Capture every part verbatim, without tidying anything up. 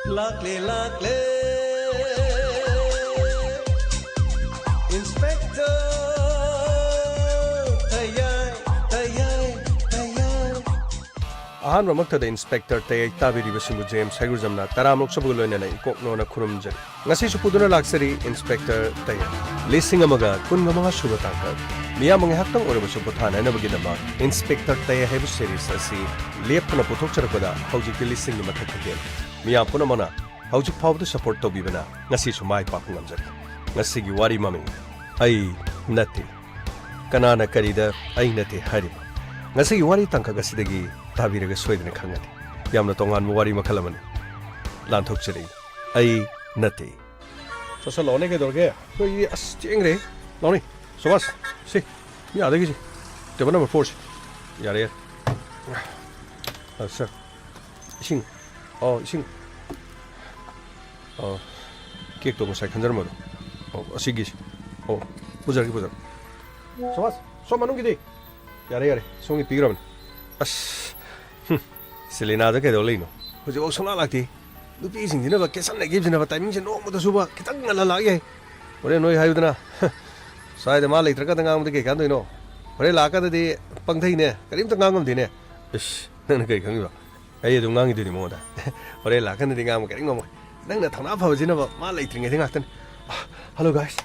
ꯂꯥꯛꯂꯦ, ꯂꯥꯛꯂꯦ, Inspector ꯇꯌꯥꯏ, ꯇꯌꯥꯏ, ꯇꯌꯥꯏ꯫ ꯑꯍꯥꯟꯕꯃꯛꯇꯗ Inspector ꯇꯌꯥꯏ ꯇꯥꯕꯤꯔꯤꯕꯁꯤꯡꯕꯨ James ꯍꯩꯒ꯭ꯔꯨꯖꯝꯅ ꯇꯔꯥꯃꯔꯛ ꯁꯨꯕꯒ ꯂꯣꯏꯅꯅ ꯏꯀꯣꯛꯅꯣꯅ ꯈꯨꯔꯨꯝꯖꯔꯤ꯫ ꯉꯁꯤꯁꯨ ꯄꯨꯗꯨꯅ ꯂꯥꯛꯆꯔꯤ Inspector ꯇꯌꯥꯏ꯫ ꯂꯤꯁꯤꯡ ꯑꯃꯒ ꯀꯨꯟꯒ ꯃꯉꯥ ꯁꯨꯕ ꯇꯥꯡꯀꯛ꯫ ꯃꯤꯌꯥꯝꯕ ꯉꯥꯏꯍꯥꯛꯇꯪ ꯑꯣꯏꯔꯕꯁꯨ ꯄꯣꯊꯥꯅꯅꯕꯒꯤꯗꯃꯛ Inspector ꯇꯌꯥꯏ ꯍꯥꯏꯕ series ꯑꯁꯤ ꯂꯦꯞꯇꯅ ꯄꯨꯊꯣꯛꯆꯔꯛꯄꯗ ꯍꯧꯖꯤꯛꯇꯤ ꯂꯤꯁꯤꯡꯒꯤ ꯃꯊꯛꯇ ꯍꯦꯜꯂꯦ꯫ ꯃꯤꯌꯥꯝ ꯄꯨꯝꯅꯃꯛꯅ ꯍꯧꯖꯤꯛ ꯐꯥꯎꯕꯗ support ꯇꯧꯕꯤꯕꯅ ꯉꯁꯤꯁꯨ ꯃꯥꯏ ꯄꯥꯛꯄ ꯉꯝꯖꯔꯤ꯫ ꯉꯁꯤꯒꯤ ꯋꯥꯔꯤ ꯃꯃꯤꯡ, ꯑꯩ ꯅꯠꯇꯦ꯫ ꯀꯅꯥꯅ ꯀꯔꯤꯗ "ꯑꯩ ꯅꯠꯇꯦ" ꯍꯥꯏꯔꯤꯕ? ꯉꯁꯤꯒꯤ ꯋꯥꯔꯤ ꯇꯥꯡꯀꯛ ꯑꯁꯤꯗꯒꯤ ꯇꯥꯕꯤꯔꯒ ꯁꯣꯏꯗꯅ ꯈꯪꯒꯅꯤ꯫ ꯌꯥꯝꯅ ꯇꯣꯉꯥꯟꯕ ꯋꯥꯔꯤ ꯃꯈꯜ ꯑꯃꯅꯤ꯫ ꯂꯥꯟꯊꯣꯛꯆꯔꯤ, ꯑꯩ ꯅꯠꯇꯦ꯫ ꯆꯠꯁꯜꯂꯛꯑꯣꯅꯦ, ꯀꯩꯗꯧꯔꯒꯦ? ꯑꯩꯈꯣꯏꯒꯤ, ꯑꯁ, ꯊꯦꯡꯈ꯭ꯔꯦ꯫ ꯂꯥꯎꯅꯦ, ꯁꯨꯕꯥꯁ, ꯁꯤ, ꯃꯤ ꯑꯥꯗꯒꯤꯁꯤ, table number four ꯁꯤ꯫ ꯌꯥꯔꯦ, ꯌꯥꯔꯦ꯫ ꯑ, sir, ꯏꯁꯤꯡ꯫ ꯑꯣ, ꯏꯁꯤꯡ꯫ ꯑꯣ, cakeꯇꯣ ꯉꯁꯥꯏ ꯈꯟꯖꯔꯝꯕꯗꯣ꯫ ꯑꯣ, ꯑꯁꯤꯒꯤꯁꯤ꯫ ꯑꯣ, ꯄꯨꯖꯔꯒꯦ, ꯄꯨꯖꯔꯒꯦ꯫ ꯁꯨꯕꯥꯁ, ꯁꯣꯝ ꯃꯅꯨꯡꯒꯤꯗꯤ? ꯌꯥꯔꯦ, ꯌꯥꯔꯦ, ꯁꯣꯝꯒꯤ ꯄꯤꯈ꯭ꯔꯕꯅꯤ꯫ ꯑꯁ, ꯍꯨꯝ, ꯁꯦꯂꯤꯅꯥꯗ ꯀꯩꯗꯧ ꯂꯩꯅꯣ? ꯍꯧꯖꯤꯛꯐꯥꯎ ꯁꯨꯡꯂꯥꯛ ꯂꯥꯛꯇꯦ꯫ ꯅꯨꯄꯤꯁꯤꯡꯁꯤꯅꯕ ꯀꯦꯁꯟꯅꯒꯤꯕꯁꯤꯅꯕ timingꯁꯦ ꯅꯣꯡꯃꯇ ꯁꯨꯕ ꯈꯤꯇꯪ ꯉꯟꯅ ꯂꯥꯛ ꯌꯥꯏ꯫ ꯍꯣꯔꯦꯟ ꯅꯣꯏ ꯍꯥꯏꯌꯨꯗꯅ, "ꯁ꯭ꯋꯥꯏꯗ ꯃꯥ ꯂꯩꯇ꯭ꯔꯀꯥꯟꯗ ꯉꯥꯡꯕꯗꯤ ꯀꯩ ꯀꯥꯟꯗꯣꯏꯅꯣ? ꯍꯣꯔꯦꯟ ꯂꯥꯛꯀꯥꯟꯗꯗꯤ ꯄꯪꯊꯩꯅꯦ, ꯀꯔꯤꯝꯇ ꯉꯥꯡꯉꯝꯗꯦꯅꯦ"꯫ ꯏꯁ, ꯅꯪꯅ ꯀꯩ ꯈꯪꯉꯤꯕ? ꯑꯩ ꯑꯗꯨꯝ ꯉꯥꯡꯉꯤꯗꯨꯗꯤ ꯃꯉꯣꯟꯗ꯫ ꯍꯣꯔꯦꯟ ꯂꯥꯛꯀꯥꯟꯗꯗꯤ ꯉꯥꯡꯕ ꯀꯔꯤꯝ ꯉꯝꯃꯣꯏ꯫ ꯅꯪꯅ ꯊꯧꯅꯥ ꯐꯕꯁꯤꯅꯕ ꯃꯥ ꯂꯩꯇ꯭ꯔꯤꯉꯩꯗ ꯉꯥꯛꯇꯅꯤ꯫ ꯑ, hello guys꯫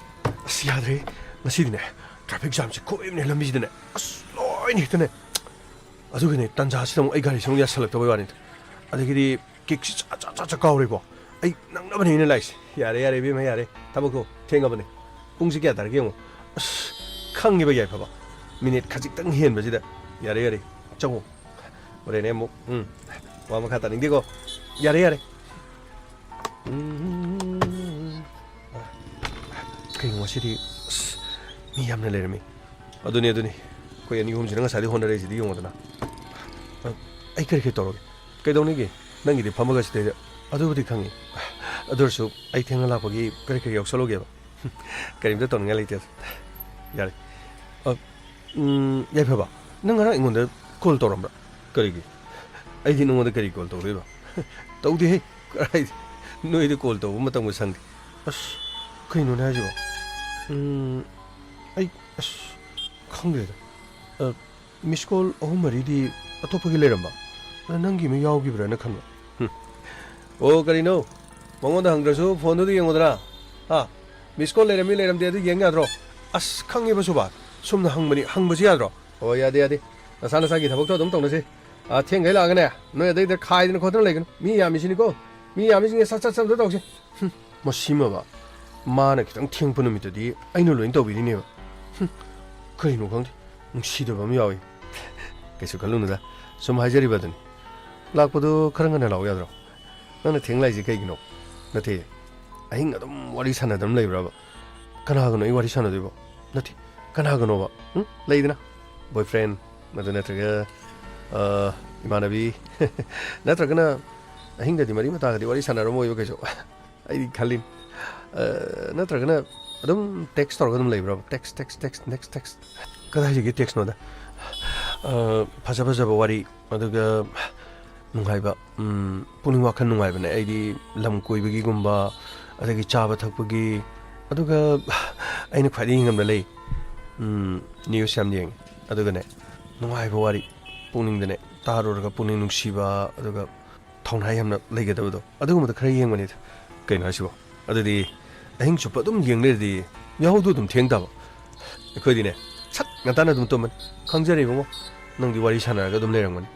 ꯑꯁ, ꯌꯥꯗ꯭ꯔꯦ꯫ ꯉꯁꯤꯗꯤꯅꯦ, traffic jamꯁꯦ ꯈꯨꯠ ꯑꯃꯅꯦ ꯂꯝꯕꯤꯁꯤꯗꯅꯦ꯫ ꯑꯁ, ꯂꯣꯏꯅ ꯍꯦꯛꯇꯅꯦ꯫ ꯑꯗꯨꯒꯅꯦ, ꯇꯟꯖꯥꯁꯤꯗ ꯑꯃꯨꯛ ꯑꯩ ꯒꯥꯔꯤꯁꯦ ꯑꯃꯨꯛ ꯌꯥꯁꯜꯂꯛꯇꯕꯩ ꯋꯥꯅꯤꯗ꯫ ꯑꯗꯒꯤꯗꯤ cakeꯁꯤ ꯆꯥ, ꯆꯥ, ꯆꯥ, ꯆꯥ ꯀꯥꯎꯔꯦꯀꯣ꯫ ꯑꯩ ꯅꯪꯅꯕꯅꯦ ꯑꯩꯅ ꯂꯥꯛꯏꯁꯦ꯫ ꯌꯥꯔꯦ, ꯌꯥꯔꯦ, ꯏꯕꯦꯝꯃ, ꯌꯥꯔꯦ꯫ ꯊꯕꯛꯇꯣ ꯊꯦꯡꯉꯕꯅꯦ꯫ ꯄꯨꯡꯁꯦ ꯀꯌꯥ ꯇꯥꯔꯒꯦ ꯌꯦꯡꯉꯣ꯫ ꯑꯁ, ꯈꯪꯉꯦꯕ ꯌꯥꯏꯐꯕ꯫ Minute ꯈꯖꯤꯛꯇꯪ ꯍꯦꯟꯕꯁꯤꯗ꯫ ꯌꯥꯔꯦ, ꯌꯥꯔꯦ, ꯆꯪꯉꯣ꯫ ꯍꯣꯔꯦꯟꯅꯦ ꯑꯃꯨꯛ, ꯎꯝ, ꯋꯥ ꯃꯈꯥ ꯇꯥꯅꯤꯡꯗꯦꯀꯣ꯫ ꯌꯥꯔꯦ, ꯌꯥꯔꯦ꯫ ꯎꯝ꯫ ꯀꯩꯅꯣ ꯉꯁꯤꯗꯤ, ꯑꯁ, ꯃꯤ ꯌꯥꯝꯅ ꯂꯩꯔꯝꯃꯤ꯫ ꯑꯗꯨꯅꯤ, ꯑꯗꯨꯅꯤ꯫ ꯑꯩꯈꯣꯏ ꯑꯅꯤ ꯑꯍꯨꯝꯁꯤꯅ ꯉꯁꯥꯏꯗꯩ ꯍꯣꯠꯅꯔꯛꯏꯁꯤꯗꯤ ꯌꯦꯡꯉꯣꯗꯅ꯫ ꯑ, ꯑꯩ ꯀꯔꯤ ꯀꯔꯤ ꯇꯧꯔꯒꯦ? ꯀꯩꯗꯧꯅꯤꯒꯦ? ꯅꯪꯒꯤꯗꯤ ꯐꯝꯃꯒ ꯁꯤꯗꯩꯗ꯫ ꯑꯗꯨꯕꯨꯗꯤ ꯈꯪꯉꯤ꯫ ꯑꯗꯨ ꯑꯣꯏꯔꯁꯨ ꯑꯩ ꯊꯦꯡꯅ ꯂꯥꯛꯄꯒꯤ ꯀꯔꯤ ꯀꯔꯤ ꯌꯥꯎꯁꯜꯂꯨꯒꯦꯕ? ꯀꯔꯤꯝꯇ ꯇꯧꯅꯤꯡꯉꯥꯏ ꯂꯩꯇꯦ꯫ ꯌꯥꯔꯦ꯫ ꯑ, ꯎꯝ, ꯌꯥꯏꯐꯕ, ꯅꯪ ꯉꯔꯥꯡ ꯑꯩꯉꯣꯟꯗ call ꯇꯧꯔꯝꯕ꯭ꯔꯥ? ꯀꯔꯤꯒꯤ? ꯑꯩꯗꯤ ꯅꯉꯣꯟꯗ ꯀꯔꯤ call ꯇꯧꯗꯣꯏꯕ? ꯇꯧꯗꯦꯍꯦ꯫ ꯀꯔꯥꯏꯗ? ꯅꯣꯏꯗ ꯀꯣꯜ ꯇꯧꯕ ꯃꯇꯝꯒ ꯁꯪꯗꯦ꯫ ꯑꯁ, ꯀꯩꯅꯣꯅꯦ ꯍꯥꯏꯁꯤꯕꯣ? ꯎꯝ, ꯑꯩ, ꯑꯁ, ꯈꯪꯗ꯭ꯔꯦꯗ꯫ ꯑ, ꯃꯤꯁ ꯀꯣꯜ ꯑꯍꯨꯝ ꯃꯔꯤꯗꯤ ꯑꯇꯣꯞꯄꯒꯤ ꯂꯩꯔꯝꯕ꯫ ꯑ, ꯅꯪꯒꯤ ꯑꯃ ꯌꯥꯎꯈꯤꯕ꯭ꯔꯥꯅ ꯈꯟꯕ꯫ ꯍꯨꯝ꯫ ꯑꯣ, ꯀꯔꯤꯅꯣ? ꯃꯉꯣꯟꯗ ꯍꯪꯗ꯭ꯔꯁꯨ ꯐꯣꯟꯗꯨꯗ ꯌꯦꯡꯉꯨꯗꯅ꯫ ꯍꯥ? ꯃꯤꯁ ꯀꯣꯜ ꯂꯩꯔꯝꯃꯤ ꯂꯩꯔꯝꯗꯦ ꯑꯗꯨ ꯌꯦꯡ ꯌꯥꯗ꯭ꯔꯣ? ꯑꯁ, ꯈꯪꯉꯦꯕ ꯁꯨꯕꯥꯁ꯫ ꯁꯨꯝꯅ ꯍꯪꯕꯅꯤ, ꯍꯪꯕꯁꯨ ꯌꯥꯗ꯭ꯔꯣ? ꯑꯣ, ꯌꯥꯗꯦ, ꯌꯥꯗꯦ꯫ ꯅꯁꯥ ꯅꯁꯥꯒꯤ ꯊꯕꯛꯇꯣ ꯑꯗꯨꯝ ꯇꯧꯅꯁꯤ꯫ ꯑꯥ, ꯊꯦꯡꯈꯩ ꯂꯥꯛꯑꯒꯅꯦ, ꯅꯣꯏ ꯑꯗꯩꯗ ꯈꯥꯏꯗꯅ ꯈꯣꯠꯇꯅ ꯂꯩꯒꯅꯨ꯫ ꯃꯤ ꯌꯥꯝꯃꯤꯁꯤꯅꯤꯀꯣ꯫ ꯃꯤ ꯌꯥꯝꯃꯤꯁꯤꯡꯁꯦ ꯁꯠ ꯁꯠ ꯁꯠ ꯑꯝꯇ ꯇꯧꯁꯤ꯫ ꯍꯨꯝ, ꯃꯁꯤꯃꯕ꯫ ꯃꯥꯅ ꯈꯤꯇꯪ ꯊꯦꯡꯄ ꯅꯨꯃꯤꯠꯇꯗꯤ ꯑꯩꯅ ꯂꯣꯏꯅ ꯇꯧꯕꯤꯔꯤꯅꯦꯕ꯫ ꯍꯨꯝ, ꯀꯔꯤꯅꯣ ꯈꯪꯗꯦ꯫ ꯅꯨꯡꯁꯤꯗꯕ ꯑꯃ ꯌꯥꯎꯏ꯫ ꯀꯩꯁꯨ ꯈꯜꯂꯨꯅꯨꯗ꯫ ꯁꯨꯝ ꯍꯥꯏꯖꯔꯤꯕ ꯑꯗꯨꯅꯤ꯫ ꯂꯥꯛꯄꯗꯣ ꯈꯔ ꯉꯟꯅ ꯂꯥꯛꯎ ꯌꯥꯗ꯭ꯔꯣ? ꯅꯪꯅ ꯊꯦꯡ ꯂꯥꯛꯏꯁꯦ ꯀꯩꯒꯤꯅꯣ? ꯅꯠꯇꯦ, ꯑꯍꯤꯡ ꯑꯗꯨꯝ ꯋꯥꯔꯤ ꯁꯥꯟꯅꯗꯅ ꯂꯩꯕ꯭ꯔꯕ? ꯀꯅꯥꯒꯅꯣ ꯑꯩ ꯋꯥꯔꯤ ꯁꯥꯟꯅꯗꯣꯏꯕꯣ? ꯅꯠꯇꯦ, ꯀꯅꯥꯒꯅꯣꯕ? ꯎꯝ? ꯂꯩꯗꯅ, boyfriend, ꯃꯗꯨ ꯅꯠꯇ꯭ꯔꯒ, ꯑ, ꯏꯃꯥꯟꯅꯕꯤ, ꯅꯠꯇ꯭ꯔꯒꯅ ꯑꯍꯤꯡꯗꯗꯤ ꯃꯔꯤ ꯃꯇꯥꯒꯗꯤ ꯋꯥꯔꯤ ꯁꯥꯟꯅꯔꯝꯃꯣꯏꯕ ꯀꯩꯁꯨ꯫ ꯑꯩꯗꯤ ꯈꯜꯂꯤꯅꯤ꯫ ꯑ, ꯅꯠꯇ꯭ꯔꯒꯅ ꯑꯗꯨꯝ text ꯇꯧꯔꯒ ꯑꯗꯨꯝ ꯂꯩꯕ꯭ꯔꯕ? Text, text, text, next text꯫ ꯀꯗꯥꯏꯗꯒꯤ text ꯅꯣꯗ? ꯑ, ꯐꯖ ꯐꯖꯕ ꯋꯥꯔꯤ, ꯑꯗꯨꯒ ꯅꯨꯡꯉꯥꯏꯕ, ꯎꯝ, ꯄꯨꯛꯅꯤꯡ ꯋꯥꯈꯜ ꯅꯨꯡꯉꯥꯏꯕꯅꯦ꯫ ꯑꯩꯗꯤ ꯂꯝ ꯀꯣꯏꯕꯒꯤꯒꯨꯝꯕ, ꯑꯗꯒꯤ ꯆꯥꯕ ꯊꯛꯄꯒꯤ, ꯑꯗꯨꯒ ꯑꯩꯅ ꯈ꯭ꯋꯥꯏꯗꯒꯤ ꯌꯦꯡꯉꯝꯕ ꯂꯩ, ꯎꯝ, news ꯌꯥꯝ ꯌꯦꯡꯉꯤ꯫ ꯑꯗꯨꯒꯅꯦ, ꯅꯨꯡꯉꯥꯏꯕ ꯋꯥꯔꯤ, ꯄꯨꯛꯅꯤꯡꯗꯅꯦ ꯇꯥꯔꯨꯔꯒ ꯄꯨꯛꯅꯤꯡ ꯅꯨꯡꯁꯤꯕ, ꯑꯗꯨꯒ ꯊꯧꯅꯥ ꯌꯥꯝꯅ ꯂꯩꯒꯗꯕꯗꯣ, ꯑꯗꯨꯒꯨꯝꯕꯗ ꯈꯔ ꯌꯦꯡꯕꯅꯤꯗ꯫ ꯀꯩꯅꯣ ꯍꯥꯏꯁꯤꯕꯣ? ꯑꯗꯨꯗꯤ ꯑꯍꯤꯡ ꯆꯨꯞꯄ ꯑꯗꯨꯝ ꯌꯦꯡ ꯂꯩꯔꯗꯤ ꯌꯥꯍꯧꯗꯣ ꯑꯗꯨꯝ ꯊꯦꯡ ꯇꯥꯕ꯫ ꯑꯩꯈꯣꯏꯗꯤꯅꯦ, ꯁꯠ ꯉꯟꯇꯥꯅ ꯑꯗꯨꯝ ꯇꯨꯝꯃꯅꯤ꯫ ꯈꯪꯖꯔꯦ ꯏꯕꯨꯡꯉꯣ, ꯅꯪꯗꯤ ꯋꯥꯔꯤ ꯁꯥꯟꯅꯔꯒ ꯑꯗꯨꯝ ꯂꯩꯔꯝꯒꯅꯤ꯫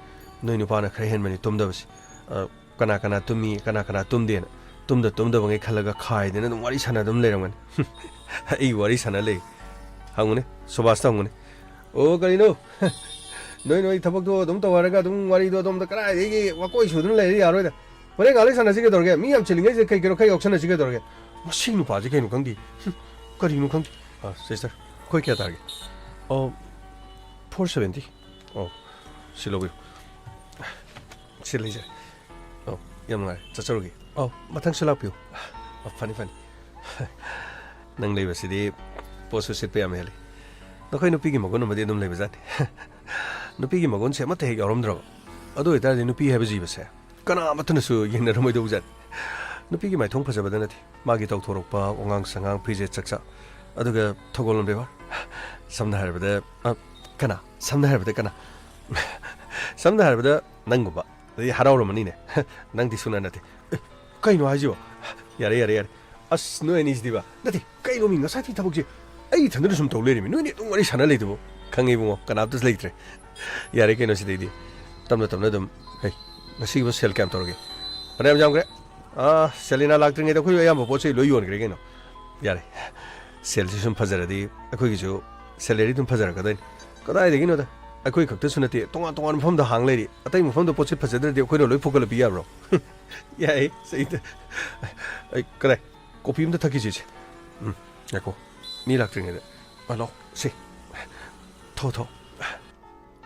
ꯅꯣꯏ ꯅꯨꯄꯥꯅ ꯈꯔ ꯍꯦꯟꯕꯅꯤ ꯇꯨꯝꯗꯕꯁꯤ꯫ ꯑ, ꯀꯅꯥ ꯀꯅꯥ ꯇꯨꯝꯃꯤ, ꯀꯅꯥ ꯀꯅꯥ ꯇꯨꯝꯗꯦꯅ꯫ ꯇꯨꯝꯗ ꯇꯨꯝꯗꯕꯉꯩ ꯈꯜꯂꯒ ꯈꯥꯏꯗꯅ ꯑꯗꯨꯝ ꯋꯥꯔꯤ ꯁꯥꯟꯅ ꯑꯗꯨꯝ ꯂꯩꯔꯝꯒꯅꯤ꯫ ꯑꯩ ꯋꯥꯔꯤ ꯁꯥꯟꯅ ꯂꯩ꯫ ꯍꯪꯉꯨꯅꯦ, ꯁꯨꯕꯥꯁꯇ ꯍꯪꯉꯨꯅꯦ꯫ ꯑꯣ, ꯀꯔꯤꯅꯣ? ꯅꯣꯏ, ꯅꯣꯏ ꯊꯕꯛꯇꯣ ꯑꯗꯨꯝ ꯇꯧ ꯍꯥꯏꯔꯒ ꯑꯗꯨꯝ ꯋꯥꯔꯤꯗꯣ ꯑꯗꯣꯝꯗ ꯀꯗꯥꯏꯗꯒꯤ ꯋꯥꯀꯣꯏ ꯁꯨꯗꯨꯅ ꯂꯩꯔꯗꯤ ꯌꯥꯔꯣꯏꯗ꯫ ꯍꯣꯔꯦꯟ ꯉꯥꯏꯍꯥꯛ ꯂꯩ ꯁꯥꯟꯅꯁꯤ ꯀꯩꯗꯧꯔꯒꯦ? ꯃꯤ ꯌꯥꯝ ꯆꯤꯜꯂꯤꯉꯩꯁꯤꯗ ꯀꯩ ꯀꯩꯅꯣ ꯈꯔ ꯌꯥꯎꯁꯟꯅꯁꯤ ꯀꯩꯗꯧꯔꯒꯦ? ꯃꯁꯤ ꯅꯨꯄꯥꯁꯤ ꯀꯩꯅꯣ ꯈꯪꯗꯦ꯫ ꯍꯨꯝ, ꯀꯔꯤꯅꯣ ꯈꯪꯗꯦ꯫ ꯑ, sister, ꯑꯩꯈꯣꯏ ꯀꯌꯥ ꯇꯥꯔꯒꯦ? ꯑꯣ, four seventy꯫ ꯑꯣ, ꯁꯤ ꯂꯧꯕꯤꯌꯨ꯫ ꯁꯤ ꯂꯩꯖꯔꯦ꯫ ꯑꯣ, ꯌꯥꯝ ꯅꯨꯡꯉꯥꯏꯔꯦ꯫ ꯆꯠꯆꯔꯨꯒꯦ꯫ ꯑꯣ, ꯃꯊꯪꯁꯨ ꯂꯥꯛꯄꯤꯌꯨ꯫ ꯑꯣ, ꯐꯅꯤ, ꯐꯅꯤ꯫ ꯅꯪ ꯂꯩꯕꯁꯤꯗꯤ ꯄꯣꯠꯁꯨ ꯁꯤꯠꯄ ꯌꯥꯝ ꯍꯦꯜꯂꯤ꯫ ꯅꯈꯣꯏ ꯅꯨꯄꯤꯒꯤ ꯃꯒꯨꯟ ꯑꯃꯗꯤ ꯑꯗꯨꯝ ꯂꯩꯕꯖꯥꯠꯅꯤ꯫ ꯅꯨꯄꯤꯒꯤ ꯃꯒꯨꯟꯁꯦ ꯑꯃꯠꯇ ꯍꯦꯛ ꯌꯥꯎꯔꯝꯗ꯭ꯔꯕ꯫ ꯑꯗꯨ ꯑꯣꯏꯇꯥꯔꯗꯤ ꯅꯨꯄꯤ ꯍꯥꯏꯕ ꯖꯤꯕꯁꯦ ꯀꯅꯥ ꯑꯃꯠꯇꯅꯁꯨ ꯌꯦꯡꯅꯔꯝꯃꯣꯏꯗꯧꯕꯖꯥꯠꯅꯤ꯫ ꯅꯨꯄꯤꯒꯤ ꯃꯥꯏꯊꯣꯡ ꯐꯖꯕꯗ ꯅꯠꯇꯦ, ꯃꯥꯒꯤ ꯇꯧꯊꯣꯔꯛꯄ, ꯋꯥꯉꯥꯡ ꯁꯉꯥꯡ, ꯐꯤꯖꯦꯠ ꯆꯛꯆꯥ, ꯑꯗꯨꯒ ꯊꯧꯒꯜꯂꯣꯟ ꯕꯦꯕꯥꯔ꯫ ꯁꯝꯅ ꯍꯥꯏꯔꯕꯗ, ꯑ, ꯀꯅꯥ? ꯁꯝꯅ ꯍꯥꯏꯔꯕꯗ ꯀꯅꯥ? ꯁꯝꯅ ꯍꯥꯏꯔꯕꯗ ꯅꯪꯒꯨꯝꯕ꯫ ꯑꯗꯩ ꯍꯔꯥꯎꯔꯝꯃꯅꯤꯅꯦ꯫ ꯅꯪꯗꯤ ꯁꯨꯡꯅ ꯅꯠꯇꯦ꯫ ꯑꯦ, ꯀꯩꯅꯣ ꯍꯥꯏꯁꯤꯕꯣ? ꯌꯥꯔꯦ, ꯌꯥꯔꯦ, ꯌꯥꯔꯦ꯫ ꯑꯁ, ꯅꯣꯏ ꯑꯅꯤꯁꯤꯗꯤꯕ꯫ ꯅꯠꯇꯦ, ꯀꯩꯅꯣ ꯃꯤ ꯉꯁꯥꯏꯗꯤ ꯊꯕꯛꯁꯦ ꯑꯩ ꯏꯊꯟꯗꯅ ꯁꯨꯝ ꯇꯧ ꯂꯩꯔꯤꯃꯤ꯫ ꯅꯣꯏꯅꯤ ꯑꯗꯨꯝ ꯋꯥꯔꯤ ꯁꯥꯟꯅ ꯂꯩꯗꯨꯕꯨ꯫ ꯈꯪꯉꯦ ꯏꯕꯨꯡꯉꯣ, ꯀꯅꯥꯝꯇꯁꯨ ꯂꯩꯇ꯭ꯔꯦ꯫ ꯌꯥꯔꯦ ꯀꯩꯅꯣ ꯁꯤꯗꯩꯗꯤ꯫ ꯇꯞꯅ ꯇꯞꯅ ꯑꯗꯨꯝ, ꯍꯩ, ꯉꯁꯤꯒꯤꯕꯨ ꯁꯦꯜ ꯀꯌꯥꯝ ꯇꯧꯔꯒꯦ? ꯐꯅꯌꯥꯝ ꯌꯥꯝꯈ꯭ꯔꯦ꯫ ꯑꯥ, ꯁꯦꯂꯤꯅꯥ ꯂꯥꯛꯇ꯭ꯔꯤꯉꯩꯗ ꯑꯩꯈꯣꯏ ꯑꯌꯥꯝꯕ ꯄꯣꯠ ꯆꯩ ꯂꯣꯏ ꯌꯣꯟꯈ꯭ꯔꯦ ꯀꯩꯅꯣ꯫ ꯌꯥꯔꯦ꯫ ꯁꯦꯜꯁꯤ ꯁꯨꯝ ꯐꯖꯔꯗꯤ ꯑꯩꯈꯣꯏꯒꯤꯁꯨ salary ꯑꯗꯨꯝ ꯐꯖꯔꯛꯀꯗꯣꯏꯅꯤ꯫ ꯀꯗꯥꯏꯗꯒꯤꯅꯣꯗ? ꯑꯩꯈꯣꯏ ꯈꯛꯇꯁꯨ ꯅꯠꯇꯦ, ꯇꯣꯉꯥꯟ ꯇꯣꯉꯥꯟꯕ ꯃꯐꯝꯗ ꯍꯥꯡ ꯂꯩꯔꯤ꯫ ꯑꯇꯩ ꯃꯐꯝꯗ ꯄꯣꯠ ꯆꯩ ꯐꯖꯗ꯭ꯔꯗꯤ ꯑꯩꯈꯣꯏꯅ ꯂꯣꯏ ꯐꯨꯒꯠꯂ ꯄꯤ ꯌꯥꯕ꯭ꯔꯣ? ꯌꯥꯏꯌꯦ, ꯁꯤꯗ꯫ ꯑꯩ, ꯀꯗꯥꯏ? ꯀꯣꯐꯤ ꯑꯝꯇ ꯊꯛꯈꯤꯁꯤꯁꯦ꯫ ꯎꯝ, ꯉꯥꯏꯈꯣ꯫ ꯃꯤ ꯂꯥꯛꯇ꯭ꯔꯤꯉꯩꯗ꯫ ꯑ, ꯂꯥꯛꯑꯣ, ꯁꯦ꯫ ꯊꯣ, ꯊꯣ꯫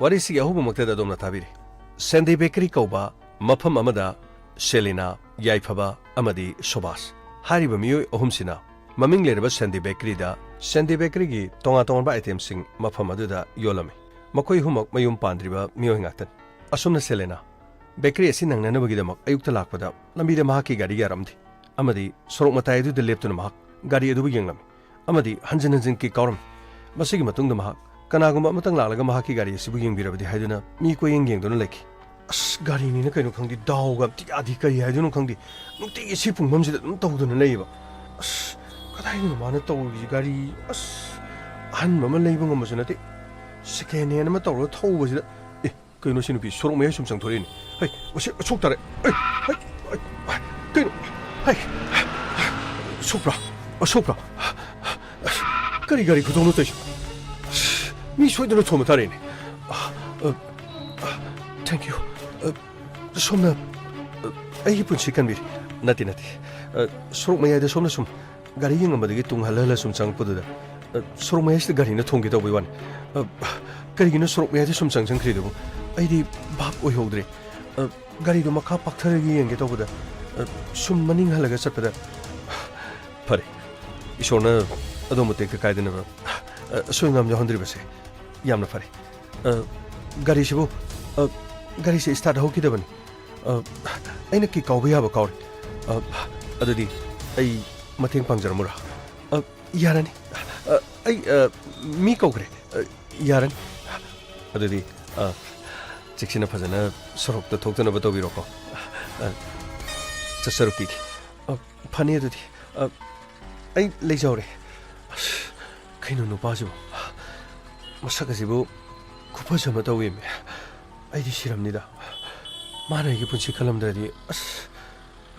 ꯋꯥꯔꯤꯁꯤꯒꯤ ꯑꯍꯧꯕꯃꯛꯇꯗ ꯑꯗꯣꯝꯅ ꯇꯥꯕꯤꯔꯤ꯫ ꯁꯦꯟꯗꯤ ꯕꯦꯀꯔꯤ ꯀꯧꯕ ꯃꯐꯝ ꯑꯃꯗ ꯁꯦꯂꯤꯅꯥ, ꯌꯥꯏꯐꯕ ꯑꯃꯗꯤ ꯁꯨꯕꯥꯁ ꯍꯥꯏꯔꯤꯕ ꯃꯤꯑꯣꯏ ꯑꯍꯨꯝꯁꯤꯅ ꯃꯃꯤꯡ ꯂꯩꯔꯕ ꯁꯦꯟꯗꯤ ꯕꯦꯀꯔꯤꯗ ꯁꯦꯟꯗꯤ ꯕꯦꯀꯔꯤꯒꯤ ꯇꯣꯉꯥꯟ ꯇꯣꯉꯥꯟꯕ itemꯁꯤꯡ ꯃꯐꯝ ꯑꯗꯨꯗ ꯌꯣꯜꯂꯝꯃꯤ꯫ ꯃꯈꯣꯏ ꯑꯍꯨꯝꯃꯛ ꯃꯌꯨꯝ ꯄꯥꯟꯗ꯭ꯔꯤꯕ ꯃꯤꯑꯣꯏ ꯉꯥꯛꯇꯅꯤ꯫ ꯑꯁꯨꯝꯅ ꯁꯦꯂꯤꯅꯥ ꯕꯦꯀꯔꯤ ꯑꯁꯤ ꯅꯪꯅꯅꯕꯒꯤꯗꯃꯛ ꯑꯌꯨꯛꯇ ꯂꯥꯛꯄꯗ ꯂꯝꯕꯤꯗ ꯃꯍꯥꯛꯀꯤ ꯒꯥꯔꯤ ꯌꯥꯔꯝꯗꯦ ꯑꯃꯗꯤ ꯁꯣꯔꯣꯛ ꯃꯇꯥꯏ ꯑꯗꯨꯗ ꯂꯦꯞꯇꯨꯅ ꯃꯍꯥꯛ ꯒꯥꯔꯤ ꯑꯗꯨꯕꯨ ꯌꯦꯡꯂꯝꯃꯤ ꯑꯃꯗꯤ ꯍꯟꯖꯤꯟ ꯍꯟꯖꯤꯟ ꯀꯤꯛ ꯀꯥꯎꯔꯝꯃꯤ꯫ ꯃꯁꯤꯒꯤ ꯃꯇꯨꯡꯗ ꯃꯍꯥꯛ ꯀꯅꯥꯒꯨꯝꯕ ꯑꯃꯇꯪ ꯂꯥꯛꯂꯒ ꯃꯍꯥꯛꯀꯤ ꯒꯥꯔꯤ ꯑꯁꯤꯕꯨ ꯌꯦꯡꯕꯤꯔꯕꯗꯤ ꯍꯥꯏꯗꯨꯅ ꯃꯤ ꯀꯣꯏꯌꯦꯡ ꯌꯦꯡꯗꯨꯅ ꯂꯩꯈꯤ꯫ ꯑꯁ, ꯒꯥꯔꯤꯅꯤꯅ ꯀꯩꯅꯣ ꯈꯪꯗꯦ, ꯗꯥꯎꯒ ꯑꯝꯇ ꯌꯥꯗꯦ, ꯀꯔꯤ ꯍꯥꯏꯗꯣꯏꯅꯣ ꯈꯪꯗꯦ, ꯅꯨꯡꯇꯤꯒꯤ ꯁꯤ ꯄꯨꯡꯐꯝꯁꯤꯗ ꯑꯗꯨꯝ ꯇꯧꯗꯨꯅ ꯂꯩꯌꯦꯕ꯫ ꯑꯁ, ꯀꯗꯥꯏꯗꯅꯣ ꯃꯥꯅ ꯇꯧꯔꯤꯁꯤ? ꯒꯥꯔꯤ, ꯑꯁ, ꯑꯍꯟꯕ ꯑꯃ ꯂꯩꯕ ꯉꯝꯕꯁꯨ ꯅꯠꯇꯦ, second hand ꯑꯃ ꯇꯧꯔꯒ ꯊꯧꯕꯁꯤꯗ꯫ ꯑꯦ, ꯀꯩꯅꯣ ꯁꯤ ꯅꯨꯄꯤ ꯁꯣꯔꯣꯛ ꯃꯌꯥꯏ ꯁꯨꯝ ꯆꯪꯊꯣꯔꯛꯏꯅꯦ? ꯍꯩ, ꯃꯁꯤ ꯁꯣꯛ ꯇꯥꯔꯦ꯫ ꯑꯩ, ꯍꯩ, ꯍꯩ, ꯍꯩ, ꯀꯩꯅꯣ? ꯍꯩ, ꯁꯣꯛꯄ꯭ꯔꯥ? ꯑꯁꯣꯛꯄ꯭ꯔꯥ? ꯑꯁ, ꯀꯔꯤ ꯒꯥꯔꯤ ꯈꯨꯊꯧꯅꯣ ꯇꯧꯔꯤꯁꯤ? ꯑꯁ, ꯃꯤ ꯁꯣꯏꯗꯅ ꯊꯣꯝꯕ ꯇꯥꯔꯦꯅꯦ꯫ ꯑ, ꯑ, thank you꯫ ꯑ, ꯁꯣꯝꯅ, ꯑ, ꯑꯩꯒꯤ ꯄꯨꯟꯁꯤ ꯀꯟꯕꯤꯔꯦ꯫ ꯅꯠꯇꯦ, ꯅꯠꯇꯦ꯫ ꯑ, ꯁꯣꯔꯣꯛ ꯃꯌꯥꯏꯗ ꯁꯣꯝꯅ ꯁꯨꯝ ꯒꯥꯔꯤ ꯌꯦꯡꯉꯝꯕꯗꯒꯤ ꯇꯨꯡ ꯍꯜꯂ ꯍꯜꯂ ꯁꯨꯝ ꯆꯪꯉꯛꯄꯗꯨꯗ, ꯑ, ꯁꯣꯔꯣꯛ ꯃꯌꯥꯏꯁꯤꯗ ꯒꯥꯔꯤꯅ ꯊꯣꯝꯒꯦ ꯇꯧꯕꯩ ꯋꯥꯅꯤ꯫ ꯑ, ꯀꯔꯤꯒꯤꯅꯣ ꯁꯣꯔꯣꯛ ꯃꯌꯥꯏꯗ ꯁꯨꯝ ꯆꯪꯁꯤꯟꯈ꯭ꯔꯤꯗꯨꯕꯨ? ꯑꯩꯗꯤ ꯚꯥꯞ ꯑꯣꯏꯍꯧꯗ꯭ꯔꯦ꯫ ꯑ, ꯒꯥꯔꯤꯗꯣ ꯃꯈꯥ ꯄꯥꯛꯊꯔꯒ ꯌꯦꯡꯒꯦ ꯇꯧꯕꯗ, ꯑ, ꯁꯨꯝ ꯃꯅꯤꯡ ꯍꯜꯂꯒ ꯆꯠꯄꯗ, ꯐꯔꯦ, ꯏꯁꯣꯔꯅ ꯑꯗꯣꯝꯕꯨ ꯇꯦꯛꯇ ꯀꯥꯏꯗꯅꯕ, ꯑ, ꯑꯁꯣꯏ ꯑꯉꯥꯝ ꯌꯥꯎꯍꯟꯗ꯭ꯔꯤꯕꯁꯦ ꯌꯥꯝꯅ ꯐꯔꯦ꯫ ꯑ, ꯒꯥꯔꯤꯁꯤꯕꯨ, ꯑ, ꯒꯥꯔꯤꯁꯦ start ꯍꯧꯈꯤꯗꯕꯅꯤ꯫ ꯑ, ꯑꯩꯅ ꯀꯤ ꯀꯥꯎꯕ ꯌꯥꯕ ꯀꯥꯎꯔꯦ꯫ ꯑ, ꯑꯗꯨꯗꯤ ꯑꯩ ꯃꯇꯦꯡ ꯄꯥꯡꯖꯔꯝꯃꯨꯔꯥ? ꯑ, ꯌꯥꯔꯅꯤ꯫ ꯑ, ꯑꯩ, ꯑ, ꯃꯤ ꯀꯧꯈ꯭ꯔꯦ꯫ ꯑ, ꯌꯥꯔꯅꯤ꯫ ꯑꯗꯨꯗꯤ, ꯑ, ꯆꯦꯛꯁꯤꯟꯅ ꯐꯖꯅ ꯁꯣꯔꯣꯛꯇ ꯊꯣꯛꯇꯅꯕ ꯇꯧꯕꯤꯔꯣꯀꯣ꯫ ꯑ, ꯆꯠꯆꯔꯨꯈꯤꯒꯦ꯫ ꯑ, ꯐꯅꯤ ꯑꯗꯨꯗꯤ꯫ ꯑ, ꯑꯩ ꯂꯩꯖꯍꯧꯔꯦ꯫ ꯑꯁ, ꯀꯩꯅꯣ ꯅꯨꯄꯥꯁꯤꯕꯨ? ꯃꯁꯛ ꯑꯁꯤꯕꯨ ꯈꯨꯐꯖ ꯑꯃ ꯇꯧꯋꯦꯃꯤ꯫ ꯑꯩꯗꯤ ꯁꯤꯔꯝꯅꯤꯗ꯫ ꯃꯥꯅ ꯑꯩꯒꯤ ꯄꯨꯟꯁꯤ ꯈꯜꯂꯝꯗ꯭ꯔꯗꯤ, ꯑꯁ,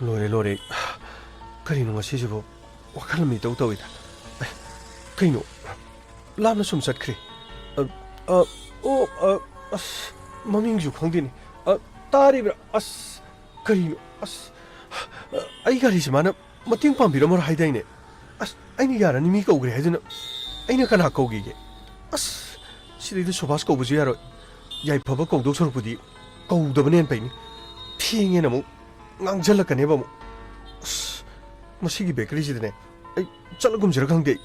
ꯂꯣꯏꯔꯦ, ꯂꯣꯏꯔꯦ꯫ ꯀꯔꯤꯅꯣ ꯉꯁꯤꯁꯤꯕꯨ? ꯋꯥꯈꯜ ꯑꯃ ꯏꯇꯧ ꯇꯧꯏꯗ꯫ ꯑꯦ, ꯀꯩꯅꯣ? ꯂꯥꯞꯅ ꯁꯨꯝ ꯆꯠꯈ꯭ꯔꯦ꯫ ꯑ, ꯑ, ꯑꯣ, ꯑ, ꯑꯁ, ꯃꯃꯤꯡꯁꯨ ꯈꯪꯗꯦꯅꯦ꯫ ꯑ, ꯇꯥꯔꯤꯕ꯭ꯔꯥ? ꯑꯁ, ꯀꯔꯤꯅꯣ? ꯑꯁ, ꯑꯩ ꯒꯥꯔꯤꯁꯦ ꯃꯥꯅ ꯃꯇꯦꯡ ꯄꯥꯡꯕꯤꯔꯝꯃꯣꯔ ꯍꯥꯏꯗꯥꯏꯅꯦ? ꯑꯁ, ꯑꯩꯅ ꯌꯥꯔꯅꯤ ꯃꯤ ꯀꯧꯈ꯭ꯔꯦ ꯍꯥꯏꯗꯨꯅ ꯑꯩꯅ ꯀꯅꯥ ꯀꯧꯈꯤꯒꯦ? ꯑꯁ, ꯁꯤꯗꯩꯗ ꯁꯨꯕꯥꯁ ꯀꯧꯕꯁꯨ ꯌꯥꯔꯣꯏ꯫ ꯌꯥꯏꯐꯕ ꯀꯧꯗꯧ ꯁꯔꯨꯛꯄꯨꯗꯤ ꯀꯧꯗꯕꯅ ꯍꯦꯟꯅ ꯐꯩꯅꯤ꯫ ꯊꯦꯡꯉꯦꯅ ꯑꯃꯨꯛ ꯉꯥꯡꯁꯤꯜꯂꯛꯀꯅꯦꯕ ꯑꯃꯨꯛ꯫ ꯑꯁ, ꯃꯁꯤꯒꯤ ꯕꯦꯀꯔꯤꯁꯤꯗꯅꯦ ꯑꯩ ꯆꯠꯂꯒꯨꯝꯁꯤꯔ ꯈꯪꯗꯦ꯫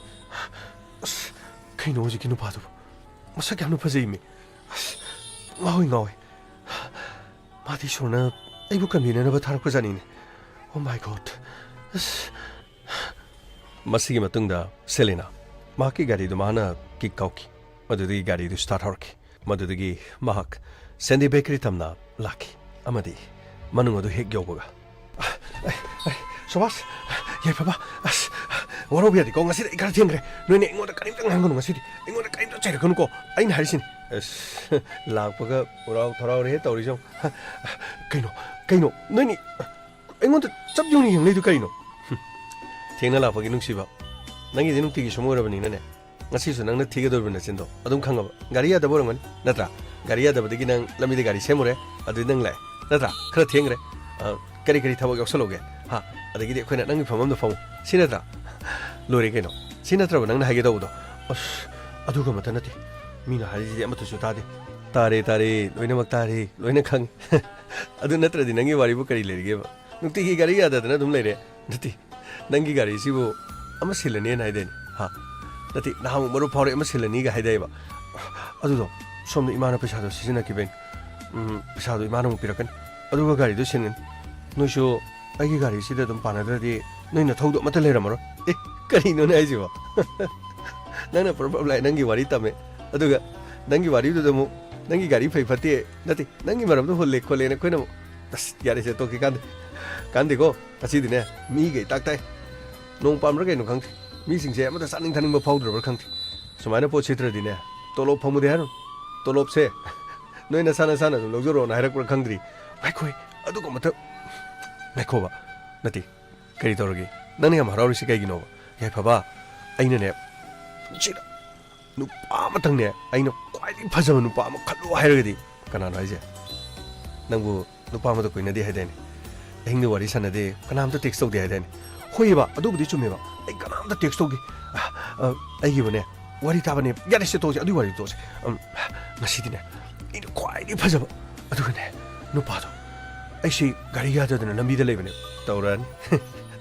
ꯑꯁ, ꯀꯩꯅꯣ ꯍꯧꯖꯤꯛꯀꯤ ꯅꯨꯄꯥꯗꯨꯕꯨ? ꯃꯁꯛ ꯌꯥꯝꯅ ꯐꯖꯩꯃꯤ꯫ ꯑꯁ, ꯉꯥꯎꯋꯤ, ꯉꯥꯎꯋꯤ꯫ ꯃꯥꯗꯤ ꯏꯁꯣꯔꯅ ꯑꯩꯕꯨ ꯀꯟꯕꯤꯅꯅꯕ ꯊꯥꯔꯛꯄ ꯖꯥꯠꯅꯤꯅꯦ꯫ Oh my God! ꯑꯁ꯫ ꯃꯁꯤꯒꯤ ꯃꯇꯨꯡꯗ ꯁꯦꯂꯤꯅꯥ ꯃꯍꯥꯛꯀꯤ ꯒꯥꯔꯤꯗꯨ ꯃꯍꯥꯛꯅ ꯀꯤꯛ ꯀꯥꯎꯈꯤ꯫ ꯃꯗꯨꯗꯒꯤ ꯒꯥꯔꯤꯗꯨ ꯁ꯭ꯇꯥꯔꯠ ꯍꯧꯔꯛꯈꯤ꯫ ꯃꯗꯨꯗꯒꯤ ꯃꯍꯥꯛ ꯁꯦꯟꯗꯤ ꯕꯦꯀꯔꯤ ꯇꯝꯅ ꯂꯥꯛꯈꯤ꯫ ꯑꯃꯗꯤ ꯃꯅꯨꯡ ꯑꯗꯨ ꯍꯦꯛ ꯌꯧꯕꯒ, "ꯑꯩ, ꯑꯩ, ꯁꯨꯕꯥꯁ, ꯌꯥꯏꯐꯕ, ꯑꯁ, ꯋꯥꯔꯧꯕ ꯌꯥꯗꯦꯀꯣ, ꯉꯁꯤꯗꯤ ꯑꯩ ꯈꯔ ꯊꯦꯡꯈ꯭ꯔꯦ꯫ ꯅꯣꯏꯅ ꯑꯩꯉꯣꯟꯗ ꯀꯔꯤꯝꯇ ꯉꯥꯡꯒꯅꯨ ꯉꯁꯤꯗꯤ꯫ ꯑꯩꯉꯣꯟꯗ ꯀꯔꯤꯝꯇ ꯆꯩꯔꯛꯀꯅꯨꯀꯣ꯫ ꯑꯩꯅ ꯍꯥꯏꯔꯤꯁꯤꯅꯤ꯫" ꯑꯁ, ꯂꯥꯛꯄꯒ ꯎꯔꯥꯎ ꯊꯔꯥꯎꯔꯦꯍꯦ ꯇꯧꯔꯤꯁꯦ ꯌꯦꯡꯉꯨ꯫ ꯀꯩꯅꯣ, ꯀꯩꯅꯣ, ꯅꯣꯏꯅꯤ ꯑꯩꯉꯣꯟꯗ ꯆꯞ ꯌꯨꯡꯅ ꯌꯦꯡꯂꯩꯗꯨ ꯀꯔꯤꯅꯣ? ꯍꯨꯝ, ꯊꯦꯡꯅ ꯂꯥꯛꯄꯒꯤ ꯅꯨꯡꯁꯤꯕ꯫ ꯅꯪꯒꯤꯗꯤ ꯅꯨꯡꯇꯤꯒꯤ ꯁꯨꯝ ꯑꯣꯏꯔꯕꯅꯤꯅꯅꯦ꯫ ꯉꯁꯤꯁꯨ ꯅꯪꯅ ꯊꯤꯒꯗꯧꯔꯤꯕ ꯅꯆꯤꯟꯗꯣ ꯑꯗꯨꯝ ꯈꯪꯉꯕ꯫ ꯒꯥꯔꯤ ꯌꯥꯗꯕ ꯑꯣꯏꯔꯝꯒꯅꯤ, ꯅꯠꯇ꯭ꯔꯥ? ꯒꯥꯔꯤ ꯌꯥꯗꯕꯗꯒꯤ ꯅꯪ ꯂꯝꯕꯤꯗ ꯒꯥꯔꯤ ꯁꯦꯝꯃꯨꯔꯦ, ꯑꯗꯨꯗꯤ ꯅꯪ ꯂꯥꯛꯑꯦ, ꯅꯠꯇ꯭ꯔꯥ? ꯈꯔ ꯊꯦꯡꯈ꯭ꯔꯦ꯫ ꯑ, ꯀꯔꯤ ꯀꯔꯤ ꯊꯕꯛ ꯌꯥꯎꯁꯜꯂꯨꯒꯦ? ꯍꯥ? ꯑꯗꯒꯤꯗꯤ ꯑꯩꯈꯣꯏꯅ ꯅꯪꯒꯤ ꯐꯝꯐꯝꯗ ꯐꯝꯃꯨ꯫ ꯁꯤ ꯅꯠꯇ꯭ꯔꯥ? ꯂꯣꯏꯔꯦ ꯀꯩꯅꯣ꯫ ꯁꯤ ꯅꯠꯇ꯭ꯔꯕ ꯅꯪꯅ ꯍꯥꯏꯒꯦ ꯇꯧꯕꯗꯣ? ꯑꯁ, ꯑꯗꯨꯒ ꯑꯃꯠꯇ ꯅꯠꯇꯦ꯫ ꯃꯤꯅ ꯍꯥꯏꯔꯤꯁꯤꯗꯤ ꯑꯃꯠꯇꯁꯨ ꯇꯥꯗꯦ꯫ ꯇꯥꯔꯦ, ꯇꯥꯔꯦ, ꯂꯣꯏꯅꯃꯛ ꯇꯥꯔꯦ, ꯂꯣꯏꯅ ꯈꯪꯉꯦ꯫ ꯑꯗꯨ ꯅꯠꯇ꯭ꯔꯗꯤ ꯅꯪꯒꯤ ꯋꯥꯔꯤꯕꯨ ꯀꯔꯤ ꯂꯩꯔꯤꯒꯦꯕ? ꯅꯨꯡꯇꯤꯒꯤ ꯒꯥꯔꯤ ꯌꯥꯗꯗꯅ ꯑꯗꯨꯝ ꯂꯩꯔꯦ꯫ ꯅꯠꯇꯦ, ꯅꯪꯒꯤ ꯒꯥꯔꯤꯁꯤꯕꯨ ꯑꯃ ꯁꯤꯜꯂꯅꯤꯅ ꯍꯥꯏꯗꯥꯏꯅꯦ? ꯍꯥ? ꯅꯠꯇꯦ, ꯅꯍꯥꯟꯃꯨꯛ ꯃꯔꯨꯞ ꯐꯥꯎꯔꯦ ꯑꯃ ꯁꯤꯜꯂꯅꯤꯒ ꯍꯥꯏꯗꯥꯏꯕ? ꯑꯗꯨꯗꯣ, ꯁꯣꯝꯗ ꯏꯃꯥꯅ ꯄꯩꯁꯥꯗꯣ ꯁꯤꯖꯤꯟꯅꯈꯤꯕꯩꯅꯦ꯫ ꯎꯝ, ꯄꯩꯁꯥꯗꯣ ꯏꯃꯥꯅ ꯑꯃꯨꯛ ꯄꯤꯔꯛꯀꯅꯤ꯫ ꯑꯗꯨꯒ ꯒꯥꯔꯤꯗꯨ ꯁꯤꯟꯒꯅꯤ꯫ ꯅꯣꯏꯁꯨ ꯑꯩꯒꯤ ꯒꯥꯔꯤꯁꯤꯗ ꯑꯗꯨꯝ ꯄꯥꯟꯅꯗ꯭ꯔꯗꯤ ꯅꯣꯏ ꯅꯊꯧꯗꯣ ꯑꯃꯠꯇ ꯂꯩꯔꯝꯃꯔꯣꯏ꯫ ꯑꯦ, ꯀꯔꯤꯅꯣꯅꯦ ꯍꯥꯏꯁꯤꯕꯣ? ꯅꯪꯅ ꯄ꯭ꯔꯞ ꯄ꯭ꯔꯞ ꯂꯥꯛꯑꯦ, ꯅꯪꯒꯤ ꯋꯥꯔꯤ ꯇꯝꯃꯦ, ꯑꯗꯨꯒ ꯅꯪꯒꯤ ꯋꯥꯔꯤꯗꯨꯗ ꯑꯃꯨꯛ ꯅꯪꯒꯤ ꯒꯥꯔꯤ ꯐꯩ ꯐꯠꯇꯦ, ꯅꯠꯇꯦ, ꯅꯪꯒꯤ ꯃꯔꯝꯗ ꯍꯨꯜꯂꯦ ꯈꯣꯠꯂꯦꯅ ꯑꯩꯈꯣꯏꯅ ꯑꯃꯨꯛ, ꯑꯁ, ꯌꯥꯔꯦꯁꯦ, ꯇꯣꯛꯀꯦ, ꯀꯥꯟꯗꯦ, ꯀꯥꯟꯗꯦꯀꯣ꯫ ꯉꯁꯤꯗꯤꯅꯦ, ꯃꯤꯒ ꯏꯇꯥꯛ ꯇꯥꯏ꯫ ꯅꯣꯡ ꯄꯥꯟꯕ꯭ꯔꯥ ꯀꯩꯅꯣ ꯈꯪꯗꯦ, ꯃꯤꯁꯤꯡꯁꯦ ꯑꯃꯠꯇ ꯆꯥꯅꯤꯡ ꯊꯛꯅꯤꯡꯕ ꯐꯥꯎꯗ꯭ꯔꯕ꯭ꯔꯥ ꯈꯪꯗꯦ꯫ ꯁꯨꯃꯥꯏꯅ ꯄꯣꯠ ꯁꯤꯠꯇ꯭ꯔꯗꯤꯅꯦ, ꯇꯣꯂꯣꯞ ꯐꯪꯕꯗꯤ ꯍꯥꯏꯔꯣ, ꯇꯣꯂꯣꯞꯁꯦ ꯅꯣꯏ ꯅꯁꯥ ꯅꯁꯥꯅ ꯑꯗꯨꯝ ꯂꯧꯖꯔꯣꯅ ꯍꯥꯏꯔꯛꯄ꯭ꯔꯥ ꯈꯪꯗ꯭ꯔꯤ꯫ ꯉꯥꯏꯈꯣꯍꯦ, ꯑꯗꯨꯒ ꯃꯊꯛ, ꯉꯥꯏꯈꯣꯕ, ꯅꯠꯇꯦ, ꯀꯔꯤ ꯇꯧꯔꯒꯦ? ꯅꯪꯅ ꯌꯥꯝ ꯍꯔꯥꯎꯔꯤꯁꯤ ꯀꯩꯒꯤꯅꯣꯕ? ꯌꯥꯏꯐꯕ, ꯑꯩꯅꯅꯦ, ꯄꯨꯟꯁꯤꯗ ꯅꯨꯄꯥ ꯑꯃꯇꯪꯅꯦ, ꯑꯩꯅ ꯈ꯭ꯋꯥꯏꯗꯒꯤ ꯐꯖꯕ ꯅꯨꯄꯥ ꯑꯃ ꯈꯜꯂꯨ ꯍꯥꯏꯔꯒꯗꯤ ꯀꯅꯥꯅꯣ ꯍꯥꯏꯁꯦ? ꯅꯪꯕꯨ ꯅꯨꯄꯥ ꯑꯃꯗ ꯀꯣꯏꯅꯗꯦ ꯍꯥꯏꯗꯥꯏꯅꯦ? ꯑꯍꯤꯡꯗ ꯋꯥꯔꯤ ꯁꯥꯟꯅꯗꯦ, ꯀꯅꯥꯝꯇ ꯇꯦꯛꯁ ꯇꯧꯗꯦ ꯍꯥꯏꯗꯥꯏꯅꯦ? ꯍꯣꯏꯌꯦꯕ, ꯑꯗꯨꯕꯨꯗꯤ ꯆꯨꯝꯃꯦꯕ, ꯑꯩ ꯀꯅꯥꯝꯇ ꯇꯦꯛꯁ ꯇꯧꯗꯦ꯫ ꯑ, ꯑ, ꯑꯩꯒꯤꯕꯨꯅꯦ, ꯋꯥꯔꯤ ꯇꯥꯕꯅꯦ, ꯌꯥꯔꯦꯁꯦ, ꯇꯣꯛꯑꯁꯦ, ꯑꯗꯨꯒꯤ ꯋꯥꯔꯤꯗꯨ ꯇꯣꯛꯑꯁꯦ꯫ ꯑꯝ, ꯉꯁꯤꯗꯤꯅꯦ, ꯑꯩꯅ ꯈ꯭ꯋꯥꯏꯗꯒꯤ ꯐꯖꯕ, ꯑꯗꯨꯒꯅꯦ, ꯅꯨꯄꯥꯗꯣ, ꯑꯩꯁꯤ ꯒꯥꯔꯤ ꯌꯥꯗꯗꯅ ꯂꯝꯕꯤꯗ ꯂꯩꯕꯅꯦ꯫ ꯇꯧꯔꯛꯑꯅꯤ꯫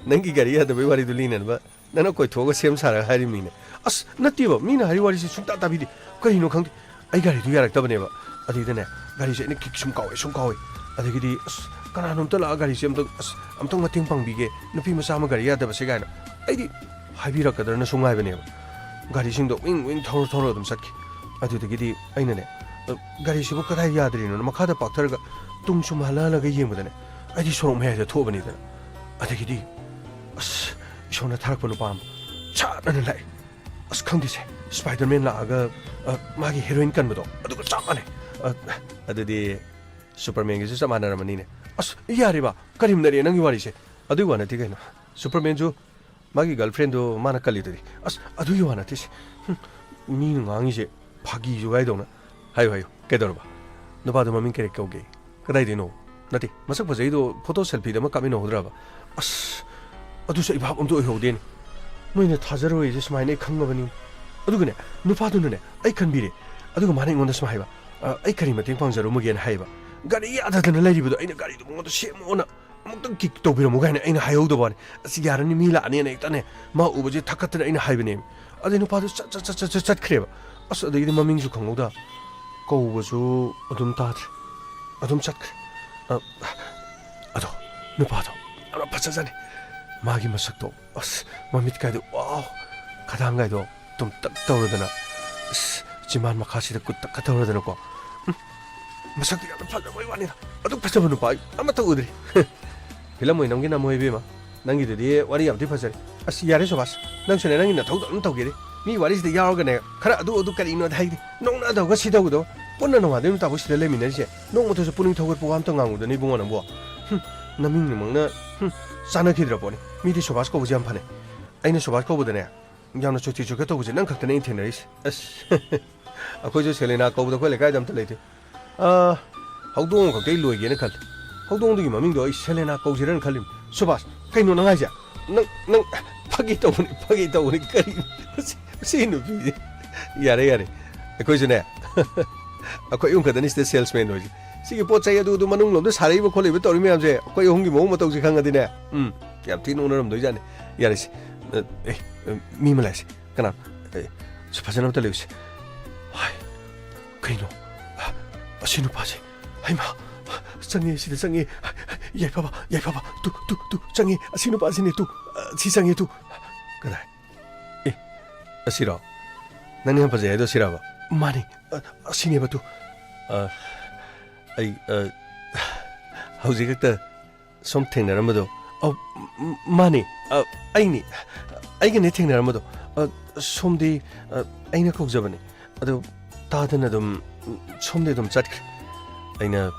ꯅꯪꯒꯤ ꯒꯥꯔꯤ ꯌꯥꯗꯕꯩ ꯋꯥꯔꯤꯗꯨ ꯂꯤꯅꯅꯕ ꯅꯪꯅ ꯀꯣꯏꯊꯣꯛꯑꯒ ꯁꯦꯝ ꯁꯥꯔꯒ ꯍꯥꯏꯔꯤꯕꯅꯤꯅꯦ꯫ ꯑꯁ, ꯅꯠꯇꯦꯕ, ꯃꯤꯅ ꯍꯥꯏꯔꯤ ꯋꯥꯔꯤꯁꯤ ꯁꯨꯡꯇꯥ ꯇꯥꯕꯤꯗꯦ꯫ ꯀꯔꯤꯅꯣ ꯈꯪꯗꯦ, ꯑꯩ ꯒꯥꯔꯤꯗꯨ ꯌꯥꯔꯛꯇꯕꯅꯦꯕ꯫ ꯑꯗꯨꯗꯅꯦ, ꯒꯥꯔꯤꯁꯦ ꯑꯩꯅ ꯀꯤꯛ ꯁꯨꯝ ꯀꯥꯎꯋꯦ, ꯁꯨꯝ ꯀꯥꯎꯋꯦ꯫ ꯑꯗꯒꯤꯗꯤ, "ꯑꯁ, ꯀꯅꯥꯅꯣꯝꯇ ꯂꯥꯛꯑ ꯒꯥꯔꯤꯁꯦ ꯑꯝꯇꯪ, ꯑꯁ, ꯑꯝꯇꯪ ꯃꯇꯦꯡ ꯄꯥꯡꯕꯤꯒꯦ, ꯅꯨꯄꯤ ꯃꯆꯥ ꯑꯃ ꯒꯥꯔꯤ ꯌꯥꯗꯕꯁꯦ" ꯀꯥꯏꯅ꯫ ꯑꯩꯗꯤ ꯍꯥꯏꯕꯤꯔꯛꯀꯗ꯭ꯔꯅꯁꯨ ꯉꯥꯏꯕꯅꯦꯕ꯫ ꯒꯥꯔꯤꯁꯤꯡꯗꯣ ꯋꯤꯡ ꯋꯤꯡ ꯊꯧꯔ ꯊꯧꯔ ꯑꯗꯨꯝ ꯆꯠꯈꯤ꯫ ꯑꯗꯨꯗꯒꯤꯗꯤ ꯑꯩꯅꯅꯦ, ꯑ, "ꯒꯥꯔꯤꯁꯤꯕꯨ ꯀꯗꯥꯏ ꯌꯥꯗ꯭ꯔꯤꯅꯣꯅ" ꯃꯈꯥꯗ ꯄꯥꯛꯊꯔꯒ ꯇꯨꯡ ꯁꯨꯝ ꯍꯜꯂ ꯍꯜꯂꯒ ꯌꯦꯡꯕꯗꯅꯦ, ꯑꯩꯗꯤ ꯁꯣꯔꯣꯛ ꯃꯌꯥꯏꯗ ꯊꯣꯛꯑꯕꯅꯤꯗꯅ꯫ ꯑꯗꯒꯤꯗꯤ, ꯑꯁ, ꯏꯁꯣꯔꯅ ꯊꯥꯔꯛꯄ ꯅꯨꯄꯥ ꯑꯃ ꯁꯠ ꯑꯅ ꯂꯥꯛꯑꯦ꯫ ꯑꯁ, ꯈꯪꯗꯦꯁꯦ, ꯁ꯭ꯄꯥꯏꯗꯔꯃꯦꯟ ꯂꯥꯛꯑꯒ, ꯑ, ꯃꯥꯒꯤ ꯍꯦꯔꯣꯏꯟ ꯀꯟꯕꯗꯣ, ꯑꯗꯨꯒ ꯆꯞ ꯃꯥꯟꯅꯩ꯫ ꯑ, ꯑꯗꯨꯗꯤ ꯁꯨꯄꯔꯃꯦꯟꯒꯤꯁꯨ ꯆꯞ ꯃꯥꯟꯅꯔꯝꯃꯅꯤꯅꯦ꯫ ꯑꯁ, ꯌꯥꯔꯦꯕ, ꯀꯔꯤꯝꯅꯔꯦ ꯅꯪꯒꯤ ꯋꯥꯔꯤꯁꯦ꯫ ꯑꯗꯨꯒꯤ ꯋꯥ ꯅꯠꯇꯦ ꯀꯩꯅꯣ꯫ ꯁꯨꯄꯔꯃꯦꯟꯁꯨ ꯃꯥꯒꯤ ꯒꯔꯜꯐ꯭ꯔꯦꯟꯗꯣ ꯃꯥꯅ ꯀꯜꯂꯤꯗꯨꯗꯤ꯫ ꯑꯁ, ꯑꯗꯨꯒꯤ ꯋꯥ ꯅꯠꯇꯦꯁꯦ꯫ ꯍꯨꯝ, ꯃꯤꯅ ꯉꯥꯡꯉꯤꯁꯦ ꯐꯥꯒꯤ ꯖꯨꯒꯥꯏꯗꯧꯅ꯫ ꯍꯥꯏꯌꯨ, ꯍꯥꯏꯌꯨ, ꯀꯩꯗꯧꯔꯕ? ꯅꯨꯄꯥꯗꯣ ꯃꯃꯤꯡ ꯀꯔꯤ ꯀꯧꯒꯦ? ꯀꯗꯥꯏꯗꯩꯅꯣ? ꯅꯠꯇꯦ, ꯃꯁꯛ ꯐꯖꯩꯗꯣ ꯐꯣꯇꯣ ꯁꯦꯜꯐꯤꯗ ꯑꯃ ꯀꯥꯞꯃꯤꯟꯅꯍꯧꯗ꯭ꯔꯕ? ꯑꯁ, ꯑꯗꯨꯁꯨ ꯑꯩ ꯚꯥꯞ ꯑꯝꯇ ꯑꯣꯏꯍꯧꯗꯦꯅꯦ꯫ ꯅꯣꯏꯅ ꯊꯥꯖꯔꯣꯏꯁꯦ ꯁꯨꯃꯥꯏꯅ ꯑꯩ ꯈꯪꯉꯕꯅꯤ꯫ ꯑꯗꯨꯒꯅꯦ, ꯅꯨꯄꯥꯗꯨꯅꯅꯦ ꯑꯩ ꯈꯟꯕꯤꯔꯦ꯫ ꯑꯗꯨꯒ ꯃꯥꯅ ꯑꯩꯉꯣꯟꯗ ꯁꯨꯃꯥꯏ ꯍꯥꯏꯕ, "ꯑ, ꯑꯩ ꯀꯔꯤ ꯃꯇꯦꯡ ꯄꯥꯡꯖꯔꯨꯃꯒꯦꯅ?" ꯍꯥꯏꯕ꯫ "ꯒꯥꯔꯤ ꯌꯥꯗꯗꯅ ꯂꯩꯔꯤꯕꯗꯣ ꯑꯩꯅ ꯒꯥꯔꯤꯗꯣ ꯃꯉꯣꯟꯗ ꯁꯦꯝꯃꯣꯅ ꯑꯃꯨꯛꯇꯪ ꯀꯤꯛ ꯇꯧꯕꯤꯔꯝꯃꯨ" ꯀꯥꯏꯅ ꯑꯩꯅ ꯍꯥꯏꯍꯧꯗꯕ ꯋꯥꯅꯤ꯫ ꯑꯁ, ꯌꯥꯔꯅꯤ, ꯃꯤ ꯂꯥꯛꯑꯅꯤꯅ ꯍꯦꯛꯇꯅꯦ ꯃꯥ ꯎꯕꯁꯦ ꯊꯛꯀꯠꯇꯅ ꯑꯩꯅ ꯍꯥꯏꯕꯅꯦ꯫ ꯑꯗꯩ ꯅꯨꯄꯥꯗꯣ ꯆꯠ, ꯆꯠ, ꯆꯠ, ꯆꯠ, ꯆꯠꯈ꯭ꯔꯦꯕ꯫ ꯑꯁ, ꯑꯗꯒꯤꯗꯤ ꯃꯃꯤꯡꯁꯨ ꯈꯪꯍꯧꯗ, ꯀꯧꯕꯁꯨ ꯑꯗꯨꯝ ꯇꯥꯗ꯭ꯔꯦ, ꯑꯗꯨꯝ ꯆꯠꯈ꯭ꯔꯦ꯫ ꯑ, ꯑꯗꯣ, ꯅꯨꯄꯥꯗꯣ ꯌꯥꯝꯅ ꯐꯖꯖꯥꯠꯅꯤ꯫ ꯃꯥꯒꯤ ꯃꯁꯛꯇꯣ, ꯑꯁ, ꯃꯃꯤꯠ ꯀꯥꯏꯗꯣ, ꯋꯥꯎ! ꯈꯗꯥꯡ ꯀꯥꯏꯗꯣ ꯇꯨꯝꯇꯛ ꯇꯧꯔꯗꯅ, ꯑꯁ, ꯆꯤꯝꯕꯥꯟ ꯃꯈꯥꯁꯤꯗ ꯀꯨꯠꯇꯛꯀ ꯇꯧꯔꯗꯅꯀꯣ꯫ ꯎꯝ, ꯃꯁꯛꯇꯣ ꯌꯥꯝꯅ ꯐꯖꯕꯩ ꯋꯥꯅꯤꯗ꯫ ꯑꯗꯨꯛ ꯐꯖꯕ ꯅꯨꯄꯥ ꯑꯩ ꯑꯃꯠꯇ ꯎꯗ꯭ꯔꯤ꯫ ꯐꯤꯂꯝ ꯑꯣꯏꯅ ꯅꯝꯒꯦ ꯅꯝꯃꯣ ꯏꯕꯦꯝꯃ꯫ ꯅꯪꯒꯤꯗꯨꯗꯤ ꯋꯥꯔꯤ ꯌꯥꯝ ꯊꯤ ꯐꯖꯔꯦ꯫ ꯑꯁ, ꯌꯥꯔꯦ ꯁꯨꯕꯥꯁ, ꯅꯪꯁꯨꯅꯦ ꯅꯪꯒꯤ ꯅꯊꯧꯗꯣ ꯑꯗꯨꯝ ꯇꯧꯒꯦꯗꯤ꯫ ꯃꯤ ꯋꯥꯔꯤꯁꯤꯗ ꯌꯥꯎꯔꯒꯅꯦ, ꯈꯔ ꯑꯗꯨ ꯑꯗꯨ ꯀꯔꯤꯅꯣꯗ ꯍꯥꯏꯗꯤ, ꯅꯣꯡꯅꯗꯧꯒ ꯁꯤꯗꯧꯒꯗꯣ꯫ ꯄꯨꯟꯅ ꯅꯣꯡꯉꯥꯟꯗꯩ ꯅꯨꯃꯤꯠ ꯇꯥꯕꯧ ꯁꯤꯗ ꯂꯩꯃꯤꯟꯅꯔꯤꯁꯦ, ꯅꯣꯡꯃꯇꯁꯨ ꯄꯨꯛꯅꯤꯡ ꯊꯧꯒꯠꯄ ꯋꯥ ꯑꯝꯇ ꯉꯥꯡꯉꯨꯗꯅ ꯏꯕꯨꯡꯉꯣ ꯅꯪꯕꯣ꯫ ꯍꯨꯝ, ꯅꯃꯤꯡ ꯅꯨꯃꯛꯅ, ꯍꯨꯝ, ꯆꯥꯟꯅꯈꯤꯗ꯭ꯔ ꯄꯣꯠꯅꯤ꯫ ꯃꯤꯗꯤ ꯁꯨꯕꯥꯁ ꯀꯧꯕꯁꯦ ꯌꯥꯝ ꯐꯅꯩ꯫ ꯑꯩꯅ ꯁꯨꯕꯥꯁ ꯀꯧꯕꯗꯅꯦ, ꯌꯥꯝꯅ ꯆꯣꯠꯊꯤ ꯆꯣꯠꯀ ꯇꯧꯕꯁꯦ ꯅꯪ ꯈꯛꯇꯅꯦ ꯑꯩꯅ ꯊꯦꯡꯅꯔꯤꯁꯦ꯫ ꯑꯁ, ꯑꯩꯈꯣꯏꯁꯨ ꯁꯦꯂꯦꯅꯥ ꯀꯧꯕꯗ ꯑꯩꯈꯣꯏ ꯂꯩꯀꯥꯏꯗ ꯑꯝꯇ ꯂꯩꯇꯦ꯫ ꯑ, ꯍꯧꯗꯣꯡ ꯈꯛꯇ ꯑꯩ ꯂꯣꯏꯒꯦꯅ ꯈꯜꯂꯤ꯫ ꯍꯧꯗꯣꯡꯗꯨꯒꯤ ꯃꯃꯤꯡꯗꯣ ꯑꯩ ꯁꯦꯂꯦꯅꯥ ꯀꯧꯁꯤꯔꯅ ꯈꯜꯂꯤꯕꯅꯤ꯫ ꯁꯨꯕꯥꯁ, ꯀꯩꯅꯣ ꯅꯪ ꯍꯥꯏꯁꯦ? ꯅꯪ, ꯅꯪ, ꯐꯥꯒꯤ ꯇꯧꯕꯅꯤ, ꯐꯥꯒꯤ ꯇꯧꯕꯅꯤ꯫ ꯀꯔꯤ? ꯁꯤ, ꯁꯤ ꯅꯨꯄꯤꯁꯦ꯫ ꯌꯥꯔꯦ, ꯌꯥꯔꯦ꯫ ꯑꯩꯈꯣꯏꯁꯨꯅꯦ, ꯑꯩꯈꯣꯏ ꯑꯍꯨꯝ ꯈꯛꯇꯅꯤ ꯁꯤꯗ salesman ꯑꯣꯏꯁꯦ꯫ ꯁꯤꯒꯤ ꯄꯣꯠ ꯆꯩ ꯑꯗꯨ, ꯑꯗꯨ ꯃꯅꯨꯡ ꯂꯣꯝꯗ ꯁꯥꯔꯛꯏꯕ ꯈꯣꯠꯂꯛꯏꯕ ꯇꯧꯔꯤ ꯃꯌꯥꯝꯁꯦ, ꯑꯩꯈꯣꯏ ꯑꯍꯨꯝꯒꯤ ꯃꯑꯣꯡ ꯃꯇꯧꯁꯦ ꯈꯪꯉꯗꯤꯅꯦ, ꯎꯝ, ꯌꯥꯝ ꯊꯤ ꯅꯣꯛꯅꯔꯝꯗꯣꯏꯖꯥꯠꯅꯤ꯫ ꯌꯥꯔꯦꯁꯦ꯫ ꯑ, ꯑꯦ, ꯑ, ꯃꯤ ꯑꯃ ꯂꯥꯛꯑꯦꯁꯦ꯫ ꯀꯅꯥ? ꯑꯦ, ꯁꯤ ꯐꯖꯅ ꯑꯝꯇ ꯂꯩꯌꯨꯁꯦ꯫ ꯍꯥꯏ, ꯀꯩꯅꯣ? ꯑꯁꯤ ꯅꯨꯄꯥꯁꯦ, ꯍꯩꯃꯥ, ꯆꯪꯉꯦ, ꯁꯤꯗ ꯆꯪꯉꯦ꯫ ꯌꯥꯏꯐꯕ, ꯌꯥꯏꯐꯕ, ꯇꯨ, ꯇꯨ, ꯇꯨ, ꯆꯪꯉꯦ꯫ ꯑꯁꯤ ꯅꯨꯄꯥꯁꯤꯅꯦ, ꯇꯨ, ꯁꯤ ꯆꯪꯉꯦ, ꯇꯨ꯫ ꯀꯗꯥꯏ? ꯑꯦ, ꯑꯁꯤꯔꯣ? ꯅꯪꯅ ꯌꯥꯝ ꯐꯖꯩ ꯍꯥꯏꯗꯣ ꯑꯁꯤꯔꯕ? ꯃꯥꯅꯦ, ꯑ, ꯑꯁꯤꯅꯦꯕ, ꯇꯨ꯫ ꯑ, ꯑꯩ, ꯑ, ꯍꯧꯖꯤꯛ ꯈꯛꯇ ꯁꯣꯝ ꯊꯦꯡꯅꯔꯝꯕꯗꯣ? ꯑꯧ, ꯃ-, ꯃꯥꯅꯦ꯫ ꯑ, ꯑꯩꯅꯤ꯫ ꯑꯩꯒꯅꯦ ꯊꯦꯡꯅꯔꯝꯕꯗꯣ꯫ ꯑ, ꯁꯣꯝꯗꯤ, ꯑ, ꯑꯩꯅ ꯀꯧꯖꯕꯅꯤ꯫ ꯑꯗꯨ ꯇꯥꯗꯅ ꯑꯗꯨꯝ, ꯁꯣꯝꯗꯤ ꯑꯗꯨꯝ ꯆꯠꯈ꯭ꯔꯦ꯫ ꯑꯩꯅ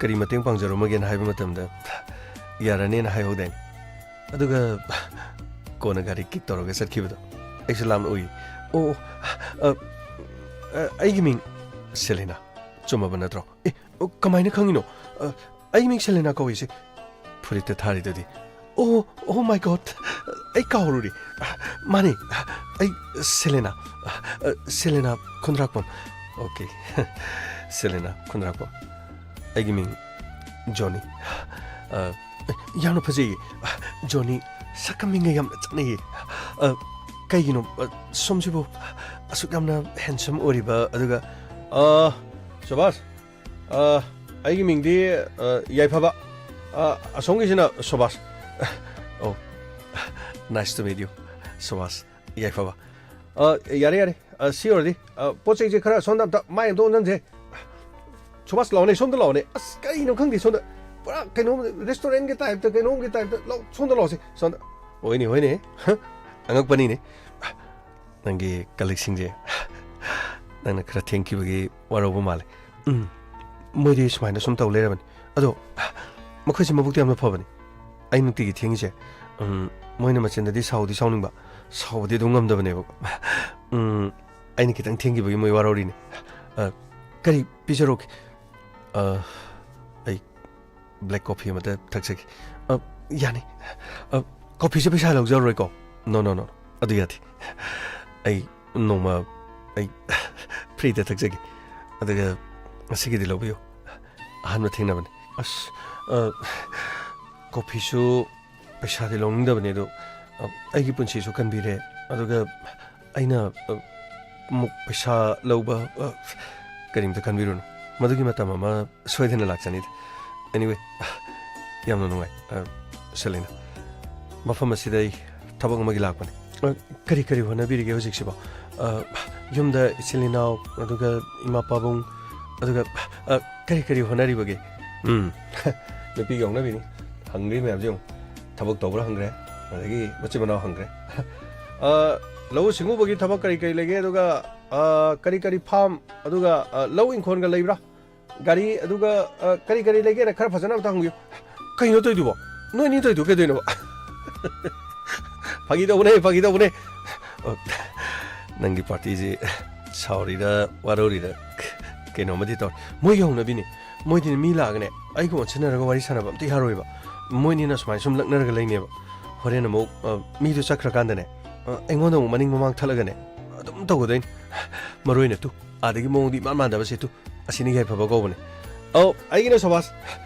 "ꯀꯔꯤ ꯃꯇꯦꯡ ꯄꯥꯡꯖꯔꯝꯃꯒꯦꯅ?" ꯍꯥꯏꯕ ꯃꯇꯝꯗ, "ꯌꯥꯔꯅꯦꯅ" ꯍꯥꯏꯍꯧꯗꯥꯏꯅꯦ? ꯑꯗꯨꯒ ꯀꯣꯟꯅ ꯒꯥꯔꯤ kick ꯇꯧꯔꯒ ꯆꯠꯈꯤꯕꯗꯣ ꯑꯩꯁꯨ ꯂꯥꯞꯅ ꯎꯏ꯫ "ꯑꯣ, ꯑꯣ, ꯑ, ꯑ, ꯑꯩꯒꯤ ꯃꯤꯡ ꯁꯦꯂꯦꯅꯥ꯫ ꯆꯨꯝꯃꯕ ꯅꯠꯇ꯭ꯔꯣ?" "ꯑꯦ, ꯑꯣ, ꯀꯃꯥꯏꯅ ꯈꯪꯉꯤꯅꯣ? ꯑ, ꯑꯩ ꯃꯤꯡ ꯁꯦꯂꯦꯅꯥ ꯀꯧꯏꯁꯦ ꯐꯨꯔꯤꯠꯇ ꯊꯥꯔꯤꯗꯨꯗꯤ꯫" "ꯑꯣ, oh my God, ꯑꯩ ꯀꯥꯎꯔꯨꯔꯦ꯫ ꯃꯥꯅꯦ, ꯑꯩ ꯁꯦꯂꯦꯅꯥ, ꯁꯦꯂꯦꯅꯥ ꯈꯨꯟꯗ꯭ꯔꯥꯛꯄꯝ꯫" "Okay, ꯁꯦꯂꯦꯅꯥ ꯈꯨꯟꯗ꯭ꯔꯥꯛꯄꯝ꯫ ꯑꯩꯒꯤ ꯃꯤꯡ ꯖꯣꯅꯤ꯫" "ꯑ, ꯌꯥꯝꯅ ꯐꯖꯩꯌꯦ꯫ ꯖꯣꯅꯤ, ꯁꯛꯀ ꯃꯤꯡꯒ ꯌꯥꯝꯅ ꯆꯥꯟꯅꯩꯌꯦ꯫ ꯑ, ꯀꯩꯒꯤꯅꯣ, ꯑ, ꯁꯣꯝꯁꯤꯕꯨ ꯑꯁꯨꯛ ꯌꯥꯝꯅ handsome ꯑꯣꯏꯔꯤꯕ, ꯑꯗꯨꯒ, ꯑ, ꯁꯨꯕꯥꯁ, ꯑ, ꯑꯩꯒꯤ ꯃꯤꯡꯗꯤ, ꯑ, ꯌꯥꯏꯐꯕ꯫ ꯑ, ꯑꯁꯣꯝꯒꯤꯁꯤꯅ ꯁꯨꯕꯥꯁ꯫ ꯑꯣ, nice to meet you, Subhas. ꯌꯥꯏꯐꯕ꯫ ꯑ, ꯌꯥꯔꯦ, ꯌꯥꯔꯦ꯫ ꯑ, ꯁꯤ ꯑꯣꯏꯔꯗꯤ, ꯑ, ꯄꯣꯠ ꯆꯩꯁꯦ ꯈꯔ ꯁꯣꯝꯗ ꯑꯝꯇ ꯃꯥꯏ ꯑꯝꯇ ꯑꯣꯟꯁꯤꯟꯁꯦ꯫ ꯁꯨꯕꯥꯁ, ꯂꯥꯛꯑꯣꯅꯦ, ꯁꯣꯝꯗ ꯂꯥꯛꯑꯣꯅꯦ꯫ ꯑꯁ, ꯀꯔꯤꯅꯣ ꯈꯪꯗꯦ, ꯁꯣꯝꯗ ꯄꯨꯔꯥ ꯀꯩꯅꯣꯝ, restaurantꯒꯤ typeꯇ, ꯀꯩꯅꯣꯝꯒꯤ typeꯇ꯫ ꯂꯥꯛꯑꯣ, ꯁꯣꯝꯗ ꯂꯥꯛꯑꯣꯁꯦ, ꯁꯣꯝꯗ꯫ ꯍꯣꯏꯅꯦ, ꯍꯣꯏꯅꯦ꯫ ꯑꯉꯛꯄꯅꯤꯅꯦ꯫ ꯅꯪꯒꯤ colleagueꯁꯤꯡꯁꯦ ꯅꯪꯅ ꯈꯔ ꯊꯦꯡꯈꯤꯕꯒꯤ ꯋꯥꯔꯧꯕ ꯃꯥꯜꯂꯦ꯫ ꯎꯝ, ꯃꯣꯏꯗꯤ ꯁꯨꯃꯥꯏꯅ ꯁꯨꯝ ꯇꯧ ꯂꯩꯔꯕꯅꯤ꯫ ꯑꯗꯣ ꯃꯈꯣꯏꯁꯦ ꯃꯕꯨꯛꯇꯤ ꯌꯥꯝꯅ ꯐꯕꯅꯤ꯫ ꯑꯩ ꯅꯨꯡꯇꯤꯒꯤ ꯊꯦꯡꯉꯤꯁꯦ, ꯎꯝ, ꯃꯣꯏꯅ ꯃꯆꯤꯟꯗꯗꯤ ꯁꯥꯎꯗꯤ ꯁꯥꯎꯅꯤꯡꯕ, ꯁꯥꯎꯕꯗꯤ ꯑꯗꯨꯝ ꯉꯝꯗꯕꯅꯦꯕ꯫ ꯎꯝ, ꯑꯩꯅ ꯈꯤꯇꯪ ꯊꯦꯡꯈꯤꯕꯒꯤ ꯃꯣꯏ ꯋꯥꯔꯧꯔꯤꯅꯦ꯫ ꯑ, ꯀꯔꯤ ꯄꯤꯖꯔꯛꯎꯒꯦ? ꯑ, ꯑꯩ black coffee ꯑꯃꯇ ꯊꯛꯆꯒꯦ꯫ ꯑ, ꯌꯥꯅꯤ꯫ ꯑ, coffeeꯁꯦ ꯄꯩꯁꯥ ꯂꯧꯖꯔꯔꯣꯏꯀꯣ? No, no, no, no. ꯑꯗꯨ ꯌꯥꯗꯦ꯫ ꯑꯩ ꯅꯣꯡꯃ ꯑꯩ freeꯗ ꯊꯛꯆꯒꯦ꯫ ꯑꯗꯨꯒ ꯉꯁꯤꯒꯤꯗꯤ ꯂꯧꯕꯤꯌꯨ꯫ ꯑꯍꯥꯟꯕ ꯊꯦꯡꯅꯕꯅꯤ꯫ ꯑꯁ, ꯑ, coffeeꯁꯨ ꯄꯩꯁꯥꯗꯤ ꯂꯧꯅꯤꯡꯗꯕꯅꯤ, ꯑꯗꯣ, ꯑ, ꯑꯩꯒꯤ ꯄꯨꯟꯁꯤꯁꯨ ꯀꯟꯕꯤꯔꯦ꯫ ꯑꯗꯨꯒ ꯑꯩꯅ, ꯑ, ꯑꯃꯨꯛ ꯄꯩꯁꯥ ꯂꯧꯕ, ꯑ, ꯀꯔꯤꯝꯇ ꯈꯟꯕꯤꯔꯨꯅꯨ꯫ ꯃꯗꯨꯒꯤ ꯃꯇꯝ ꯑꯃ ꯁꯣꯏꯗꯅ ꯂꯥꯛꯆꯅꯤꯗ꯫ Anyway, ꯌꯥꯝꯅ ꯅꯨꯡꯉꯥꯏ, ꯑ, ꯁꯦꯂꯤꯅꯥ꯫ ꯃꯐꯝ ꯑꯁꯤꯗ ꯑꯩ ꯊꯕꯛ ꯑꯃꯒꯤ ꯂꯥꯛꯄꯅꯤ꯫ ꯑ, ꯀꯔꯤ ꯀꯔꯤ ꯍꯣꯠꯅꯕꯤꯔꯤꯒꯦ ꯍꯧꯖꯤꯛꯁꯤꯕꯣ? ꯑ, ꯌꯨꯝꯗ ꯏꯆꯤꯜ ꯏꯅꯥꯎ, ꯑꯗꯨꯒ ꯏꯃꯥ ꯄꯥꯕꯨꯡ, ꯑꯗꯨꯒ, ꯑ, ꯀꯔꯤ ꯀꯔꯤ ꯍꯣꯠꯅꯔꯤꯕꯒꯦ? ꯎꯝ, ꯅꯨꯄꯤꯒꯤ ꯍꯧꯅꯕꯤꯅꯤ꯫ ꯍꯪꯗ꯭ꯔꯤ ꯃꯌꯥꯝꯁꯦ ꯌꯦꯡꯉꯨ꯫ ꯊꯕꯛ ꯇꯧꯕ꯭ꯔꯥ ꯍꯪꯈ꯭ꯔꯦ, ꯑꯗꯒꯤ ꯃꯆꯤꯟ ꯃꯅꯥꯎ ꯍꯪꯈ꯭ꯔꯦ꯫ ꯑ, ꯂꯧꯎ ꯁꯤꯡꯎꯕꯒꯤ ꯊꯕꯛ ꯀꯔꯤ ꯀꯔꯤ ꯂꯩꯒꯦ? ꯑꯗꯨꯒ, ꯑ, ꯀꯔꯤ ꯀꯔꯤ farm, ꯑꯗꯨꯒ, ꯑ, ꯂꯧ ꯏꯪꯈꯣꯜꯒ ꯂꯩꯕ꯭ꯔꯥ? ꯒꯥꯔꯤ, ꯑꯗꯨꯒ, ꯑ, ꯀꯔꯤ ꯀꯔꯤ ꯂꯩꯒꯦꯅ ꯈꯔ ꯐꯖꯅ ꯑꯝꯇ ꯍꯪꯕꯤꯌꯨ꯫ ꯀꯩꯅꯣ ꯇꯧꯔꯤꯗꯨꯕꯣ? ꯅꯣꯏ ꯑꯅꯤ ꯇꯧꯔꯤꯗꯨ ꯀꯩꯗꯧꯅꯣꯕ? ꯐꯥꯒꯤ ꯇꯧꯕꯅꯦ, ꯐꯥꯒꯤ ꯇꯧꯕꯅꯦ꯫ ꯑ, ꯅꯪꯒꯤ partyꯁꯤ ꯁꯥꯎꯔꯤꯔ ꯋꯥꯔꯧꯔꯤꯔ ꯀꯩꯅꯣꯝꯃꯗꯤ ꯇꯧꯔꯦ꯫ ꯃꯣꯏꯒꯤ ꯍꯧꯅꯕꯤꯅꯤ꯫ ꯃꯣꯏꯗꯤꯅꯦ, ꯃꯤ ꯂꯥꯛꯑꯒꯅꯦ, ꯑꯩꯒ ꯑꯣꯟꯁꯤꯟꯅꯔꯒ ꯋꯥꯔꯤ ꯁꯥꯟꯅꯕ ꯑꯝꯇ ꯌꯥꯔꯣꯏꯕ꯫ ꯃꯣꯏꯅꯤꯅ ꯁꯨꯃꯥꯏꯅ ꯁꯨꯝ ꯂꯛꯅꯔꯒ ꯂꯩꯅꯦꯕ꯫ ꯍꯣꯔꯦꯟ ꯑꯃꯨꯛ, ꯑ, ꯃꯤꯗꯨ ꯆꯠꯈ꯭ꯔꯀꯥꯟꯗꯅꯦ, ꯑ, ꯑꯩꯉꯣꯟꯗ ꯑꯃꯨꯛ ꯃꯅꯤꯡ ꯃꯃꯥꯡ ꯊꯠꯂꯒꯅꯦ, ꯑꯗꯨꯝ ꯇꯧꯒꯗꯣꯏꯅꯤ꯫ ꯃꯔꯨ ꯑꯣꯏꯅ ꯇꯨ, ꯑꯥꯗꯒꯤ ꯃꯑꯣꯡꯗꯤ ꯏꯃꯥꯟ ꯃꯥꯟꯗꯕꯁꯦ ꯇꯨ, ꯑꯁꯤꯅ ꯌꯥꯏꯐꯕ ꯀꯧꯕꯅꯦ꯫ ꯑꯧ, ꯑꯩꯒꯤꯅ ꯁꯣꯕꯥꯁ꯫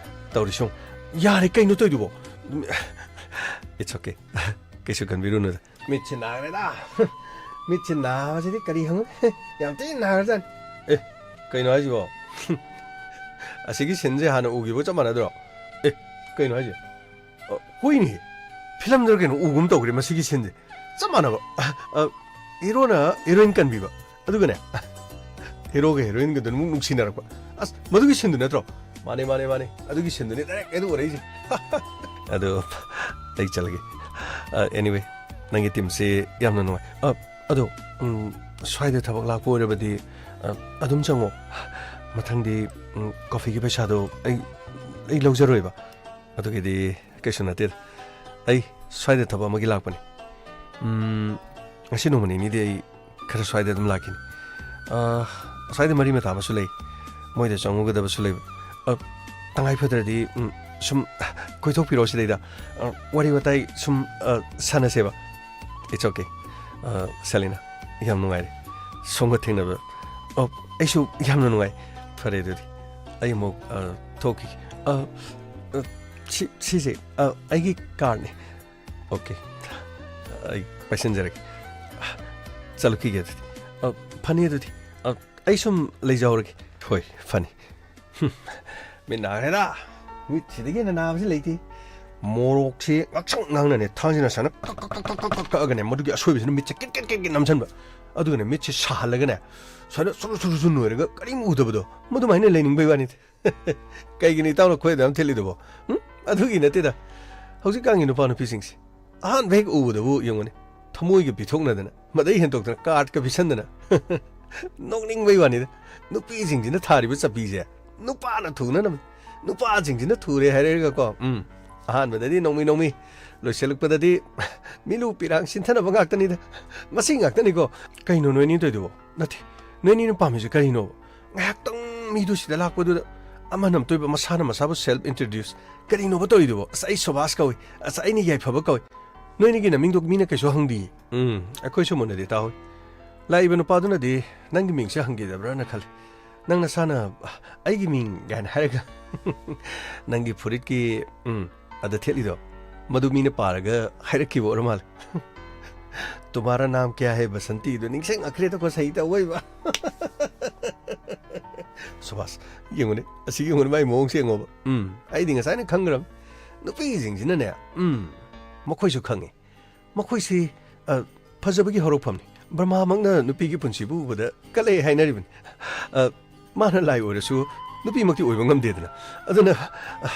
ꯇꯧꯔꯤ ꯁꯨꯝ꯫ ꯌꯥꯔꯦ, ꯀꯩꯅꯣ ꯇꯧꯔꯤꯗꯨꯕꯣ? It's okay. ꯀꯩꯁꯨ ꯈꯟꯕꯤꯔꯨꯅꯨꯗ꯫ ꯃꯤꯠꯁꯦ ꯅꯥꯈ꯭ꯔꯦꯗ꯫ ꯃꯤꯠꯁꯦ ꯅꯥꯕꯁꯤꯗꯤ ꯀꯔꯤ ꯍꯪꯉꯨ? ꯌꯥꯝ ꯊꯤꯅ ꯅꯥꯈ꯭ꯔꯖꯥꯠꯅꯤ꯫ ꯑꯦ, ꯀꯩꯅꯣ ꯍꯥꯏꯁꯤꯕꯣ? ꯑꯁꯤꯒꯤ ꯁꯤꯟꯁꯦ ꯍꯥꯟꯅ ꯎꯈꯤꯕꯒ ꯆꯞ ꯃꯥꯟꯅꯗ꯭ꯔꯣ? ꯑꯦ, ꯀꯩꯅꯣ ꯍꯥꯏꯁꯦ? ꯑ, ꯍꯣꯏꯅꯦ, ꯐꯤꯂꯝꯗꯔ ꯀꯩꯅꯣ ꯎꯒꯨꯝ ꯇꯧꯈ꯭ꯔꯦ ꯃꯁꯤꯒꯤ ꯁꯤꯟꯁꯦ꯫ ꯆꯞ ꯃꯥꯟꯅꯕ꯫ ꯑ, ꯑ, ꯍꯤꯔꯣꯅ ꯍꯤꯔꯣꯏꯟ ꯀꯟꯕꯤꯕ, ꯑꯗꯨꯒꯅꯦ, ꯍꯤꯔꯣꯒ ꯍꯤꯔꯣꯏꯟꯒꯗꯨꯅ ꯑꯃꯨꯛ ꯅꯨꯡꯁꯤꯅꯔꯛꯄ꯫ ꯑꯁ, ꯃꯗꯨꯒꯤ ꯁꯤꯟꯗꯨ ꯅꯠꯇ꯭ꯔꯣ? ꯃꯥꯅꯦ, ꯃꯥꯅꯦ, ꯃꯥꯅꯦ, ꯑꯗꯨꯒꯤ ꯁꯤꯟꯗꯨꯅꯦ ꯗꯥꯏꯔꯦꯛ ꯑꯩꯗ ꯎꯔꯛꯏꯁꯦ꯫ ꯑꯗꯣ ꯑꯩ ꯆꯠꯂꯒꯦ꯫ ꯑ, anyway, ꯅꯪꯒꯤ ꯇꯤꯝꯁꯤ ꯌꯥꯝꯅ ꯅꯨꯡꯉꯥꯏ꯫ ꯑ, ꯑꯗꯣ, ꯎꯝ, ꯁ꯭ꯋꯥꯏꯗ ꯊꯕꯛ ꯂꯥꯛꯄ ꯑꯣꯏꯔꯕꯗꯤ, ꯑ, ꯑꯗꯨꯝ ꯆꯪꯉꯣ꯫ ꯃꯊꯪꯗꯤ, ꯎꯝ, ꯀꯣꯐꯤꯒꯤ ꯄꯩꯁꯥꯗꯣ ꯑꯩ, ꯑꯩ ꯂꯧꯖꯔꯣꯏꯕ꯫ ꯑꯗꯨꯒꯤꯗꯤ ꯀꯩꯁꯨ ꯅꯠꯇꯦꯗ꯫ ꯑꯩ ꯁ꯭ꯋꯥꯏꯗ ꯊꯕꯛ ꯑꯃꯒꯤ ꯂꯥꯛꯄꯅꯤ꯫ ꯎꯝ, ꯉꯁꯤ ꯅꯣꯡꯃ ꯅꯤꯅꯤꯗꯤ ꯑꯩ ꯈꯔ ꯁ꯭ꯋꯥꯏꯗ ꯑꯗꯨꯝ ꯂꯥꯛꯈꯤꯅꯤ꯫ ꯑ, ꯁ꯭ꯋꯥꯏꯗ ꯃꯔꯤ ꯃꯇꯥ ꯑꯃꯁꯨ ꯂꯩ꯫ ꯃꯣꯏꯗ ꯆꯪꯉꯨꯒꯗꯕꯁꯨ ꯂꯩꯕ꯫ ꯑ, ꯇꯉꯥꯏ ꯐꯗ꯭ꯔꯗꯤ, ꯎꯝ, ꯁꯨꯝ ꯀꯣꯏꯊꯣꯛꯄꯤꯔꯛꯑꯣ ꯁꯤꯗꯩꯗ꯫ ꯑ, ꯋꯥꯔꯤ ꯋꯥꯇꯥꯏ ꯁꯨꯝ, ꯑ, ꯁꯥꯟꯅꯁꯦꯕ꯫ It's okay꯫ ꯑ, ꯁꯦꯂꯤꯅꯥ, ꯌꯥꯝ ꯅꯨꯡꯉꯥꯏꯔꯦ ꯁꯣꯝꯒ ꯊꯦꯡꯅꯕ꯫ ꯑ, ꯑꯩꯁꯨ ꯌꯥꯝꯅ ꯅꯨꯡꯉꯥꯏ꯫ ꯐꯔꯦ ꯑꯗꯨꯗꯤ꯫ ꯑꯩ ꯑꯃꯨꯛ, ꯑ, ꯊꯣꯛꯈꯤꯒꯦ꯫ ꯑ, ꯑ, ꯁꯤ, ꯁꯤꯁꯦ, ꯑ, ꯑꯩꯒꯤ ꯀꯥꯔꯅꯦ꯫ Okay꯫ ꯑꯩ ꯄꯥꯏꯁꯤꯟꯖꯔꯒꯦ꯫ ꯆꯠꯂꯨꯈꯤꯒꯦ ꯑꯗꯨꯗꯤ꯫ ꯑ, ꯐꯅꯤ ꯑꯗꯨꯗꯤ꯫ ꯑ, ꯑꯩ ꯁꯨꯝ ꯂꯩꯖꯍꯧꯔꯒꯦ꯫ ꯍꯣꯏ, ꯐꯅꯤ꯫ ꯍꯨꯝ, ꯃꯤꯠ ꯅꯥꯈ꯭ꯔꯦꯗ꯫ ꯃꯤꯠꯁꯤꯗꯒꯤ ꯍꯦꯟꯅ ꯅꯥꯕꯁꯤ ꯂꯩꯇꯦ꯫ ꯃꯣꯔꯣꯛꯁꯤ ꯉꯥꯛꯁꯪ ꯉꯥꯡꯅꯅꯦ, ꯊꯥꯡꯁꯤꯅ ꯁꯨꯃꯥꯏꯅ ꯀꯛ, ꯀꯛ, ꯀꯛ, ꯀꯛ, ꯀꯛ, ꯀꯛꯑꯒꯅꯦ, ꯃꯗꯨꯒꯤ ꯑꯁꯣꯏꯕꯁꯤꯅ ꯃꯤꯠꯁꯦ ꯀꯤꯠ, ꯀꯤꯠ, ꯀꯤꯠ, ꯀꯤꯠ ꯅꯝꯁꯤꯟꯕ꯫ ꯑꯗꯨꯒꯅꯦ, ꯃꯤꯠꯁꯦ ꯁꯥꯍꯜꯂꯒꯅꯦ, ꯁꯨꯃꯥꯏꯅ ꯁꯨꯔꯨ, ꯁꯨꯔꯨ, ꯁꯨꯔꯨ ꯅꯣꯏꯔꯒ ꯀꯔꯤꯝ ꯎꯗꯕꯗꯣ, ꯃꯗꯨꯃꯥꯏꯅ ꯂꯩꯅꯤꯡꯕꯩ ꯋꯥꯅꯤꯗ꯫ ꯀꯩꯒꯤꯅꯣ ꯏꯇꯥꯎꯅ ꯈꯣꯏꯗ ꯌꯥꯝ ꯊꯤꯜꯂꯤꯗꯨꯕꯣ? ꯎꯝ? ꯑꯗꯨꯒꯤ ꯅꯠꯇꯦꯗ꯫ ꯍꯧꯖꯤꯛꯀꯥꯟꯒꯤ ꯅꯨꯄꯥ ꯅꯨꯄꯤꯁꯤꯡꯁꯦ ꯑꯍꯥꯟꯕ ꯍꯦꯛ ꯎꯕꯗꯕꯨ ꯌꯦꯡꯉꯨꯅꯦ, ꯊꯃꯣꯏꯒ ꯄꯤꯊꯣꯛꯅꯗꯅ, ꯃꯗꯩ ꯍꯦꯟꯗꯣꯛꯇꯅ ꯀꯥꯔꯠꯀ ꯄꯤꯁꯟꯗꯅ꯫ ꯅꯣꯛꯅꯤꯡꯕꯩ ꯋꯥꯅꯤꯗ꯫ ꯅꯨꯄꯤꯁꯤꯡꯁꯤꯅ ꯊꯥꯔꯤꯕ ꯆꯞꯄꯤꯁꯦ ꯅꯨꯄꯥꯅ ꯊꯨꯅꯅꯕ꯫ ꯅꯨꯄꯥꯁꯤꯡꯁꯤꯅ ꯊꯨꯔꯦ ꯍꯥꯏꯔꯒꯀꯣ, ꯎꯝ, ꯑꯍꯥꯟꯕꯗꯗꯤ ꯅꯣꯡꯃꯤ ꯅꯣꯡꯃꯤ, ꯂꯣꯏꯁꯤꯜꯂꯛꯄꯗꯗꯤ ꯃꯤꯂꯨ ꯄꯤꯔꯥꯡ ꯁꯤꯟꯊꯅꯕ ꯉꯥꯛꯇꯅꯤꯗ꯫ ꯃꯁꯤ ꯉꯥꯛꯇꯅꯤꯀꯣ꯫ ꯀꯩꯅꯣ ꯅꯣꯏꯅꯤ ꯇꯧꯏꯗꯨꯕꯣ? ꯅꯠꯇꯦ, ꯅꯣꯏꯅꯤꯅ ꯄꯥꯝꯃꯤꯁꯦ ꯀꯔꯤꯅꯣꯕ? ꯉꯥꯏꯍꯥꯛꯇꯪ ꯃꯤꯗꯨ ꯁꯤꯗ ꯂꯥꯛꯄꯗꯨꯗ ꯑꯃꯅ ꯑꯃꯇ ꯑꯣꯏꯕ, ꯃꯁꯥꯅ ꯃꯁꯥꯕꯨ self introduce꯫ ꯀꯔꯤꯅꯣꯕ ꯇꯧꯔꯤꯗꯨꯕꯣ? ꯑꯁ, ꯑꯩ ꯁꯨꯕꯥꯁ ꯀꯧꯏ꯫ ꯑꯁ, ꯑꯩꯅ ꯌꯥꯏꯐꯕ ꯀꯧꯏ꯫ ꯅꯣꯏꯅꯤꯒꯤ ꯅꯃꯤꯡꯗꯣ ꯃꯤꯅ ꯀꯩꯁꯨ ꯍꯪꯗꯤꯌꯦ꯫ ꯎꯝ, ꯑꯩꯈꯣꯏꯁꯨ ꯃꯨꯟꯅꯗꯤ ꯇꯥꯍꯧꯏ꯫ ꯂꯥꯛꯏꯕ ꯅꯨꯄꯥꯗꯨꯅꯗꯤ ꯅꯪꯒꯤ ꯃꯤꯡꯁꯦ ꯍꯪꯈꯤꯗꯕ꯭ꯔꯥꯅ ꯈꯜꯂꯤ꯫ ꯅꯪ ꯅꯁꯥꯅ "ꯑꯩꯒꯤ ꯃꯤꯡ" ꯀꯥꯏꯅ ꯍꯥꯏꯔꯒ ꯅꯪꯒꯤ ꯐꯨꯔꯤꯠꯀꯤ, ꯎꯝ, ꯑꯗ ꯊꯦꯠꯂꯤꯗꯣ, ꯃꯗꯨ ꯃꯤꯅ ꯄꯥꯔꯒ ꯍꯥꯏꯔꯛꯈꯤꯕ ꯑꯣꯏꯔ ꯃꯥꯜꯂꯦ꯫ "तुम्हारा नाम क्या है, बसंती?" ꯗꯣ ꯅꯤꯡꯁꯤꯡꯉꯛꯈ꯭ꯔꯦꯗꯀꯣ, ꯁꯍꯤ ꯇꯧꯕꯩꯕ꯫ ꯁꯨꯕꯥꯁ, ꯌꯦꯡꯉꯨꯅꯦ, ꯑꯁꯤ ꯌꯦꯡꯉꯨꯅꯦ, ꯃꯥꯏ ꯃꯑꯣꯡꯁꯦ ꯌꯦꯡꯉꯣꯕ꯫ ꯎꯝ, ꯑꯩꯗꯤ ꯉꯁꯥꯏꯅ ꯈꯪꯈ꯭ꯔꯕꯅꯤ꯫ ꯅꯨꯄꯤꯁꯤꯡꯁꯤꯅ ꯅꯦ, ꯎꯝ, ꯃꯈꯣꯏꯁꯨ ꯈꯪꯉꯤ꯫ ꯃꯈꯣꯏꯁꯤ, ꯑ, ꯐꯖꯕꯒꯤ ꯍꯧꯔꯛꯐꯝꯅꯤ꯫ ꯕ꯭ꯔꯍꯃꯥꯃꯛꯅ ꯅꯨꯄꯤꯒꯤ ꯄꯨꯟꯁꯤꯕꯨ ꯎꯕꯗ ꯀꯜꯂꯛꯑꯦ ꯍꯥꯏꯅꯔꯤꯕꯅꯤ꯫ ꯑ, ꯃꯥꯅ ꯂꯥꯏ ꯑꯣꯏꯔꯁꯨ ꯅꯨꯄꯤꯃꯛꯇꯤ ꯑꯣꯏꯕ ꯉꯝꯗꯦꯗꯅ꯫ ꯑꯗꯨꯅ, ꯑ,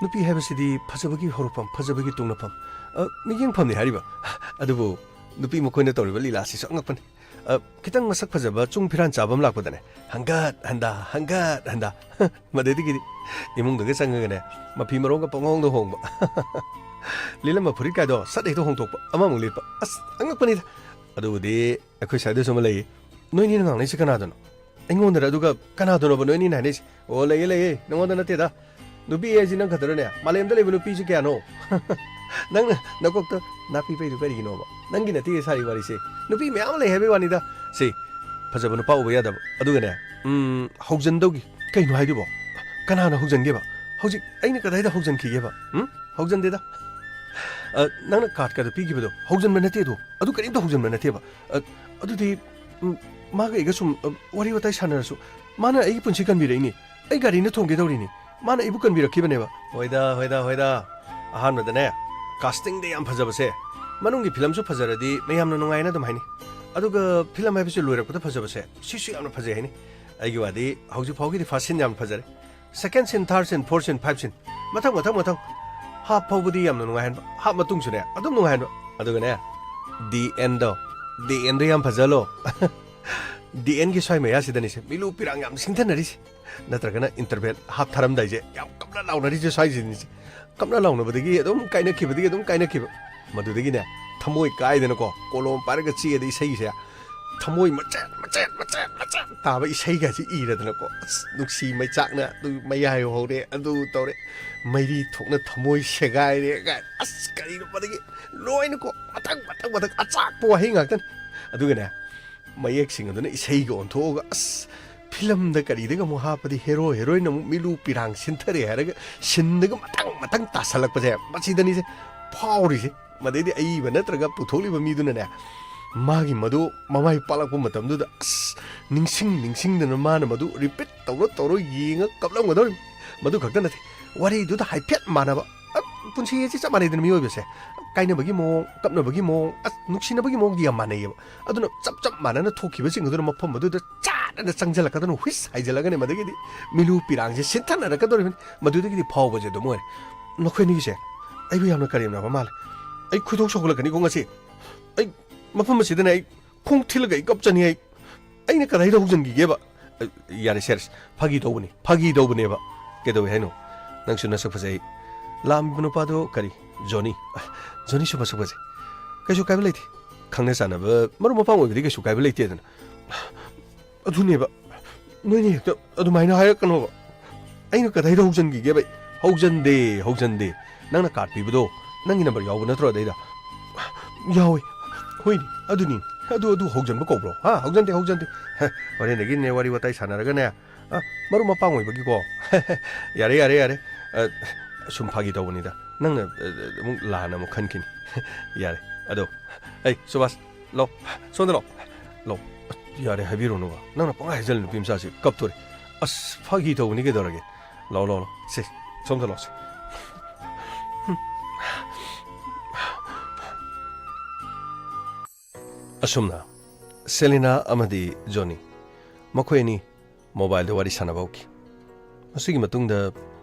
ꯅꯨꯄꯤ ꯍꯥꯏꯕꯁꯤꯗꯤ ꯐꯖꯕꯒꯤ ꯍꯧꯔꯛꯐꯝ, ꯐꯖꯕꯒꯤ ꯇꯣꯡꯅꯐꯝ, ꯑ, ꯃꯤꯠꯌꯦꯡꯐꯝꯅꯤ ꯍꯥꯏꯔꯤꯕ꯫ ꯑꯗꯨꯕꯨ ꯅꯨꯄꯤ ꯃꯈꯣꯏꯅ ꯇꯧꯔꯤꯕ ꯂꯤꯂꯥꯁꯤꯁꯨ ꯑꯉꯛꯄꯅꯤ꯫ ꯑ, ꯈꯤꯇꯪ ꯃꯁꯛ ꯐꯖꯕ ꯆꯨꯡ ꯐꯤꯔꯥꯟ ꯆꯥꯕ ꯑꯃ ꯂꯥꯛꯄꯗꯅꯦ, ꯍꯪꯒꯠ ꯍꯟꯗꯥ, ꯍꯪꯒꯠ ꯍꯟꯗꯥ꯫ ꯃꯗꯨꯗꯒꯤꯗꯤ ꯏꯃꯨꯡꯗꯒ ꯆꯪꯉꯒꯅꯦ, ꯃꯐꯤ ꯃꯔꯣꯟꯒ ꯄꯪꯍꯣꯡꯗ ꯍꯣꯡꯕ꯫ ꯂꯤꯠꯂꯝꯕ ꯐꯨꯔꯤꯠ ꯀꯥꯏꯗꯣ ꯁꯠ ꯍꯦꯛꯇ ꯍꯣꯡꯗꯣꯛꯄ, ꯑꯃꯃꯨꯛ ꯂꯤꯠꯄ꯫ ꯑꯁ, ꯑꯉꯛꯄꯅꯤꯗ꯫ ꯑꯗꯨꯕꯨꯗꯤ ꯑꯩꯈꯣꯏ ꯁ꯭ꯋꯥꯏꯗꯁꯨ ꯑꯃ ꯂꯩꯌꯦ꯫ ꯅꯣꯏꯅꯤꯅ ꯉꯥꯡꯅꯩꯁꯦ ꯀꯅꯥꯗꯅꯣ? ꯑꯩꯉꯣꯟꯗꯔ? ꯑꯗꯨꯒ ꯀꯅꯥꯗꯅꯣꯕ ꯅꯣꯏꯅꯤꯅ ꯍꯥꯏꯅꯩꯁꯦ? ꯑꯣ, ꯂꯩꯌꯦ, ꯂꯩꯌꯦ, ꯅꯉꯣꯟꯗ ꯅꯠꯇꯦꯗ꯫ ꯅꯨꯄꯤ ꯍꯥꯏꯁꯤ ꯅꯪ ꯈꯛꯇꯔꯅꯦ? ꯃꯥꯂꯦꯝꯗ ꯂꯩꯕ ꯅꯨꯄꯤꯁꯤ ꯀꯌꯥꯅꯣ? ꯅꯪꯅ ꯅꯀꯣꯛꯇ ꯅꯥꯄꯤ ꯄꯩꯗꯨ ꯀꯔꯤꯒꯤꯅꯣꯕ? ꯅꯪꯒꯤ ꯅꯠꯇꯦ ꯁꯥꯔꯤ ꯋꯥꯔꯤꯁꯦ꯫ ꯅꯨꯄꯤ ꯃꯌꯥꯝ ꯑꯃ ꯂꯩ ꯍꯥꯏꯕꯩ ꯋꯥꯅꯤꯗ꯫ ꯁꯤ, ꯐꯖꯕ ꯅꯨꯄꯥ ꯎꯕ ꯌꯥꯗꯕ꯫ ꯑꯗꯨꯒꯅꯦ, ꯎꯝ, ꯍꯧꯖꯟꯗꯧꯒꯤ꯫ ꯀꯩꯅꯣ ꯍꯥꯏꯗꯨꯕꯣ? ꯀꯅꯥꯅ ꯍꯧꯖꯟꯒꯦꯕ? ꯍꯧꯖꯤꯛ ꯑꯩꯅ ꯀꯗꯥꯏꯗ ꯍꯧꯖꯟꯈꯤꯒꯦꯕ? ꯎꯝ? ꯍꯧꯖꯟꯗꯦꯗ꯫ ꯑ, ꯅꯪꯅ ꯀꯥꯔꯠꯀꯗꯣ ꯄꯤꯈꯤꯕꯗꯣ ꯍꯧꯖꯟꯕ ꯅꯠꯇꯦ ꯑꯗꯣ꯫ ꯑꯗꯨ ꯀꯔꯤꯝꯇ ꯍꯧꯖꯟꯕ ꯅꯠꯇꯦꯕ꯫ ꯑ, ꯑꯗꯨꯗꯤ, ꯎꯝ, ꯃꯥꯒ ꯑꯩꯒ ꯁꯨꯝ, ꯑ, ꯋꯥꯔꯤ ꯋꯥꯇꯥꯏ ꯁꯥꯟꯅꯔꯁꯨ, ꯃꯥꯅ ꯑꯩꯒꯤ ꯄꯨꯟꯁꯤ ꯀꯟꯕꯤꯔꯛꯏꯅꯤ꯫ ꯑꯩ ꯒꯥꯔꯤꯅ ꯊꯣꯝꯒꯦ ꯇꯧꯔꯤꯅꯤ꯫ ꯃꯥꯅ ꯑꯩꯕꯨ ꯀꯟꯕꯤꯔꯛꯈꯤꯕꯅꯦꯕ꯫ ꯍꯣꯏꯗ, ꯍꯣꯏꯗ, ꯍꯣꯏꯗ꯫ ꯑꯍꯥꯟꯕꯗꯅꯦ, casting ꯗ ꯌꯥꯝ ꯐꯖꯕꯁꯦ, ꯃꯅꯨꯡꯒꯤ ꯐꯤꯂꯝꯁꯨ ꯐꯖꯔꯗꯤ ꯃꯌꯥꯝꯅ ꯅꯨꯡꯉꯥꯏꯅ ꯑꯗꯨꯝ ꯍꯥꯏꯅꯤ꯫ ꯑꯗꯨꯒ ꯐꯤꯂꯝ ꯍꯥꯏꯕꯁꯤ ꯂꯣꯏꯔꯛꯄꯗ ꯐꯖꯕꯁꯦ, ꯁꯤꯁꯨ ꯌꯥꯝꯅ ꯐꯖꯩ ꯍꯥꯏꯅꯤ꯫ ꯑꯩꯒꯤ ꯋꯥꯗꯤ ꯍꯧꯖꯤꯛ ꯐꯥꯎꯒꯤꯗꯤ first scene ꯌꯥꯝ ꯐꯖꯔꯦ꯫ Second scene, third scene, fourth scene, five scene, ꯃꯊꯪ, ꯃꯊꯪ, ꯃꯊꯪ꯫ Half ꯐꯥꯎꯕꯗꯤ ꯌꯥꯝꯅ ꯅꯨꯡꯉꯥꯏꯍꯟꯕ, half ꯃꯇꯨꯡꯁꯨꯅꯦ ꯑꯗꯨꯝ ꯅꯨꯡꯉꯥꯏꯍꯟꯕ꯫ ꯑꯗꯨꯒꯅꯦ, the end ꯗꯣ, the end ꯗꯣ ꯌꯥꯝ ꯐꯖꯍꯜꯂꯣ꯫ The end ꯒꯤ ꯁ꯭ꯋꯥꯏ ꯃꯌꯥꯁꯤꯗꯅꯤꯁꯦ ꯃꯤꯂꯨ ꯄꯤꯔꯥꯡ ꯌꯥꯝ ꯁꯤꯡꯊꯅꯔꯤꯁꯦ꯫ ꯅꯠꯇ꯭ꯔꯒꯅ interval half ꯊꯥꯔꯝꯗꯥꯏꯁꯦ ꯌꯥꯝ ꯀꯞꯅ ꯂꯥꯎꯅꯔꯤꯁꯦ ꯁ꯭ꯋꯥꯏꯁꯤꯅꯤꯁꯦ꯫ ꯀꯞꯅ ꯂꯥꯎꯅꯕꯗꯒꯤ ꯑꯗꯨꯝ ꯀꯥꯏꯅꯈꯤꯕꯗꯒꯤ ꯑꯗꯨꯝ ꯀꯥꯏꯅꯈꯤꯕ꯫ ꯃꯗꯨꯗꯒꯤꯅꯦ, ꯊꯃꯣꯏ ꯀꯥꯏꯗꯅꯀꯣ, ꯀꯣꯂꯣꯝ ꯄꯥꯏꯔꯒ ꯆꯦꯗ ꯏꯁꯩꯁꯦ, ꯊꯃꯣꯏ ꯃꯆꯦꯠ ꯃꯆꯦꯠ ꯃꯆꯦꯠ ꯃꯆꯦꯠ ꯇꯥꯕ ꯏꯁꯩꯒꯁꯤ ꯏꯔꯗꯅꯀꯣ, ꯑꯁ, ꯅꯨꯡꯁꯤ ꯃꯩꯆꯥꯛꯅ ꯑꯗꯨ ꯃꯌꯥꯏ ꯍꯧꯔꯦ, ꯑꯗꯨ ꯇꯧꯔꯦ, ꯃꯩꯔꯤ ꯊꯣꯛꯅ ꯊꯃꯣꯏ ꯁꯦꯒꯥꯏꯔꯦ ꯀꯥꯏ, ꯑꯁ, ꯀꯔꯤꯅꯣ ꯃꯗꯒꯤ ꯂꯣꯏꯅꯀꯣ, ꯃꯊꯪ ꯃꯊꯪ ꯃꯊꯪ ꯑꯆꯥꯛꯄ ꯋꯥꯍꯩ ꯉꯥꯛꯇꯅꯤ꯫ ꯑꯗꯨꯒꯅꯦ, ꯃꯌꯦꯛꯁꯤꯡ ꯑꯗꯨꯅ ꯏꯁꯩꯒ ꯑꯣꯟꯊꯣꯛꯑꯒ, ꯑꯁ, ꯐꯤꯂꯝꯗ ꯀꯔꯤꯗꯒ ꯑꯃꯨꯛ ꯍꯥꯞꯄꯗꯤ ꯍꯦꯔꯣ ꯍꯦꯔꯣꯏꯟ ꯑꯃꯨꯛ ꯃꯤꯂꯨ ꯄꯤꯔꯥꯡ ꯁꯤꯟꯊꯔꯦ ꯍꯥꯏꯔꯒ ꯁꯤꯟꯗꯒ ꯃꯊꯪ ꯃꯊꯪ ꯇꯥꯁꯜꯂꯛꯄꯁꯦ, ꯃꯁꯤꯗꯅꯤꯁꯦ ꯐꯥꯎꯔꯤꯁꯦ꯫ ꯃꯗꯩꯗꯤ ꯑꯏꯕ ꯅꯠꯇ꯭ꯔꯒ ꯄꯨꯊꯣꯛꯂꯤꯕ ꯃꯤꯗꯨꯅꯅꯦ, ꯃꯥꯒꯤ ꯃꯗꯨ ꯃꯃꯥꯏ ꯄꯥꯛꯂꯛꯄ ꯃꯇꯝꯗꯨꯗ, ꯑꯁ, ꯅꯤꯡꯁꯤꯡ ꯅꯤꯡꯁꯤꯡꯗꯅ ꯃꯥꯅ ꯃꯗꯨ repeat ꯇꯧꯔ ꯇꯧꯔ ꯌꯦꯡꯉ ꯀꯞꯂꯝꯒꯗꯧꯔꯤꯕꯅꯤ꯫ ꯃꯗꯨ ꯈꯛꯇ ꯅꯠꯇꯦ, ꯋꯥꯔꯤꯗꯨꯗ ꯍꯥꯏꯐꯦꯠ ꯃꯥꯟꯅꯕ꯫ ꯑ, ꯄꯨꯟꯁꯤ ꯑꯁꯤ ꯆꯞ ꯃꯥꯟꯅꯩꯗꯅ, ꯃꯤꯑꯣꯏꯕꯁꯦ꯫ ꯀꯥꯏꯅꯕꯒꯤ ꯃꯑꯣꯡ, ꯀꯞꯅꯕꯒꯤ ꯃꯑꯣꯡ, ꯑꯁ, ꯅꯨꯡꯁꯤꯅꯕꯒꯤ ꯃꯑꯣꯡꯗꯤ ꯌꯥꯝ ꯃꯥꯟꯅꯩꯌꯦꯕ꯫ ꯑꯗꯨꯅ ꯆꯞ ꯆꯞ ꯃꯥꯟꯅꯅ ꯊꯣꯛꯈꯤꯕꯁꯤꯡ ꯑꯗꯨꯅ ꯃꯐꯝ ꯑꯗꯨꯗ ꯆꯥꯅꯅ ꯆꯪꯁꯤꯜꯂꯛꯀꯗꯧꯔꯤꯕꯅꯤ, ꯍꯨꯏꯁ ꯍꯥꯏꯖꯤꯜꯂꯒꯅꯦ꯫ ꯃꯗꯒꯤꯗꯤ ꯃꯤꯂꯨ ꯄꯤꯔꯥꯡꯁꯦ ꯁꯤꯟꯊꯅꯔꯛꯀꯗꯧꯔꯤꯕꯅꯤ꯫ ꯃꯗꯨꯗꯒꯤꯗꯤ ꯐꯥꯎꯕꯁꯦ ꯑꯗꯨꯝ ꯑꯣꯏꯔꯦ꯫ ꯅꯈꯣꯏ ꯑꯅꯤꯒꯤꯁꯦ ꯑꯩꯕꯨ ꯌꯥꯝꯅ ꯀꯔꯦꯝꯅꯕ ꯃꯥꯜꯂꯦ꯫ ꯑꯩ ꯈꯣꯏꯗꯧ ꯁꯧꯒꯠꯂꯛꯀꯅꯤꯀꯣ ꯉꯁꯤ꯫ ꯑꯩ ꯃꯐꯝ ꯑꯁꯤꯗꯅꯦ ꯑꯩ ꯈꯣꯡ ꯊꯤꯜꯂꯒ ꯑꯩ ꯀꯞꯆꯅꯤ ꯑꯩ꯫ ꯑꯩꯅ ꯀꯗꯥꯏꯗ ꯍꯧꯖꯤꯟꯈꯤꯒꯦꯕ? ꯑ, ꯌꯥꯔꯦ ꯁꯦꯔꯁ, ꯐꯥꯒꯤ ꯇꯧꯕꯅꯤ, ꯐꯥꯒꯤ ꯇꯧꯕꯅꯦꯕ꯫ ꯀꯩꯗꯧꯋꯦ ꯍꯥꯏꯅꯣ? ꯅꯪꯁꯨ ꯅꯁꯛ ꯐꯖꯩ꯫ ꯂꯥꯛꯑꯝꯃꯤꯕ ꯅꯨꯄꯥꯗꯣ ꯀꯔꯤ? ꯖꯣꯅꯤ꯫ ꯑ, ꯖꯣꯅꯤꯁꯨ ꯃꯁꯛ ꯐꯖꯩ꯫ ꯀꯩꯁꯨ ꯀꯥꯏꯕ ꯂꯩꯇꯦ꯫ ꯈꯪꯅ ꯆꯥꯟꯅꯕ ꯃꯔꯨꯞ ꯃꯄꯥꯡ ꯑꯣꯏꯕꯗꯤ ꯀꯩꯁꯨ ꯀꯥꯏꯕ ꯂꯩꯇꯦꯗꯅ꯫ ꯑꯗꯨꯅꯦꯕ, ꯅꯣꯏꯅ ꯍꯦꯛꯇ ꯑꯗꯨꯃꯥꯏꯅ ꯍꯥꯏꯔꯛꯀꯅꯣꯕ꯫ ꯑꯩꯅ ꯀꯗꯥꯏꯗ ꯍꯧꯖꯤꯟꯈꯤꯒꯦꯕ? ꯍꯧꯖꯤꯟꯗꯦ, ꯍꯧꯖꯤꯟꯗꯦ꯫ ꯅꯪꯅ ꯀꯥꯔꯗ ꯄꯤꯕꯗꯣ, ꯅꯪꯒꯤ ꯅꯝꯕꯔ ꯌꯥꯎꯕ ꯅꯠꯇ꯭ꯔꯣ ꯑꯗꯩꯗ? ꯌꯥꯎꯋꯦ꯫ ꯍꯣꯏꯅꯦ, ꯑꯗꯨꯅꯤ꯫ ꯑꯗꯨ, ꯑꯗꯨ ꯍꯧꯖꯤꯟꯕ ꯀꯧꯕ꯭ꯔꯣ? ꯍꯥ? ꯍꯧꯖꯤꯟꯗꯦ, ꯍꯧꯖꯤꯟꯗꯦ꯫ ꯍꯦ, ꯍꯣꯔꯦꯟꯗꯒꯤꯅꯦ ꯋꯥꯔꯤ ꯋꯥꯇꯥꯏ ꯁꯥꯟꯅꯔꯒꯅꯦ, ꯑ, ꯃꯔꯨꯞ ꯃꯄꯥꯡ ꯑꯣꯏꯕꯒꯤꯀꯣ꯫ ꯌꯥꯔꯦ, ꯌꯥꯔꯦ, ꯌꯥꯔꯦ꯫ ꯑ, ꯁꯨꯝ ꯐꯥꯒꯤ ꯇꯧꯕꯅꯤꯗ꯫ ꯅꯪꯅ, ꯑ, ꯑꯃꯨꯛ ꯂꯥꯟꯅ ꯑꯃꯨꯛ ꯈꯟꯈꯤꯅꯤ꯫ ꯌꯥꯔꯦ꯫ ꯑꯗꯣ, ꯑꯩ, ꯁꯨꯕꯥꯁ, ꯂꯥꯎ꯫ ꯁꯣꯝꯗ ꯂꯥꯎ꯫ ꯂꯥꯎ꯫ ꯌꯥꯔꯦ, ꯍꯥꯏꯕꯤꯔꯨꯅꯨꯕ꯫ ꯅꯪꯅ ꯄꯪꯍꯥꯏ ꯍꯥꯏꯖꯜꯂꯦ, ꯅꯨꯄꯤ ꯃꯆꯥꯁꯤ ꯀꯞꯇꯣꯔꯦ꯫ ꯑꯁ, ꯐꯥꯒꯤ ꯇꯧꯕꯅꯤ, ꯀꯩꯗꯧꯔꯒꯦ? ꯂꯥꯎ, ꯂꯥꯎ, ꯂꯥꯎ꯫ ꯁꯦ, ꯁꯣꯝꯗ ꯂꯥꯎ, ꯁꯦ꯫ ꯑꯁꯨꯝꯅ ꯁꯦꯂꯤꯅꯥ ꯑꯃꯗꯤ ꯖꯣꯅꯤ, ꯃꯈꯣꯏ ꯑꯅꯤ ꯃꯣꯕꯥꯏꯜꯗ ꯋꯥꯔꯤ ꯁꯥꯟꯅꯕ ꯍꯧꯈꯤ꯫ ꯃꯁꯤꯒꯤ ꯃꯇꯨꯡꯗ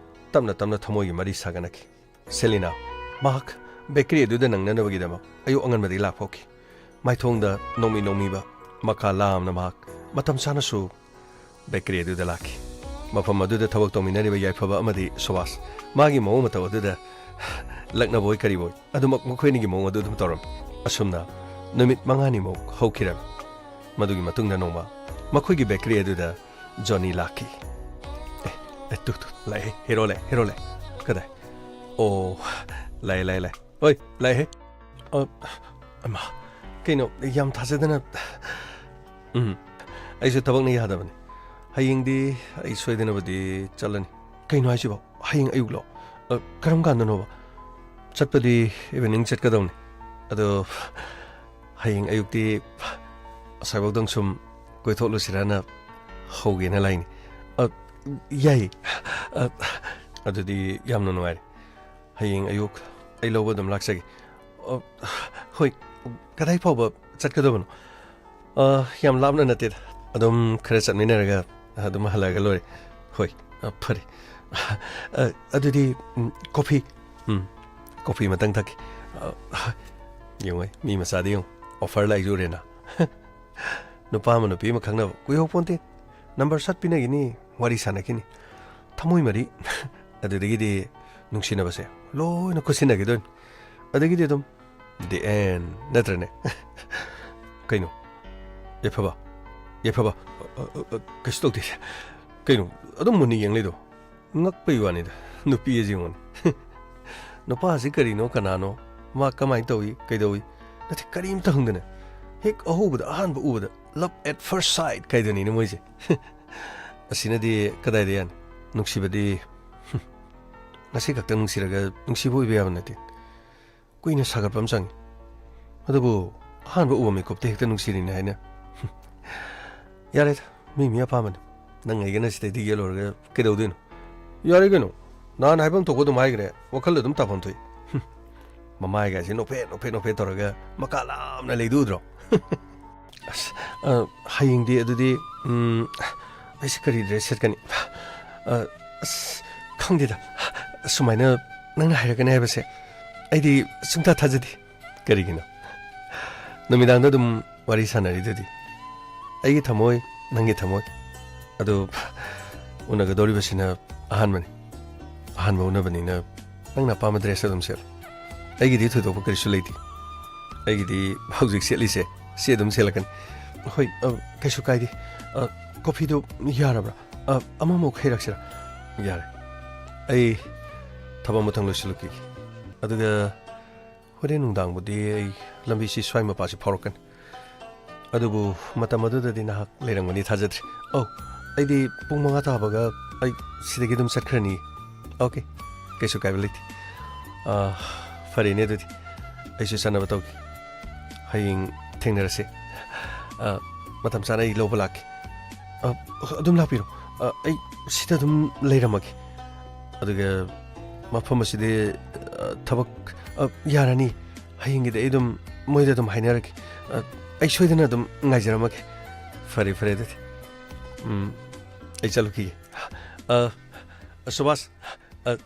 ꯇꯞꯅ ꯇꯞꯅ ꯊꯃꯣꯏꯒꯤ ꯃꯔꯤ ꯁꯥꯒꯠꯅꯈꯤ꯫ ꯁꯦꯂꯤꯅꯥ, ꯃꯍꯥꯛ ꯕꯦꯀꯔꯤ ꯑꯗꯨꯗ ꯅꯪꯅꯅꯕꯒꯤꯗꯃꯛ ꯑꯌꯨꯛ ꯑꯉꯟꯕꯗꯒꯤ ꯂꯥꯛꯄ ꯍꯧꯈꯤ꯫ ꯃꯥꯏꯊꯣꯡꯗ ꯅꯣꯡꯃꯤ ꯅꯣꯡꯃꯤꯕ ꯃꯀꯥ ꯂꯥꯝꯅ ꯃꯍꯥꯛ ꯃꯇꯝ ꯆꯥꯅꯁꯨ ꯕꯦꯀꯔꯤ ꯑꯗꯨꯗ ꯂꯥꯛꯈꯤ꯫ ꯃꯐꯝ ꯑꯗꯨꯗ ꯊꯕꯛ ꯇꯧꯃꯤꯟꯅꯔꯤꯕ ꯌꯥꯏꯐꯕ ꯑꯃꯗꯤ ꯁꯨꯕꯥꯁ, ꯃꯥꯒꯤ ꯃꯑꯣꯡ ꯃꯇꯧ ꯑꯗꯨꯗ ꯂꯛꯅꯕꯣꯏ ꯀꯔꯤꯕꯣꯏ, ꯑꯗꯨꯃꯛ ꯃꯈꯣꯏ ꯑꯅꯤꯒꯤ ꯃꯑꯣꯡ ꯑꯗꯨ ꯑꯗꯨꯝ ꯇꯧꯔꯝꯃꯤ꯫ ꯑꯁꯨꯝꯅ ꯅꯨꯃꯤꯠ ꯃꯉꯥꯅꯤꯃꯨꯛ ꯍꯧꯈꯤꯔꯝꯃꯤ꯫ ꯃꯗꯨꯒꯤ ꯃꯇꯨꯡꯗ ꯅꯣꯡꯃ ꯃꯈꯣꯏꯒꯤ ꯕꯦꯀꯔꯤ ꯑꯗꯨꯗ ꯖꯣꯅꯤ ꯂꯥꯛꯈꯤ꯫ ꯑꯦ, ꯑꯦ, ꯇꯨ, ꯇꯨ, ꯂꯥꯛꯑꯦ, ꯍꯦꯔꯣ ꯂꯥꯛꯑꯦ, ꯍꯦꯔꯣ ꯂꯥꯛꯑꯦ꯫ ꯀꯗꯥꯏ? ꯑꯣ, ꯂꯥꯛꯑꯦ, ꯂꯥꯛꯑꯦ, ꯂꯥꯛꯑꯦ꯫ ꯍꯣꯏ, ꯂꯥꯛꯑꯦ꯫ ꯑ, ꯑꯃ, ꯀꯩꯅꯣ, ꯌꯥꯝ ꯊꯥꯖꯗꯅ꯫ ꯎꯝ, ꯑꯩꯁꯨ ꯊꯕꯛꯅ ꯌꯥꯗꯕꯅꯤ꯫ ꯍꯌꯦꯡꯗꯤ ꯑꯩ ꯁꯣꯏꯗꯅꯕꯗꯤ ꯆꯠꯂꯅꯤ꯫ ꯀꯩꯅꯣ ꯍꯥꯏꯁꯤꯕꯣ? ꯍꯌꯦꯡ ꯑꯌꯨꯛꯂꯣ? ꯑ, ꯀꯔꯝ ꯀꯥꯟꯗꯅꯣꯕ? ꯆꯠꯄꯗꯤ ꯏꯚꯤꯅꯤꯡ ꯆꯠꯀꯗꯧꯅꯤ꯫ ꯑꯗꯣ ꯍꯌꯦꯡ ꯑꯌꯨꯛꯇꯤ ꯑꯁ꯭ꯋꯥꯏꯐꯥꯎꯗꯪ ꯁꯨꯝ ꯀꯣꯏꯊꯣꯛꯂꯨꯁꯤꯔꯅ ꯍꯧꯒꯦꯅ ꯂꯥꯛꯏꯅꯤ꯫ ꯌꯥꯏꯌꯦ꯫ ꯑ, ꯑꯗꯨꯗꯤ ꯌꯥꯝꯅ ꯅꯨꯡꯉꯥꯏꯔꯦ꯫ ꯍꯌꯦꯡ ꯑꯌꯨꯛ ꯑꯩ ꯂꯧꯕ ꯑꯗꯨꯝ ꯂꯥꯛꯆꯒꯦ꯫ ꯑ, ꯍꯣꯏ, ꯀꯗꯥꯏ ꯐꯥꯎꯕ ꯆꯠꯀꯗꯕꯅꯣ? ꯑ, ꯌꯥꯝ ꯂꯥꯞꯅ ꯅꯠꯇꯦꯗ꯫ ꯑꯗꯨꯝ ꯈꯔ ꯆꯠꯃꯤꯟꯅꯔꯒ ꯑꯗꯨꯝ ꯍꯜꯂꯛꯑꯒ ꯂꯣꯏꯔꯦ꯫ ꯍꯣꯏ, ꯑ, ꯐꯔꯦ꯫ ꯑ, ꯑꯗꯨꯗꯤ, ꯎꯝ, ꯀꯣꯐꯤ꯫ ꯎꯝ, ꯀꯣꯐꯤ ꯑꯃꯇꯪ ꯊꯛꯀꯦ꯫ ꯑ, ꯌꯦꯡꯉꯣ, ꯃꯤ ꯃꯆꯥꯗꯤ ꯌꯦꯡꯉꯣ, offer ꯂꯥꯛꯏꯁꯦ ꯎꯔꯦꯅ꯫ ꯅꯨꯄꯥ ꯑꯃ ꯅꯨꯄꯤ ꯑꯃ ꯈꯪꯅꯕ ꯀꯨꯏꯍꯧꯄꯣꯟꯇꯦ꯫ ꯅꯝꯕꯔ ꯁꯠ ꯄꯤꯅꯈꯤꯅꯤ, ꯋꯥꯔꯤ ꯁꯥꯟꯅꯈꯤꯅꯤ꯫ ꯊꯃꯣꯏ ꯃꯔꯤ꯫ ꯑꯗꯨꯗꯒꯤꯗꯤ ꯅꯨꯡꯁꯤꯅꯕꯁꯦ ꯂꯣꯏꯅ ꯈꯨꯠꯁꯤꯟꯅꯈꯤꯗꯣꯏꯅꯤ꯫ ꯑꯗꯒꯤꯗꯤ ꯑꯗꯨꯝ the end, ꯅꯠꯇ꯭ꯔꯅꯦ? ꯀꯩꯅꯣ? ꯌꯥꯏꯐꯕ? ꯌꯥꯏꯐꯕ? ꯑ, ꯑ, ꯑ, ꯀꯩꯁꯨ ꯇꯧꯗꯦ꯫ ꯀꯩꯅꯣ? ꯑꯗꯨꯝ ꯃꯨꯟꯅ ꯌꯦꯡ ꯂꯩꯗꯣ? ꯉꯛꯄꯩ ꯋꯥꯅꯤꯗ, ꯅꯨꯄꯤ ꯑꯁꯤ ꯌꯦꯡꯉꯨꯅꯦ꯫ ꯅꯨꯄꯥꯁꯤ ꯀꯔꯤꯅꯣ, ꯀꯅꯥꯅꯣ, ꯃꯥ ꯀꯃꯥꯏꯅ ꯇꯧꯏ, ꯀꯩꯗꯧꯏ, ꯅꯠꯇꯦ, ꯀꯔꯤꯝꯇ ꯍꯪꯗꯅ ꯍꯦꯛ ꯑꯍꯧꯕꯗ, ꯑꯍꯥꯟꯕ ꯎꯕꯗ love at first sight ꯀꯥꯏꯗꯨꯅꯤꯅꯦ ꯃꯣꯏꯁꯦ꯫ ꯑꯁꯤꯅꯗꯤ ꯀꯗꯥꯏꯗ ꯌꯥꯅꯤ? ꯅꯨꯡꯁꯤꯕꯗꯤ, ꯍꯨꯝ, ꯉꯁꯤ ꯈꯛꯇ ꯅꯨꯡꯁꯤꯔꯒ ꯅꯨꯡꯁꯤꯕ ꯑꯣꯏꯕ ꯌꯥꯕ ꯅꯠꯇꯦ꯫ ꯀꯨꯏꯅ ꯁꯥꯒꯠꯄ ꯑꯃ ꯆꯪꯉꯤ꯫ ꯑꯗꯨꯕꯨ ꯑꯍꯥꯟꯕ ꯎꯕ ꯃꯤꯀꯨꯞꯇ ꯍꯦꯛꯇ ꯅꯨꯡꯁꯤꯔꯤꯅꯦ ꯍꯥꯏꯅ꯫ ꯌꯥꯔꯦꯗ, ꯃꯤ ꯃꯤ ꯑꯄꯥꯝꯕꯅꯤ꯫ ꯅꯪ ꯑꯩꯒꯅ ꯁꯤꯗꯩꯗꯤ ꯌꯦꯜꯂꯨꯔꯒ ꯀꯩꯗꯧꯗꯣꯏꯅꯣ? ꯌꯥꯔꯦ ꯀꯩꯅꯣ, ꯅꯍꯥꯟ ꯍꯥꯏꯐꯝ ꯊꯣꯛꯄ ꯑꯗꯨꯝ ꯍꯥꯏꯈ꯭ꯔꯦ, ꯋꯥꯈꯜꯗ ꯑꯗꯨꯝ ꯇꯥꯐꯝ ꯊꯣꯛꯏ꯫ ꯍꯨꯝ꯫ ꯃꯃꯥꯏꯒꯥꯏꯁꯦ ꯅꯣꯛꯐꯦꯠ ꯅꯣꯛꯐꯦꯠ ꯅꯣꯛꯐꯦꯠ ꯇꯧꯔꯒ ꯃꯀꯥ ꯂꯥꯝꯅ ꯂꯩꯗꯨ ꯎꯗ꯭ꯔꯣ? ꯑꯁ, ꯑ, ꯍꯌꯦꯡꯗꯤ ꯑꯗꯨꯗꯤ, ꯎꯝ, ꯑꯩꯁꯦ ꯀꯔꯤ dress ꯁꯦꯠꯀꯅꯤ? ꯑ, ꯑꯁ, ꯈꯪꯗꯦꯗ꯫ ꯑꯁꯨꯃꯥꯏꯅ ꯅꯪꯅ ꯍꯥꯏꯔꯛꯀꯅꯤ ꯍꯥꯏꯕꯁꯦ ꯑꯩꯗꯤ ꯁꯨꯡꯊꯥ ꯊꯥꯖꯗꯦ꯫ ꯀꯔꯤꯒꯤꯅꯣ? ꯅꯨꯃꯤꯗꯥꯡꯗ ꯑꯗꯨꯝ ꯋꯥꯔꯤ ꯁꯥꯟꯅꯔꯤꯗꯨꯗꯤ꯫ ꯑꯩꯒꯤ ꯊꯃꯣꯏ, ꯅꯪꯒꯤ ꯊꯃꯣꯏ꯫ ꯑꯗꯨ ꯎꯅꯒꯗꯧꯔꯤꯕꯁꯤꯅ ꯑꯍꯥꯟꯕꯅꯤ꯫ ꯑꯍꯥꯟꯕ ꯎꯅꯕꯅꯤꯅ ꯅꯪꯅ ꯑꯄꯥꯝꯕ dress ꯑꯗꯨꯝ ꯁꯦꯠꯂꯨ꯫ ꯑꯩꯒꯤꯗꯤ ꯊꯣꯏꯗꯣꯛꯄ ꯀꯔꯤꯁꯨ ꯂꯩꯇꯦ꯫ ꯑꯩꯒꯤꯗꯤ ꯍꯧꯖꯤꯛ ꯁꯦꯠꯂꯤꯁꯦ, ꯁꯤ ꯑꯗꯨꯝ ꯁꯦꯠꯂꯛꯀꯅꯤ꯫ ꯍꯣꯏ, ꯑ, ꯀꯩꯁꯨ ꯀꯥꯏꯗꯦ꯫ ꯑ, ꯀꯣꯐꯤꯗꯨ ꯌꯥꯔꯕ꯭ꯔꯥ? ꯑ, ꯑꯃꯃꯨꯛ ꯍꯩꯔꯛꯁꯤꯔꯥ? ꯌꯥꯔꯦ꯫ ꯑꯩ ꯊꯕꯛ ꯃꯊꯪ ꯂꯣꯏꯁꯤꯜꯂꯛꯈꯤꯒꯦ꯫ ꯑꯗꯨꯒ ꯍꯣꯔꯦꯟ ꯅꯨꯡꯗꯥꯡꯕꯨꯗꯤ ꯑꯩ ꯂꯝꯕꯤꯁꯤ ꯁ꯭ꯋꯥꯏ ꯃꯄꯥꯁꯤ ꯐꯥꯎꯔꯛꯀꯅꯤ꯫ ꯑꯗꯨꯕꯨ ꯃꯇꯝ ꯑꯗꯨꯗꯗꯤ ꯅꯍꯥꯛ ꯂꯩꯔꯝꯒꯅꯤ ꯊꯥꯖꯗ꯭ꯔꯦ꯫ ꯑꯧ, ꯑꯩꯗꯤ ꯄꯨꯡ ꯃꯉꯥ ꯇꯥꯕꯒ ꯑꯩ ꯁꯤꯗꯒꯤ ꯑꯗꯨꯝ ꯆꯠꯈ꯭ꯔꯅꯤ꯫ ꯑꯣꯀꯦ, ꯀꯩꯁꯨ ꯀꯥꯏꯕ ꯂꯩꯇꯦ꯫ ꯑꯥ, ꯐꯔꯦꯅꯦ ꯑꯗꯨꯗꯤ꯫ ꯑꯩꯁꯨ ꯆꯠꯅꯕ ꯇꯧꯒꯦ꯫ ꯍꯌꯦꯡ ꯊꯦꯡꯅꯔꯁꯦ꯫ ꯑꯥ, ꯃꯇꯝ ꯆꯥꯅ ꯑꯩ ꯂꯧꯕ ꯂꯥꯛꯀꯦ꯫ ꯑꯥ, ꯑꯗꯨꯝ ꯂꯥꯛꯄꯤꯔꯣ꯫ ꯑ, ꯑꯩ ꯁꯤꯗ ꯑꯗꯨꯝ ꯂꯩꯔꯝꯃꯒꯦ꯫ ꯑꯗꯨꯒ ꯃꯐꯝ ꯑꯁꯤꯗꯤ, ꯑ, ꯊꯕꯛ, ꯑ, ꯌꯥꯔꯅꯤ꯫ ꯍꯌꯦꯡꯒꯤꯗꯤ ꯑꯩ ꯑꯗꯨꯝ ꯃꯣꯏꯗ ꯑꯗꯨꯝ ꯍꯥꯏꯅꯔꯒꯦ꯫ ꯑ, ꯑꯩ ꯁꯣꯏꯗꯅ ꯑꯗꯨꯝ ꯉꯥꯏꯖꯔꯝꯃꯒꯦ꯫ ꯐꯔꯦ, ꯐꯔꯦ ꯑꯗꯨꯗꯤ꯫ ꯎꯝ, ꯑꯩ ꯆꯠꯂꯨꯈꯤꯒꯦ꯫ ꯑ, ꯁꯨꯕꯥꯁ, ꯑ,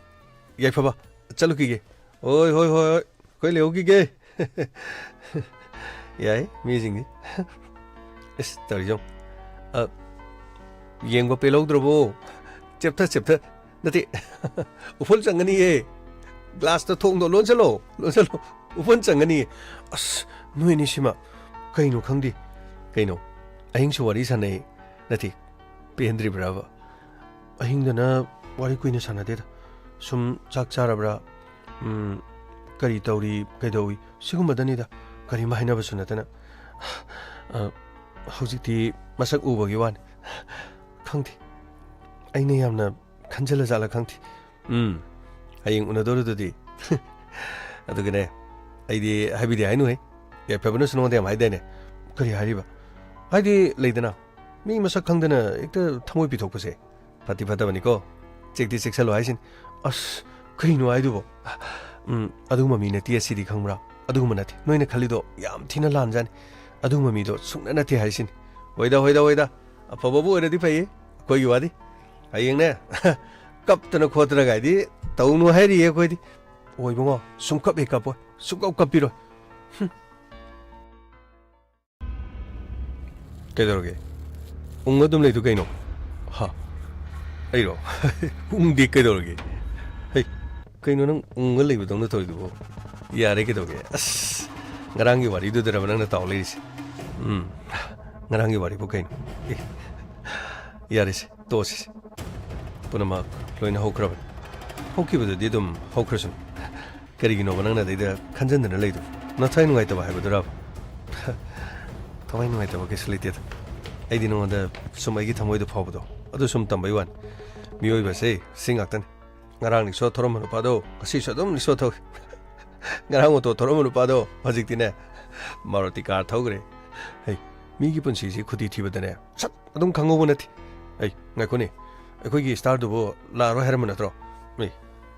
ꯌꯥꯏꯐꯕ, ꯆꯠꯂꯨꯈꯤꯒꯦ꯫ ꯍꯣꯏ, ꯍꯣꯏ, ꯍꯣꯏ, ꯍꯣꯏ꯫ ꯑꯩꯈꯣꯏ ꯂꯩꯍꯧꯈꯤꯒꯦ꯫ ꯌꯥꯏ, ꯃꯤꯁꯤꯡꯗꯤ꯫ ꯏꯁ, ꯇꯧꯔꯤꯁꯦ ꯌꯦꯡꯉꯨ꯫ ꯑ, ꯌꯦꯡꯕ ꯄꯦꯜꯍꯧꯗ꯭ꯔꯕꯣ? ꯆꯦꯞꯊ, ꯆꯦꯞꯊ꯫ ꯅꯠꯇꯦ, ꯎꯐꯨꯜ ꯆꯪꯒꯅꯤꯌꯦ꯫ ꯒ꯭ꯂꯥꯁꯇ ꯊꯣꯡꯗꯣ ꯂꯣꯟꯁꯤꯜꯂꯣ, ꯂꯣꯟꯁꯤꯜꯂꯣ꯫ ꯎꯐꯨꯜ ꯆꯪꯒꯅꯤꯌꯦ꯫ ꯑꯁ, ꯅꯣꯏ ꯑꯅꯤꯁꯤꯃ ꯀꯩꯅꯣ ꯈꯪꯗꯦ꯫ ꯀꯩꯅꯣ? ꯑꯍꯤꯡꯁꯨ ꯋꯥꯔꯤ ꯁꯥꯟꯅꯩ꯫ ꯅꯠꯇꯦ, ꯄꯦꯟꯗ꯭ꯔꯤꯕ꯭ꯔꯕ? ꯑꯍꯤꯡꯗꯅ ꯋꯥꯔꯤ ꯀꯨꯏꯅ ꯁꯥꯟꯅꯗꯦꯗ꯫ ꯁꯨꯝ ꯆꯥꯛ ꯆꯥꯔꯕ꯭ꯔꯥ, ꯎꯝ, ꯀꯔꯤ ꯇꯧꯔꯤ, ꯀꯩꯗꯧꯏ, ꯁꯤꯒꯨꯝꯕꯗꯅꯤꯗ꯫ ꯀꯔꯤꯝ ꯍꯥꯏꯅꯕꯁꯨ ꯅꯠꯇꯅ꯫ ꯑ, ꯍꯧꯖꯤꯛꯇꯤ ꯃꯁꯛ ꯎꯕꯒꯤ ꯋꯥꯅꯤ꯫ ꯈꯪꯗꯦ꯫ ꯑꯩꯅ ꯌꯥꯝꯅ ꯈꯟꯖꯜꯂ ꯖꯥꯠꯂ ꯈꯪꯗꯦ꯫ ꯎꯝ, ꯍꯌꯦꯡ ꯎꯅꯗꯧꯔꯗꯨꯗꯤ꯫ ꯑꯗꯨꯒꯅꯦ, ꯑꯩꯗꯤ ꯍꯥꯏꯕꯤꯗꯦ ꯍꯥꯏꯅꯨꯍꯦ꯫ ꯌꯥꯏꯐꯕꯅꯁꯨ ꯅꯉꯣꯟꯗ ꯌꯥꯝ ꯍꯥꯏꯗꯥꯏꯅꯦ? ꯀꯔꯤ ꯍꯥꯏꯔꯤꯕ? ꯍꯥꯏꯗꯤ, ꯂꯩꯗꯅ, ꯃꯤ ꯃꯁꯛ ꯈꯪꯗꯅ ꯍꯦꯛꯇ ꯊꯃꯣꯏ ꯄꯤꯊꯣꯛꯄꯁꯦ ꯐꯠꯇꯤ ꯐꯠꯇꯕꯅꯤꯀꯣ꯫ ꯆꯦꯛꯇꯤ ꯆꯦꯛꯁꯜꯂꯣ ꯍꯥꯏꯁꯤꯅꯤ꯫ ꯑꯁ, ꯀꯩꯅꯣ ꯍꯥꯏꯗꯨꯕꯣ? ꯎꯝ, ꯑꯗꯨꯒꯨꯝꯕ ꯃꯤ ꯅꯠꯇꯦ ꯑꯁꯤꯗꯤ, ꯈꯪꯕ꯭ꯔꯥ? ꯑꯗꯨꯒꯨꯝꯕ ꯅꯠꯇꯦ꯫ ꯅꯣꯏꯅ ꯈꯜꯂꯤꯗꯣ ꯌꯥꯝ ꯊꯤꯅ ꯂꯥꯟꯖꯥꯠꯅꯤ꯫ ꯑꯗꯨꯒꯨꯝꯕ ꯃꯤꯗꯣ ꯁꯨꯡꯅ ꯅꯠꯇꯦ ꯍꯥꯏꯁꯤꯅꯤ꯫ ꯍꯣꯏꯗ, ꯍꯣꯏꯗ, ꯍꯣꯏꯗ꯫ ꯑꯐꯕꯕꯨ ꯑꯣꯏꯔꯗꯤ ꯐꯩꯌꯦ꯫ ꯑꯩꯈꯣꯏꯒꯤ ꯋꯥꯗꯤ꯫ ꯍꯌꯦꯡꯅꯦ, ꯀꯞꯇꯅ ꯈꯣꯠꯇꯅ ꯒꯥꯏꯗꯤ ꯇꯧꯅꯨ ꯍꯥꯏꯔꯤꯌꯦ ꯑꯩꯈꯣꯏꯗꯤ꯫ ꯑꯣꯏꯕꯨꯡꯉꯣ, ꯁꯨꯡꯀꯞ ꯍꯦꯛ ꯀꯞꯄꯣꯏ꯫ ꯁꯨꯡꯀꯞ ꯀꯞꯄꯤꯔꯣꯏ꯫ ꯍꯨꯝ꯫ ꯀꯩꯗꯧꯔꯒꯦ? ꯎꯪꯉ ꯑꯗꯨꯝ ꯂꯩꯗꯨ ꯀꯩꯅꯣ? ꯍꯥ? ꯑꯩꯔꯣ? ꯎꯪꯗꯦ, ꯀꯩꯗꯧꯔꯒꯦ? ꯍꯩ, ꯀꯩꯅꯣ ꯅꯪ ꯎꯪꯉ ꯂꯩꯕꯗꯧꯅ ꯇꯧꯔꯤꯗꯨꯕꯣ? ꯌꯥꯔꯦ, ꯀꯩꯗꯧꯒꯦ? ꯑꯁ, ꯉꯔꯥꯡꯒꯤ ꯋꯥꯔꯤꯗꯨꯗꯔꯕ ꯅꯪꯅ ꯇꯥꯎ ꯂꯩꯔꯤꯁꯦ? ꯎꯝ, ꯉꯔꯥꯡꯒꯤ ꯋꯥꯔꯤꯕꯨ ꯀꯩꯅꯣ? ꯑꯦ, ꯌꯥꯔꯦꯁꯦ, ꯇꯣꯛꯑꯁꯤꯁꯦ꯫ ꯄꯨꯝꯅꯃꯛ ꯂꯣꯏꯅ ꯍꯧꯈ꯭ꯔꯕꯅꯤ꯫ ꯍꯧꯈꯤꯕꯗꯨꯗꯤ ꯑꯗꯨꯝ ꯍꯧꯈ꯭ꯔꯁꯅꯨ꯫ ꯀꯔꯤꯒꯤꯅꯣꯕ ꯅꯪꯅ ꯑꯗꯩꯗ ꯈꯟꯖꯟꯗꯅ ꯂꯩꯗꯣ? ꯅꯊ꯭ꯋꯥꯏ ꯅꯨꯡꯉꯥꯏꯇꯕ ꯍꯥꯏꯕꯗꯨꯔꯕ? ꯊꯋꯥꯏ ꯅꯨꯡꯉꯥꯏꯇꯕ ꯀꯩꯁꯨ ꯂꯩꯇꯦꯗ꯫ ꯑꯩꯗꯤ ꯅꯉꯣꯟꯗ ꯁꯨꯝ ꯑꯩꯒꯤ ꯊꯃꯣꯏꯗ ꯐꯥꯎꯕꯗꯣ, ꯑꯗꯨ ꯁꯨꯝ ꯇꯝꯕꯩ ꯋꯥꯅꯤ꯫ ꯃꯤꯑꯣꯏꯕꯁꯦ ꯁꯤ ꯉꯥꯛꯇꯅꯤ꯫ ꯉꯔꯥꯡ ꯔꯤꯛꯁꯣ ꯊꯧꯔꯝꯕ ꯅꯨꯄꯥꯗꯣ ꯉꯁꯤꯁꯨ ꯑꯗꯨꯝ ꯔꯤꯛꯁꯣ ꯊꯧꯏ꯫ ꯉꯔꯥꯡ ꯑꯣꯇꯣ ꯊꯧꯔꯝꯕ ꯅꯨꯄꯥꯗꯣ ꯍꯧꯖꯤꯛꯇꯤꯅꯦ, ꯃꯥꯔꯨꯇꯤ ꯀꯥꯔ ꯊꯧꯈ꯭ꯔꯦ꯫ ꯍꯩ, ꯃꯤꯒꯤ ꯄꯨꯟꯁꯤꯁꯤ ꯈꯨꯗꯤ ꯊꯤꯕꯗꯅꯦ, ꯁꯠ ꯑꯗꯨꯝ ꯈꯪꯍꯧꯕ ꯅꯠꯇꯦ꯫ ꯑꯩ, ꯉꯥꯏꯈꯣꯅꯦ, ꯑꯩꯈꯣꯏꯒꯤ ꯁ꯭ꯇꯥꯔꯗꯨꯕꯨ ꯂꯥꯛꯑꯔꯣꯏ ꯍꯥꯏꯔꯝꯕ ꯅꯠꯇ꯭ꯔꯣ? ꯑꯦ,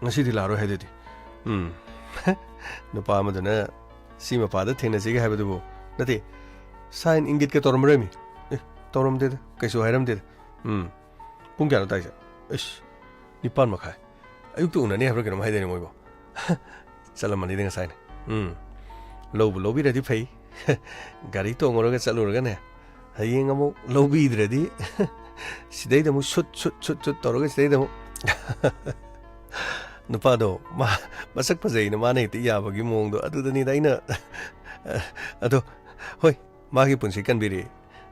ꯉꯁꯤꯗꯤ ꯂꯥꯛꯑꯔꯣꯏ ꯍꯥꯏꯗꯨꯗꯤ꯫ ꯎꯝ꯫ ꯅꯨꯄꯥ ꯑꯃꯗꯨꯅ ꯁꯤ ꯃꯄꯥꯗ ꯊꯦꯡꯅꯁꯤꯒꯦ ꯍꯥꯏꯕꯗꯨꯕꯨ, ꯅꯠꯇꯦ, ꯁꯥꯏꯟ ꯏꯪꯒꯤꯠꯀ ꯇꯧꯔꯝꯕꯔꯣꯏꯃꯤ꯫ ꯑꯦ, ꯇꯧꯔꯝꯗꯦꯗ, ꯀꯩꯁꯨ ꯍꯥꯏꯔꯝꯗꯦꯗ꯫ ꯎꯝ꯫ ꯄꯨꯡ ꯀꯌꯥꯅꯣ ꯇꯥꯏꯁꯦ? ꯏꯁ, ꯅꯤꯄꯥꯟ ꯃꯈꯥꯏ꯫ ꯑꯌꯨꯛꯇ ꯎꯅꯅꯤ ꯍꯥꯏꯕ꯭ꯔꯥ ꯀꯩꯅꯣꯝ ꯍꯥꯏꯗꯣꯏꯅꯦ ꯃꯣꯏꯕꯣ꯫ ꯆꯠꯂꯝꯃꯅꯤꯗ ꯉꯁꯥꯏꯅ꯫ ꯎꯝ꯫ ꯂꯧꯕꯨ ꯂꯧꯕꯤꯔꯗꯤ ꯐꯩ꯫ ꯒꯥꯔꯤ ꯇꯣꯡꯉꯨꯔꯒ ꯆꯠꯂꯨꯔꯒꯅꯦ, ꯍꯌꯦꯡ ꯑꯃꯨꯛ ꯂꯧꯕꯤꯗ꯭ꯔꯗꯤ ꯁꯤꯗꯩꯗ ꯑꯃꯨꯛ ꯁꯨꯠ, ꯁꯨꯠ, ꯁꯨꯠ, ꯁꯨꯠ ꯇꯧꯔꯒ ꯁꯤꯗꯩꯗ ꯑꯃꯨꯛ꯫ ꯅꯨꯄꯥꯗꯣ ꯃꯥ ꯃꯁꯛ ꯐꯖꯩꯅ ꯃꯥꯅ ꯍꯦꯛꯇ ꯌꯥꯕꯒꯤ ꯃꯑꯣꯡꯗꯣ ꯑꯗꯨꯗꯅꯤꯗ ꯑꯩꯅ, ꯑꯗꯣ, ꯍꯣꯏ, ꯃꯥꯒꯤ ꯄꯨꯟꯁꯤ ꯀꯟꯕꯤꯔꯦ꯫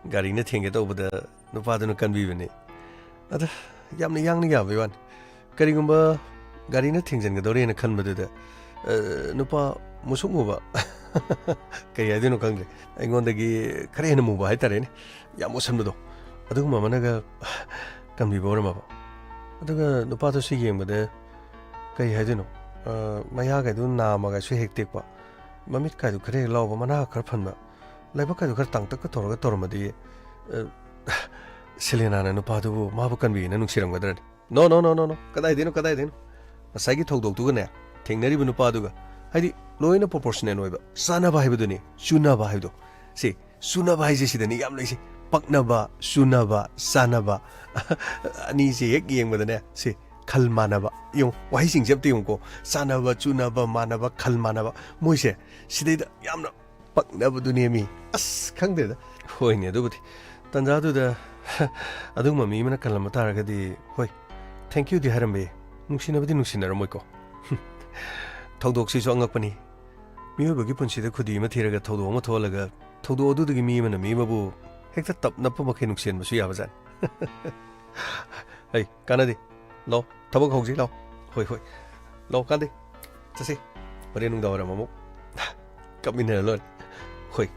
ꯒꯥꯔꯤꯅ ꯊꯦꯡꯒꯦ ꯇꯧꯕꯗ ꯅꯨꯄꯥꯗꯨꯅ ꯀꯟꯕꯤꯕꯅꯤ꯫ ꯑꯗ ꯌꯥꯝꯅ ꯌꯥꯡꯅ ꯌꯥꯕꯩ ꯋꯥꯅꯤ꯫ ꯀꯔꯤꯒꯨꯝꯕ ꯒꯥꯔꯤꯅ ꯊꯦꯡꯖꯤꯟꯒꯗꯧꯔꯦꯅ ꯈꯟꯕꯗꯨꯗ, ꯑ, ꯅꯨꯄꯥ ꯃꯨꯁꯨꯛ ꯃꯨꯕ, ꯀꯩ ꯍꯥꯏꯗꯣꯏꯅꯣ ꯈꯪꯗ꯭ꯔꯦ, ꯑꯩꯉꯣꯟꯗꯒꯤ ꯈꯔ ꯍꯦꯟꯅ ꯃꯨꯕ ꯍꯥꯏꯇꯥꯔꯦꯅꯦ, ꯌꯥꯝ ꯃꯨꯁꯟꯕꯗꯣ, ꯑꯗꯨꯒꯨꯝꯕ ꯑꯃꯅꯒ ꯀꯟꯕꯤꯕ ꯑꯣꯏꯔꯝꯃꯕ꯫ ꯑꯗꯨꯒ ꯅꯨꯄꯥꯗꯨꯁꯨ ꯌꯦꯡꯕꯗ, ꯀꯩ ꯍꯥꯏꯗꯣꯏꯅꯣ, ꯑ, ꯃꯌꯥꯒꯩꯗꯨ ꯅꯥꯝꯃꯒꯁꯨ ꯍꯦꯛ ꯇꯦꯛꯄ, ꯃꯃꯤꯠꯀꯥꯏꯗꯨ ꯈꯔ ꯍꯦꯛ ꯂꯥꯎꯕ, ꯃꯅꯥ ꯈꯔ ꯐꯟꯕ, ꯂꯥꯏꯕꯛꯀꯥꯏꯗꯨ ꯈꯔ ꯇꯥꯡꯇꯛꯀ ꯇꯧꯔꯒ ꯇꯧꯔꯝꯃꯗꯤ, ꯑ, ꯁꯦꯂꯦꯅꯥꯅ ꯅꯨꯄꯥꯗꯨꯕꯨ ꯃꯥꯕꯨ ꯀꯟꯕꯤꯒꯦꯅ ꯅꯨꯡꯁꯤꯔꯝꯒꯗ꯭ꯔꯅꯦ? No, no, no, no, no. ꯀꯗꯥꯏꯗꯩꯅꯣ, ꯀꯗꯥꯏꯗꯩꯅꯣ? ꯉꯁꯥꯏꯒꯤ ꯊꯧꯗꯣꯛꯇꯨꯒꯅꯦ, ꯊꯦꯡꯅꯔꯤꯕ ꯅꯨꯄꯥꯗꯨꯒ, ꯍꯥꯏꯗꯤ, ꯂꯣꯏꯅ proportional ꯑꯣꯏꯕ, ꯆꯥꯟꯅꯕ ꯍꯥꯏꯕꯗꯨꯅꯤ, ꯆꯨꯅꯕ ꯍꯥꯏꯕꯗꯣ꯫ ꯁꯤ, ꯆꯨꯅꯕ ꯍꯥꯏꯁꯦ ꯁꯤꯗꯅꯤ ꯌꯥꯝ ꯂꯩꯁꯦ꯫ ꯄꯛꯅꯕ, ꯆꯨꯅꯕ, ꯆꯥꯟꯅꯕ꯫ ꯑꯅꯤꯁꯦ ꯍꯦꯛ ꯌꯦꯡꯕꯗꯅꯦ, ꯁꯤ, ꯈꯜ ꯃꯥꯟꯅꯕ꯫ ꯌꯦꯡꯉꯨ, ꯋꯥꯍꯩꯁꯤꯡꯁꯦ ꯑꯝꯇ ꯌꯦꯡꯉꯨꯀꯣ꯫ ꯆꯥꯟꯅꯕ, ꯆꯨꯅꯕ, ꯃꯥꯟꯅꯕ, ꯈꯜ ꯃꯥꯟꯅꯕ꯫ ꯃꯣꯏꯁꯦ ꯁꯤꯗꯩꯗ ꯌꯥꯝꯅ ꯄꯛꯅꯕꯗꯨꯅꯦꯃꯤ꯫ ꯑꯁ, ꯈꯪꯗꯦꯗ꯫ ꯍꯣꯏꯅꯦ, ꯑꯗꯨꯕꯨꯗꯤ꯫ ꯇꯟꯖꯥꯗꯨꯗ ꯑꯗꯨꯒꯨꯝꯕ ꯃꯤ ꯑꯃꯅ ꯀꯜꯂꯝꯕ ꯇꯥꯔꯒꯗꯤ, ꯍꯣꯏ, thank youꯗꯤ ꯍꯥꯏꯔꯝꯕ ꯌꯥꯏ꯫ ꯅꯨꯡꯁꯤꯅꯕꯗꯤ ꯅꯨꯡꯁꯤꯅꯔꯝꯃꯣꯏꯀꯣ꯫ ꯊꯧꯗꯣꯛꯁꯤꯁꯨ ꯑꯉꯛꯄꯅꯤ꯫ ꯃꯤꯑꯣꯏꯕꯒꯤ ꯄꯨꯟꯁꯤꯗ ꯈꯨꯗꯤ ꯑꯃ ꯊꯤꯔꯒ ꯊꯧꯗꯣꯛ ꯑꯃ ꯊꯣꯛꯍꯜꯂꯒ, ꯊꯧꯗꯣꯛ ꯑꯗꯨꯗꯒꯤ ꯃꯤ ꯑꯃꯅ ꯃꯤ ꯑꯃꯕꯨ ꯍꯦꯛꯇ ꯇꯞ ꯅꯞꯄ ꯃꯈꯩ ꯅꯨꯡꯁꯤꯍꯟꯕꯁꯨ ꯌꯥꯕꯖꯥꯠꯅꯤ꯫ ꯍꯩ, ꯀꯥꯟꯅꯗꯦ꯫ ꯂꯥꯛꯑꯣ, ꯊꯕꯛ ꯍꯧꯁꯤ, ꯂꯥꯛꯑꯣ꯫ ꯍꯣꯏ, ꯍꯣꯏ꯫ ꯂꯥꯛꯑꯣ, ꯀꯥꯟꯗꯦ꯫ ꯆꯠꯁꯤ꯫ ꯍꯣꯔꯦꯟ ꯅꯨꯡꯗꯥꯡ ꯋꯥꯏꯔꯝ ꯑꯃꯨꯛ ꯀꯞꯃꯤꯟꯅꯔ ꯂꯣꯏꯔꯦ꯫ ꯍꯣꯏ꯫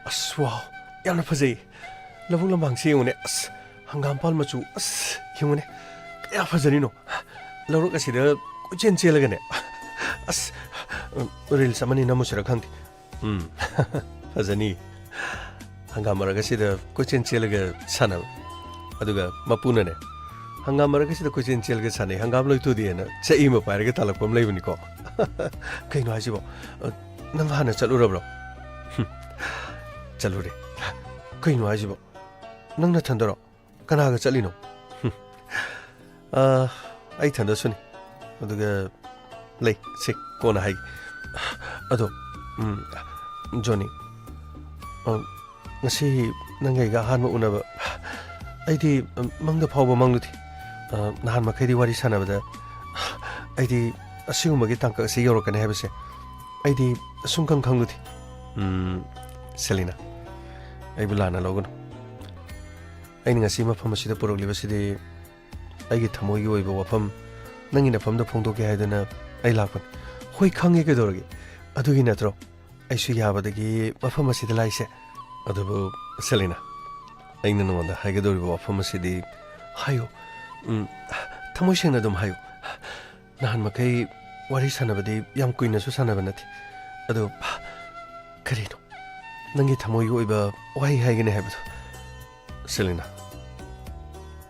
ꯑꯁ, wow, ꯌꯥꯝꯅ ꯐꯖꯩ꯫ ꯂꯧꯕꯨꯛ ꯂꯝꯍꯥꯡꯁꯤ ꯌꯦꯡꯉꯨꯅꯦ꯫ ꯑꯁ, ꯍꯪꯒꯥꯝꯄꯥꯜ ꯃꯆꯨ꯫ ꯑꯁ, ꯌꯦꯡꯉꯨꯅꯦ꯫ ꯀꯌꯥ ꯐꯖꯔꯤꯅꯣ꯫ ꯂꯧꯔꯛ ꯑꯁꯤꯗ ꯀꯣꯏꯆꯦꯟ ꯆꯦꯜꯂꯒꯅꯦ꯫ ꯑꯁ, ꯔꯤꯜꯁ ꯑꯃꯅꯤ ꯅꯝꯃꯨꯁꯤꯔ ꯈꯪꯗꯦ꯫ ꯎꯝ, ꯐꯖꯅꯤ꯫ ꯍꯪꯒꯥꯝ ꯃꯔꯛ ꯑꯁꯤꯗ ꯀꯣꯏꯆꯦꯟ ꯆꯦꯜꯂꯒ ꯁꯥꯟꯅꯕ꯫ ꯑꯗꯨꯒ ꯃꯄꯨꯅꯅꯦ, "ꯍꯪꯒꯥꯝ ꯃꯔꯛ ꯑꯁꯤꯗ ꯀꯣꯏꯆꯦꯟ ꯆꯦꯜꯂꯒ ꯁꯥꯟꯅꯩ, ꯍꯪꯒꯥꯝ ꯂꯣꯏ ꯊꯨꯗꯦꯅ" ꯆꯩ ꯑꯃ ꯄꯥꯏꯔꯒ ꯇꯥꯜꯂꯛꯄ ꯑꯃ ꯂꯩꯕꯅꯤꯀꯣ꯫ ꯀꯩꯅꯣ ꯍꯥꯏꯁꯤꯕꯣ? "ꯅꯪ ꯍꯥꯟꯅ ꯆꯠꯂꯨꯔꯕ꯭ꯔꯣ?" "ꯍꯨꯝ, ꯆꯠꯂꯨꯔꯦ"꯫ "ꯀꯩꯅꯣ ꯍꯥꯏꯁꯤꯕꯣ? ꯅꯪ ꯅꯊꯟꯗꯔꯣ? ꯀꯅꯥꯒ ꯆꯠꯂꯤꯅꯣ?" "ꯍꯨꯝ, ꯑ, ꯑꯩ ꯏꯊꯟꯗꯁꯨꯅꯤ꯫ ꯑꯗꯨꯒ ꯂꯩ, ꯁꯦ, ꯀꯣꯟꯅ ꯍꯥꯏꯒꯦ꯫ ꯑꯗꯣ, ꯎꯝ, ꯖꯣꯅꯤ, ꯑ, ꯉꯁꯤ ꯅꯪꯒ ꯑꯩꯒ ꯑꯍꯥꯟꯕ ꯎꯅꯕ, ꯑꯩꯗꯤ, ꯎꯝ, ꯃꯪꯗ ꯐꯥꯎꯕ ꯃꯪꯂꯨꯗꯦ꯫ ꯑ, ꯅꯍꯥꯟ ꯃꯈꯩꯗꯤ ꯋꯥꯔꯤ ꯁꯥꯟꯅꯕꯗ ꯑꯩꯗꯤ ꯑꯁꯤꯒꯨꯝꯕꯒꯤ ꯇꯥꯡꯀꯛ ꯑꯁꯤ ꯌꯧꯔꯛꯀꯅꯤ ꯍꯥꯏꯕꯁꯦ ꯑꯩꯗꯤ ꯁꯨꯝ ꯈꯪ ꯈꯪꯂꯨꯗꯦ"꯫ "ꯎꯝ, ꯁꯦꯂꯤꯅꯥ, ꯑꯩꯕꯨ ꯂꯥꯟꯅ ꯂꯧꯒꯅꯨ꯫ ꯑꯩꯅ ꯉꯁꯤ ꯃꯐꯝ ꯑꯁꯤꯗ ꯄꯨꯔꯛꯂꯤꯕꯁꯤꯗꯤ ꯑꯩꯒꯤ ꯊꯃꯣꯏꯒꯤ ꯑꯣꯏꯕ ꯋꯥꯐꯝ ꯅꯪꯒꯤ ꯅꯐꯝꯗ ꯐꯣꯡꯗꯣꯛꯀꯦ ꯍꯥꯏꯗꯨꯅ ꯑꯩ ꯂꯥꯛꯄꯅꯤ"꯫ "ꯍꯣꯏ, ꯈꯪꯉꯦ, ꯀꯩꯗꯧꯔꯒꯦ? ꯑꯗꯨꯒꯤ ꯅꯠꯇ꯭ꯔꯣ ꯑꯩꯁꯨ ꯌꯥꯕꯗꯒꯤ ꯃꯐꯝ ꯑꯁꯤꯗ ꯂꯥꯛꯏꯁꯦ?" "ꯑꯗꯨꯕꯨ ꯁꯦꯂꯤꯅꯥ, ꯑꯩꯅ ꯅꯉꯣꯟꯗ ꯍꯥꯏꯒꯗꯧꯔꯤꯕ ꯋꯥꯐꯝ ꯑꯁꯤꯗꯤ"꯫ "ꯍꯥꯏꯌꯨ꯫ ꯎꯝ, ꯊꯃꯣꯏ ꯁꯦꯡꯅ ꯑꯗꯨꯝ ꯍꯥꯏꯌꯨ꯫ ꯅꯍꯥꯟ ꯃꯈꯩ ꯋꯥꯔꯤ ꯁꯥꯟꯅꯕꯗꯤ ꯌꯥꯝ ꯀꯨꯏꯅꯁꯨ ꯁꯥꯟꯅꯕ ꯅꯠꯇꯦ꯫ ꯑꯗꯣ ꯀꯔꯤꯅꯣ ꯅꯪꯒꯤ ꯊꯃꯣꯏꯒꯤ ꯑꯣꯏꯕ ꯋꯥꯍꯩ ꯍꯥꯏꯒꯅꯤ ꯍꯥꯏꯕꯗꯣ?" "ꯁꯦꯂꯤꯅꯥ,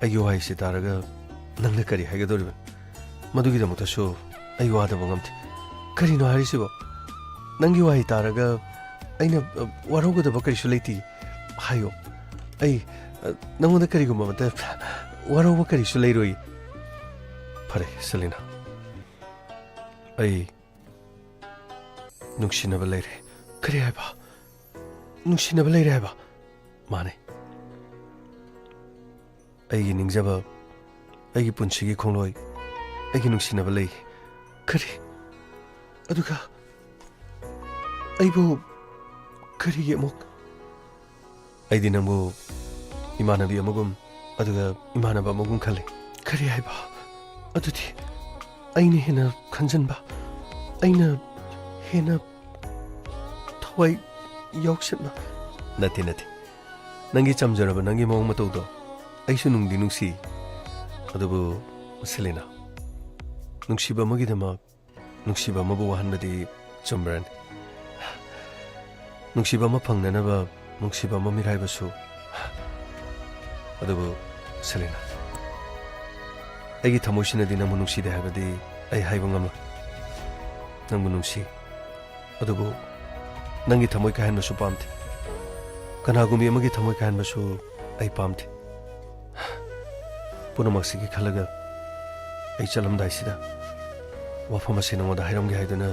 ꯑꯩꯒꯤ ꯋꯥꯍꯩꯁꯤ ꯇꯥꯔꯒ ꯅꯪꯅ ꯀꯔꯤ ꯍꯥꯏꯒꯗꯧꯔꯤꯕꯅꯣ? ꯃꯗꯨꯒꯤꯗꯃꯛꯇꯁꯨ ꯑꯩ ꯋꯥꯗꯕ ꯉꯝꯗꯦ"꯫ "ꯀꯔꯤꯅꯣ ꯍꯥꯏꯔꯤꯁꯤꯕꯣ? ꯅꯪꯒꯤ ꯋꯥꯍꯩ ꯇꯥꯔꯒ ꯑꯩꯅ, ꯑ, ꯋꯥꯔꯧꯒꯗꯕ ꯀꯔꯤꯁꯨ ꯂꯩꯇꯦ꯫ ꯍꯥꯏꯌꯣ꯫ ꯑꯩ, ꯑ, ꯅꯉꯣꯟꯗ ꯀꯔꯤꯒꯨꯝꯕ ꯑꯃꯠꯇ ꯋꯥꯔꯧꯕ ꯀꯔꯤꯁꯨ ꯂꯩꯔꯣꯏ"꯫ "ꯐꯔꯦ, ꯁꯦꯂꯤꯅꯥ꯫ ꯑꯩ ꯅꯨꯡꯁꯤꯅꯕ ꯂꯩꯔꯦ"꯫ "ꯀꯔꯤ ꯍꯥꯏꯕ? ꯅꯨꯡꯁꯤꯅꯕ ꯂꯩꯔꯦ ꯍꯥꯏꯕ?" "ꯃꯥꯅꯦ꯫ ꯑꯩꯒꯤ ꯅꯤꯡꯖꯕ, ꯑꯩꯒꯤ ꯄꯨꯟꯁꯤꯒꯤ ꯈꯣꯡꯂꯣꯏ, ꯑꯩꯒꯤ ꯅꯨꯡꯁꯤꯅꯕ ꯂꯩ"꯫ "ꯀꯔꯤ? ꯑꯗꯨꯒ ꯑꯩꯕꯨ ꯀꯔꯤꯒꯤ ꯑꯃꯨꯛ?" "ꯑꯩꯗꯤ ꯅꯪꯕꯨ ꯏꯃꯥꯟꯅꯕꯤ ꯑꯃꯒꯨꯝ, ꯑꯗꯨꯒ ꯏꯃꯥꯟꯅꯕ ꯑꯃꯒꯨꯝ ꯈꯜꯂꯤ"꯫ "ꯀꯔꯤ ꯍꯥꯏꯕ? ꯑꯗꯨꯗꯤ ꯑꯩꯅ ꯍꯦꯟꯅ ꯈꯟꯖꯟꯕ, ꯑꯩꯅ ꯍꯦꯟꯅ ꯊꯋꯥꯏ ꯌꯥꯎꯁꯟꯕ"꯫ "ꯅꯠꯇꯦ, ꯅꯠꯇꯦ꯫ ꯅꯪꯒꯤ ꯆꯝꯖꯔꯕ ꯅꯪꯒꯤ ꯃꯑꯣꯡ ꯃꯇꯧꯗꯣ ꯑꯩꯁꯨ ꯅꯨꯡꯗꯤ ꯅꯨꯡꯁꯤ꯫ ꯑꯗꯨꯕꯨ ꯁꯦꯂꯤꯅꯥ, ꯅꯨꯡꯁꯤꯕ ꯑꯃꯒꯤꯗꯃꯛ ꯅꯨꯡꯁꯤꯕ ꯑꯃꯕꯨ ꯋꯥꯍꯟꯕꯗꯤ ꯆꯨꯝꯕ꯭ꯔꯅꯤ? ꯅꯨꯡꯁꯤꯕ ꯑꯃ ꯐꯪꯅꯅꯕ ꯅꯨꯡꯁꯤꯕ ꯑꯃ ꯃꯤꯔꯥꯏꯕꯁꯨ꯫ ꯑꯗꯨꯕꯨ ꯁꯦꯂꯤꯅꯥ, ꯑꯩꯒꯤ ꯊꯃꯣꯏꯁꯤꯅꯗꯤ ꯅꯪꯕꯨ ꯅꯨꯡꯁꯤꯗꯦ ꯍꯥꯏꯕꯗꯤ ꯑꯩ ꯍꯥꯏꯕ ꯉꯝꯂꯣꯏ꯫ ꯅꯪꯕꯨ ꯅꯨꯡꯁꯤ, ꯑꯗꯨꯕꯨ ꯅꯪꯒꯤ ꯊꯃꯣꯏ ꯀꯥꯏꯍꯟꯕꯁꯨ ꯄꯥꯝꯗꯦ꯫ ꯀꯅꯥꯒꯨꯝꯕꯤ ꯑꯃꯒꯤ ꯊꯃꯣꯏ ꯀꯥꯏꯍꯟꯕꯁꯨ ꯑꯩ ꯄꯥꯝꯗꯦ꯫ ꯄꯨꯝꯅꯃꯛꯁꯤꯒꯤ ꯈꯜꯂꯒ ꯑꯩ ꯆꯠꯂꯝꯗꯥꯏꯁꯤꯗ ꯋꯥꯐꯝ ꯑꯁꯤ ꯅꯉꯣꯟꯗ ꯍꯥꯏꯔꯝꯒꯦ ꯍꯥꯏꯗꯨꯅ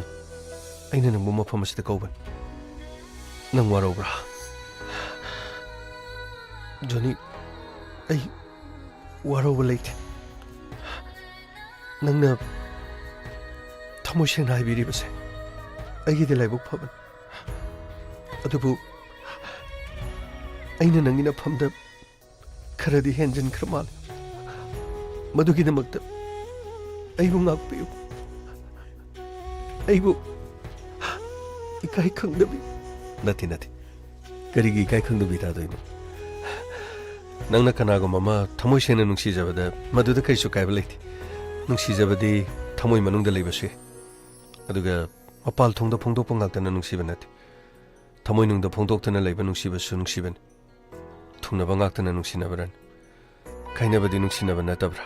ꯑꯩꯅ ꯅꯪꯕꯨ ꯃꯐꯝ ꯑꯁꯤꯗ ꯀꯧꯕꯅꯤ꯫ ꯅꯪ ꯋꯥꯔꯧꯕ꯭ꯔꯥ? ꯖꯣꯅꯤ, ꯑꯩ ꯋꯥꯔꯧꯕ ꯂꯩꯇꯦ꯫ ꯅꯪꯅ ꯊꯃꯣꯏ ꯁꯦꯡꯅ ꯍꯥꯏꯕꯤꯔꯤꯕꯁꯦ ꯑꯩꯒꯤꯗꯤ ꯂꯥꯏꯕꯛ ꯐꯕꯅꯤ꯫ ꯑꯗꯨꯕꯨ ꯑꯩꯅ ꯅꯪꯒꯤ ꯅꯐꯝꯗ ꯈꯔꯗꯤ ꯍꯦꯟꯖꯤꯟꯈ꯭ꯔ ꯃꯥꯜꯂꯦ꯫ ꯃꯗꯨꯒꯤꯗꯃꯛꯇ ꯑꯩꯕꯨ ꯉꯥꯛꯄꯤꯌꯨ꯫ ꯑꯩꯕꯨ ꯏꯀꯥꯏ ꯈꯪꯗꯕꯤ꯫ ꯅꯠꯇꯦ, ꯅꯠꯇꯦ꯫ ꯀꯔꯤꯒꯤ ꯏꯀꯥꯏ ꯈꯪꯗꯕꯤ ꯇꯥꯗꯣꯏꯅꯣ? ꯅꯪꯅ ꯀꯅꯥꯒꯨꯝꯕ ꯑꯃ ꯊꯃꯣꯏ ꯁꯦꯡꯅ ꯅꯨꯡꯁꯤꯖꯕꯗ ꯃꯗꯨꯗ ꯀꯔꯤꯁꯨ ꯀꯥꯏꯕ ꯂꯩꯇꯦ꯫ ꯅꯨꯡꯁꯤꯖꯕꯗꯤ ꯊꯃꯣꯏ ꯃꯅꯨꯡꯗ ꯂꯩꯕꯁꯨ ꯌꯥꯏ꯫ ꯑꯗꯨꯒ ꯃꯄꯥꯜ ꯊꯣꯡꯗ ꯐꯣꯡꯗꯣꯛꯄ ꯉꯥꯛꯇꯅ ꯅꯨꯡꯁꯤꯕ ꯅꯠꯇꯦ꯫ ꯊꯃꯣꯏꯅꯨꯡꯗ ꯐꯣꯡꯗꯣꯛꯇꯨꯅ ꯂꯩꯕ ꯅꯨꯡꯁꯤꯕꯁꯨ ꯅꯨꯡꯁꯤꯕꯅꯤ꯫ ꯊꯨꯡꯅꯕ ꯉꯥꯛꯇꯅ ꯅꯨꯡꯁꯤꯅꯕ꯭ꯔꯅꯤ? ꯀꯥꯏꯅꯕꯗꯤ ꯅꯨꯡꯁꯤꯅꯕ ꯅꯠꯇꯕ꯭ꯔꯥ?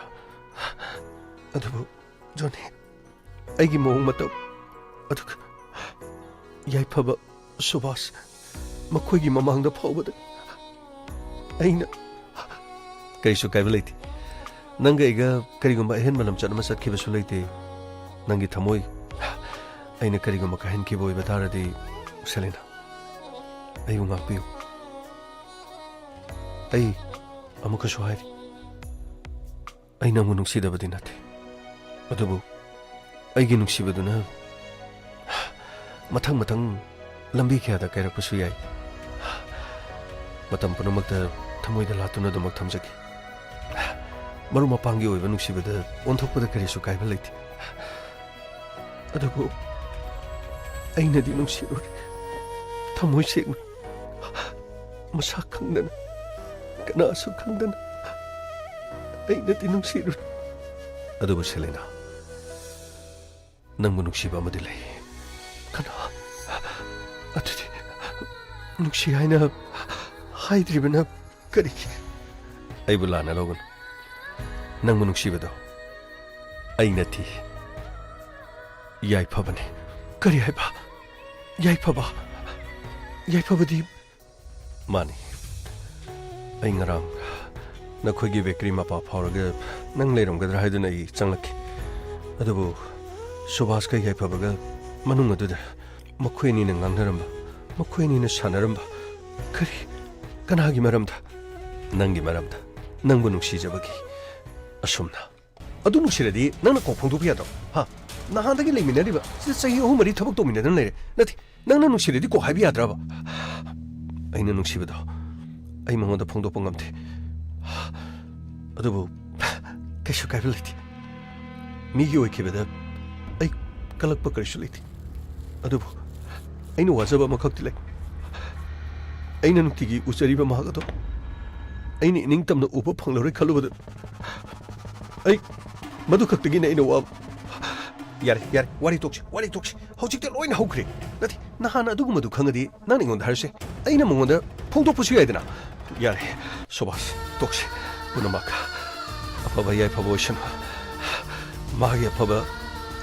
ꯑꯗꯨꯕꯨ ꯖꯣꯅꯤ, ꯑꯩꯒꯤ ꯃꯑꯣꯡ ꯃꯇꯧ, ꯑꯗꯨꯒ ꯌꯥꯏꯐꯕ ꯁꯨꯕꯥꯁ, ꯃꯈꯣꯏꯒꯤ ꯃꯃꯥꯡꯗ ꯐꯥꯎꯕꯗ ꯑꯩꯅ ꯀꯔꯤꯁꯨ ꯀꯥꯏꯕ ꯂꯩꯇꯦ꯫ ꯅꯪꯒ ꯑꯩꯒ ꯀꯔꯤꯒꯨꯝꯕ ꯑꯍꯦꯟꯕ ꯂꯝꯆꯠ ꯑꯃ ꯆꯠꯈꯤꯕꯁꯨ ꯂꯩꯇꯦ꯫ ꯅꯪꯒꯤ ꯊꯃꯣꯏ ꯑꯩꯅ ꯀꯔꯤꯒꯨꯝꯕ ꯀꯥꯏꯍꯟꯈꯤꯕ ꯑꯣꯏꯕ ꯇꯥꯔꯗꯤ, ꯁꯦꯂꯤꯅꯥ, ꯑꯩꯕꯨ ꯉꯥꯛꯄꯤꯌꯨ꯫ ꯑꯩ ꯑꯃꯨꯛꯀꯁꯨ ꯍꯥꯏꯔꯤ, ꯑꯩ ꯅꯪꯕꯨ ꯅꯨꯡꯁꯤꯗꯕꯗꯤ ꯅꯠꯇꯦ, ꯑꯗꯨꯕꯨ ꯑꯩꯒꯤ ꯅꯨꯡꯁꯤꯕꯗꯨꯅ ꯃꯊꯪ ꯃꯊꯪ ꯂꯝꯕꯤ ꯀꯌꯥꯗ ꯀꯥꯏꯔꯛꯄꯁꯨ ꯌꯥꯏ꯫ ꯃꯇꯝ ꯄꯨꯝꯅꯃꯛꯇ ꯊꯃꯣꯏꯗ ꯂꯥꯠꯇꯨꯅ ꯑꯗꯨꯃꯛ ꯊꯝꯖꯒꯦ꯫ ꯃꯔꯨꯞ ꯃꯄꯥꯡꯒꯤ ꯑꯣꯏꯕ ꯅꯨꯡꯁꯤꯕꯗ ꯑꯣꯟꯊꯣꯛꯄꯗ ꯀꯔꯤꯁꯨ ꯀꯥꯏꯕ ꯂꯩꯇꯦ꯫ ꯑꯗꯨꯕꯨ ꯑꯩꯅꯗꯤ ꯅꯨꯡꯁꯤꯔꯨꯔꯦ, ꯊꯃꯣꯏ ꯁꯦꯡꯅ, ꯃꯁꯥ ꯈꯪꯗꯅ, ꯀꯅꯥꯁꯨ ꯈꯪꯗꯅ ꯑꯩꯅꯗꯤ ꯅꯨꯡꯁꯤꯔꯨꯔꯦ꯫ ꯑꯗꯨꯕꯨ ꯁꯦꯂꯤꯅꯥ, ꯅꯪꯕꯨ ꯅꯨꯡꯁꯤꯕ ꯑꯃꯗꯤ ꯂꯩ꯫ ꯀꯅꯥ? ꯑꯗꯨꯗꯤ ꯅꯨꯡꯁꯤ ꯍꯥꯏꯅ ꯍꯥꯏꯗ꯭ꯔꯤꯕꯅ ꯀꯔꯤꯒꯤ? ꯑꯩꯕꯨ ꯂꯥꯟꯅ ꯂꯧꯒꯅꯨ꯫ ꯅꯪꯕꯨ ꯅꯨꯡꯁꯤꯕꯗꯣ ꯑꯩ ꯅꯠꯇꯦ, ꯌꯥꯏꯐꯕꯅꯤ꯫ ꯀꯔꯤ ꯍꯥꯏꯕ? ꯌꯥꯏꯐꯕ? ꯌꯥꯏꯐꯕꯗꯤ? ꯃꯥꯅꯤ꯫ ꯑꯩ ꯉꯔꯥꯡ ꯅꯈꯣꯏꯒꯤ ꯕꯦꯀꯔꯤ ꯃꯄꯥ ꯐꯥꯎꯔꯒ ꯅꯪ ꯂꯩꯔꯝꯒꯗ꯭ꯔꯥ ꯍꯥꯏꯗꯨꯅ ꯑꯩ ꯆꯪꯂꯛꯈꯤ꯫ ꯑꯗꯨꯕꯨ ꯁꯨꯕꯥꯁꯀ ꯌꯥꯏꯐꯕꯒ ꯃꯅꯨꯡ ꯑꯗꯨꯗ ꯃꯈꯣꯏ ꯑꯅꯤꯅ ꯉꯥꯡꯅꯔꯝꯕ, ꯃꯈꯣꯏ ꯑꯅꯤꯅ ꯁꯥꯟꯅꯔꯝꯕ꯫ ꯀꯔꯤ? ꯀꯅꯥꯒꯤ ꯃꯔꯝꯗ? ꯅꯪꯒꯤ ꯃꯔꯝꯗ꯫ ꯅꯪꯕꯨ ꯅꯨꯡꯁꯤꯖꯕꯒꯤ꯫ ꯑꯁꯨꯝꯅ꯫ ꯑꯗꯨ ꯅꯨꯡꯁꯤꯔꯗꯤ ꯅꯪꯅ ꯀꯣꯛ ꯐꯣꯡꯗꯣꯛꯄ ꯌꯥꯗ꯭ꯔꯣ? ꯍꯥ? ꯅꯍꯥꯟꯗꯒꯤ ꯂꯩꯃꯤꯟꯅꯔꯤꯕ ꯁꯤꯗ ꯆꯍꯤ ꯑꯍꯨꯝ ꯃꯔꯤ ꯊꯕꯛ ꯇꯧꯃꯤꯟꯅꯗꯅ ꯂꯩꯔꯦ꯫ ꯅꯠꯇꯦ, ꯅꯪꯅ ꯅꯨꯡꯁꯤꯔꯗꯤ ꯀꯣꯛ ꯍꯥꯏꯕ ꯌꯥꯗ꯭ꯔꯕ? ꯑꯩꯅ ꯅꯨꯡꯁꯤꯕꯗꯣ ꯑꯩ ꯃꯉꯣꯟꯗ ꯐꯣꯡꯗꯣꯛꯄ ꯉꯝꯗꯦ꯫ ꯑꯗꯨꯕꯨ ꯀꯩꯁꯨ ꯀꯥꯏꯕ ꯂꯩꯇꯦ꯫ ꯃꯤꯒꯤ ꯑꯣꯏꯈꯤꯕꯗ ꯑꯩ ꯀꯂꯛꯄ ꯀꯔꯤꯁꯨ ꯂꯩꯇꯦ꯫ ꯑꯗꯨꯕꯨ ꯑꯩꯅ ꯋꯥꯖꯕ ꯑꯃꯈꯛꯇꯤ ꯂꯩ꯫ ꯑꯩꯅ ꯅꯨꯡꯇꯤꯒꯤ ꯎꯖꯔꯤꯕ ꯃꯍꯥꯛ ꯑꯗꯣ ꯑꯩꯅ ꯏꯅꯤꯡꯇꯝꯅ ꯎꯕ ꯐꯪꯂꯔꯣꯏ ꯈꯜꯂꯨꯕꯗ ꯑꯩ ꯃꯗꯨ ꯈꯛꯇꯒꯤꯅꯦ ꯑꯩꯅ ꯋꯥꯕ꯫ ꯌꯥꯔꯦ, ꯌꯥꯔꯦ, ꯋꯥꯔꯤ ꯇꯣꯛꯁꯤ, ꯋꯥꯔꯤ ꯇꯣꯛꯁꯤ꯫ ꯍꯧꯖꯤꯛꯇꯤ ꯂꯣꯏꯅ ꯍꯧꯈ꯭ꯔꯦ꯫ ꯅꯠꯇꯦ, ꯅꯍꯥꯟ ꯑꯗꯨꯒꯨꯝꯕꯗꯨ ꯈꯪꯉꯗꯤ ꯅꯪꯅ ꯑꯩꯉꯣꯟꯗ ꯍꯥꯏꯔꯁꯦ꯫ ꯑꯩꯅ ꯃꯉꯣꯟꯗ ꯐꯣꯡꯗꯣꯛꯄꯁꯨ ꯌꯥꯏꯗꯅ꯫ ꯌꯥꯔꯦ, ꯁꯨꯕꯥꯁ, ꯇꯣꯛꯁꯤ꯫ ꯄꯨꯝꯅꯃꯛ ꯑꯐꯕ ꯌꯥꯏꯐꯕ ꯑꯣꯏꯁꯅꯨ꯫ ꯃꯥꯒꯤ ꯑꯐꯕ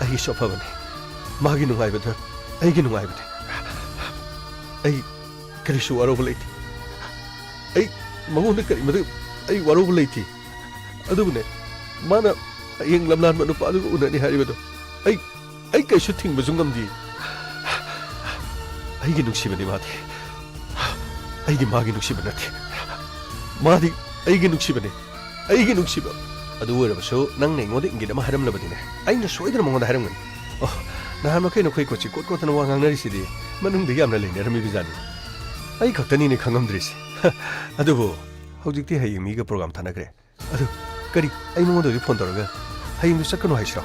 ꯑꯩꯒꯤꯁꯨ ꯑꯐꯕꯅꯤ꯫ ꯃꯥꯒꯤ ꯅꯨꯡꯉꯥꯏꯕꯗ ꯑꯩꯒꯤ ꯅꯨꯡꯉꯥꯏꯕꯅꯤ꯫ ꯑꯩ ꯀꯔꯤꯁꯨ ꯋꯥꯔꯧꯕ ꯂꯩꯇꯦ꯫ ꯑꯩ ꯃꯉꯣꯟꯗ ꯀꯔꯤꯃꯗ ꯑꯩ ꯋꯥꯔꯧꯕ ꯂꯩꯇꯦ꯫ ꯑꯗꯨꯕꯨꯅꯦ, ꯃꯥꯅ ꯍꯌꯦꯡ ꯂꯝꯂꯥꯟꯕ ꯅꯨꯄꯥꯗꯨꯒ ꯎꯅꯅꯤ ꯍꯥꯏꯔꯤꯕꯗꯣ ꯑꯩ, ꯑꯩ ꯀꯩꯁꯨ ꯊꯤꯡꯕꯁꯨ ꯉꯝꯗꯦ꯫ ꯑꯩꯒꯤ ꯅꯨꯡꯁꯤꯕꯅꯤ ꯃꯥꯗꯤ꯫ ꯑꯩꯗꯤ ꯃꯥꯒꯤ ꯅꯨꯡꯁꯤꯕ ꯅꯠꯇꯦ꯫ ꯃꯥꯗꯤ ꯑꯩꯒꯤ ꯅꯨꯡꯁꯤꯕꯅꯤ꯫ ꯑꯩꯒꯤ ꯅꯨꯡꯁꯤꯕ꯫ ꯑꯗꯨ ꯑꯣꯏꯔꯕꯁꯨ ꯅꯪꯅ ꯑꯩꯉꯣꯟꯗ ꯏꯪꯒꯤꯠ ꯑꯃ ꯍꯥꯏꯔꯝꯂꯕꯗꯤꯅꯦ, ꯑꯩꯅ ꯁꯣꯏꯗꯅ ꯃꯉꯣꯟꯗ ꯍꯥꯏꯔꯝꯒꯅꯤ꯫ ꯑꯣ, ꯅꯍꯥꯟ ꯃꯈꯩ ꯅꯈꯣꯏ ꯀꯣꯆꯤ ꯀꯣꯠ ꯀꯣꯠꯇꯅ ꯋꯥ ꯉꯥꯡꯅꯔꯤꯁꯤꯗꯤ ꯃꯅꯨꯡꯗ ꯌꯥꯝꯅ ꯂꯩꯅꯔꯝꯃꯤꯕꯖꯥꯠꯅꯤ꯫ ꯑꯩ ꯈꯛꯇꯅꯤꯅꯦ ꯈꯪꯉꯝꯗ꯭ꯔꯤꯁꯦ꯫ ꯑꯗꯨꯕꯨ ꯍꯧꯖꯤꯛꯇꯤ ꯍꯌꯦꯡ ꯃꯤꯒ ꯄ꯭ꯔꯣꯒ꯭ꯔꯥꯝ ꯊꯥꯅꯈ꯭ꯔꯦ꯫ ꯑꯗꯨ ꯀꯔꯤ, ꯑꯩ ꯃꯉꯣꯟꯗ ꯍꯧꯖꯤꯛ ꯐꯣꯟ ꯇꯧꯔꯒ ꯍꯌꯦꯡꯗꯨ ꯆꯠꯀꯅꯨ ꯍꯥꯏꯁꯤꯔꯣ?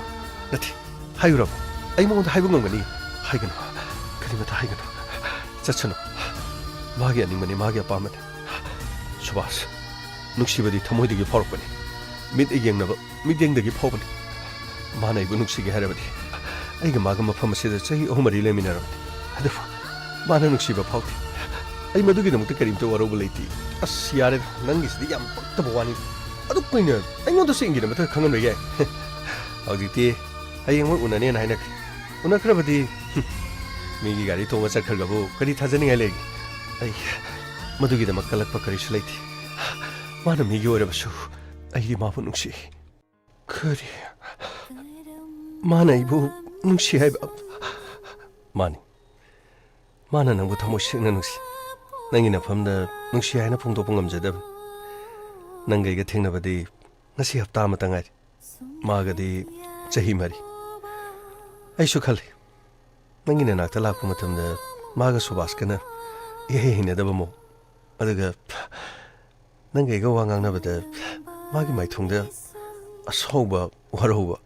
ꯅꯠꯇꯦ, ꯍꯥꯏꯔꯨꯔꯕ? ꯑꯩ ꯃꯉꯣꯟꯗ ꯍꯥꯏꯕ ꯉꯝꯒꯅꯤ? ꯍꯥꯏꯒꯅꯨ, ꯀꯔꯤꯃꯇ ꯍꯥꯏꯒꯅꯨ꯫ ꯆꯠꯁꯅꯨ꯫ ꯃꯥꯒꯤ ꯑꯅꯤꯡꯕꯅꯤ, ꯃꯥꯒꯤ ꯑꯄꯥꯝꯕꯅꯤ꯫ ꯁꯨꯕꯥꯁ, ꯅꯨꯡꯁꯤꯕꯗꯤ ꯊꯃꯣꯏꯗꯒꯤ ꯐꯥꯎꯔꯛꯄꯅꯤ꯫ ꯃꯤꯠ ꯌꯦꯡꯅꯕ ꯃꯤꯠꯌꯦꯡꯗꯒꯤ ꯐꯥꯎꯕꯅꯤ꯫ ꯃꯥꯅ ꯑꯩꯕꯨ ꯅꯨꯡꯁꯤꯒꯦ ꯍꯥꯏꯔꯕꯗꯤ ꯑꯩꯒ ꯃꯥꯒ ꯃꯐꯝ ꯑꯁꯤꯗ ꯆꯍꯤ ꯑꯍꯨꯝ ꯃꯔꯤ ꯂꯩꯃꯤꯟꯅꯔꯕꯅꯤ, ꯑꯗꯨꯕꯨ ꯃꯥꯅ ꯅꯨꯡꯁꯤꯕ ꯐꯥꯎꯗꯦ꯫ ꯑꯩ ꯃꯗꯨꯒꯤꯗꯃꯛꯇ ꯀꯔꯤꯝꯇ ꯋꯥꯔꯧꯕ ꯂꯩꯇꯦ꯫ ꯑꯁ, ꯌꯥꯔꯦꯗ, ꯅꯪꯒꯤꯁꯤꯗꯤ ꯌꯥꯝ ꯄꯛꯇꯕ ꯋꯥꯅꯤ꯫ ꯑꯗꯨ ꯀꯩꯅꯣ, ꯑꯩꯉꯣꯟꯗꯁꯨ ꯏꯪꯒꯤꯠ ꯑꯃꯠꯇ ꯈꯪꯍꯟꯕ ꯌꯥꯏ꯫ ꯍꯧꯖꯤꯛꯇꯤ ꯍꯌꯦꯡꯃꯛ ꯎꯅꯅꯦꯅ ꯍꯥꯏꯅꯈ꯭ꯔꯦ꯫ ꯎꯅꯈ꯭ꯔꯕꯗꯤ, ꯍꯨꯝ, ꯃꯤꯒꯤ ꯒꯥꯔꯤ ꯇꯣꯡꯉ ꯆꯠꯈ꯭ꯔꯒꯕꯨ ꯀꯔꯤ ꯊꯥꯖꯅꯤꯡꯉꯥꯏ ꯂꯩꯒꯦ? ꯑꯩ ꯃꯗꯨꯒꯤꯗꯃꯛ ꯀꯜꯂꯛꯄ ꯀꯔꯤꯁꯨ ꯂꯩꯇꯦ꯫ ꯃꯥꯅ ꯃꯤꯒꯤ ꯑꯣꯏꯔꯕꯁꯨ ꯑꯩꯗꯤ ꯃꯥꯕꯨ ꯅꯨꯡꯁꯤ꯫ ꯀꯔꯤ? ꯃꯥꯅ ꯑꯩꯕꯨ ꯅꯨꯡꯁꯤ ꯍꯥꯏꯕ? ꯃꯥꯅꯤ꯫ ꯃꯥꯅ ꯅꯪꯕꯨ ꯊꯃꯣꯏ ꯁꯦꯡꯅ ꯅꯨꯡꯁꯤ꯫ ꯅꯪꯒꯤ ꯅꯐꯝꯗ ꯅꯨꯡꯁꯤ ꯍꯥꯏꯅ ꯐꯣꯡꯗꯣꯛꯄ ꯉꯝꯖꯗꯕꯅꯤ꯫ ꯅꯪꯒ ꯑꯩꯒ ꯊꯦꯡꯅꯕꯗꯤ ꯉꯁꯤ ꯍꯞꯇꯥ ꯑꯃꯇ ꯉꯥꯏꯔꯤ꯫ ꯃꯥꯒꯗꯤ ꯆꯍꯤ ꯃꯔꯤ꯫ ꯑꯩꯁꯨ ꯈꯜꯂꯤ, ꯅꯪꯒꯤ ꯅꯅꯥꯛꯇ ꯂꯥꯛꯄ ꯃꯇꯝꯗ ꯃꯥꯒ ꯁꯨꯕꯥꯁꯀꯅ ꯏꯍꯩ ꯍꯩꯅꯗꯕ ꯃꯑꯣꯡ, ꯑꯗꯨꯒ ꯅꯪꯒ ꯑꯩꯒ ꯋꯥ ꯉꯥꯡꯅꯕꯗ ꯃꯥꯒꯤ ꯃꯥꯏꯊꯣꯡꯗ ꯑꯁꯥꯎꯕ, ꯋꯥꯔꯧꯕ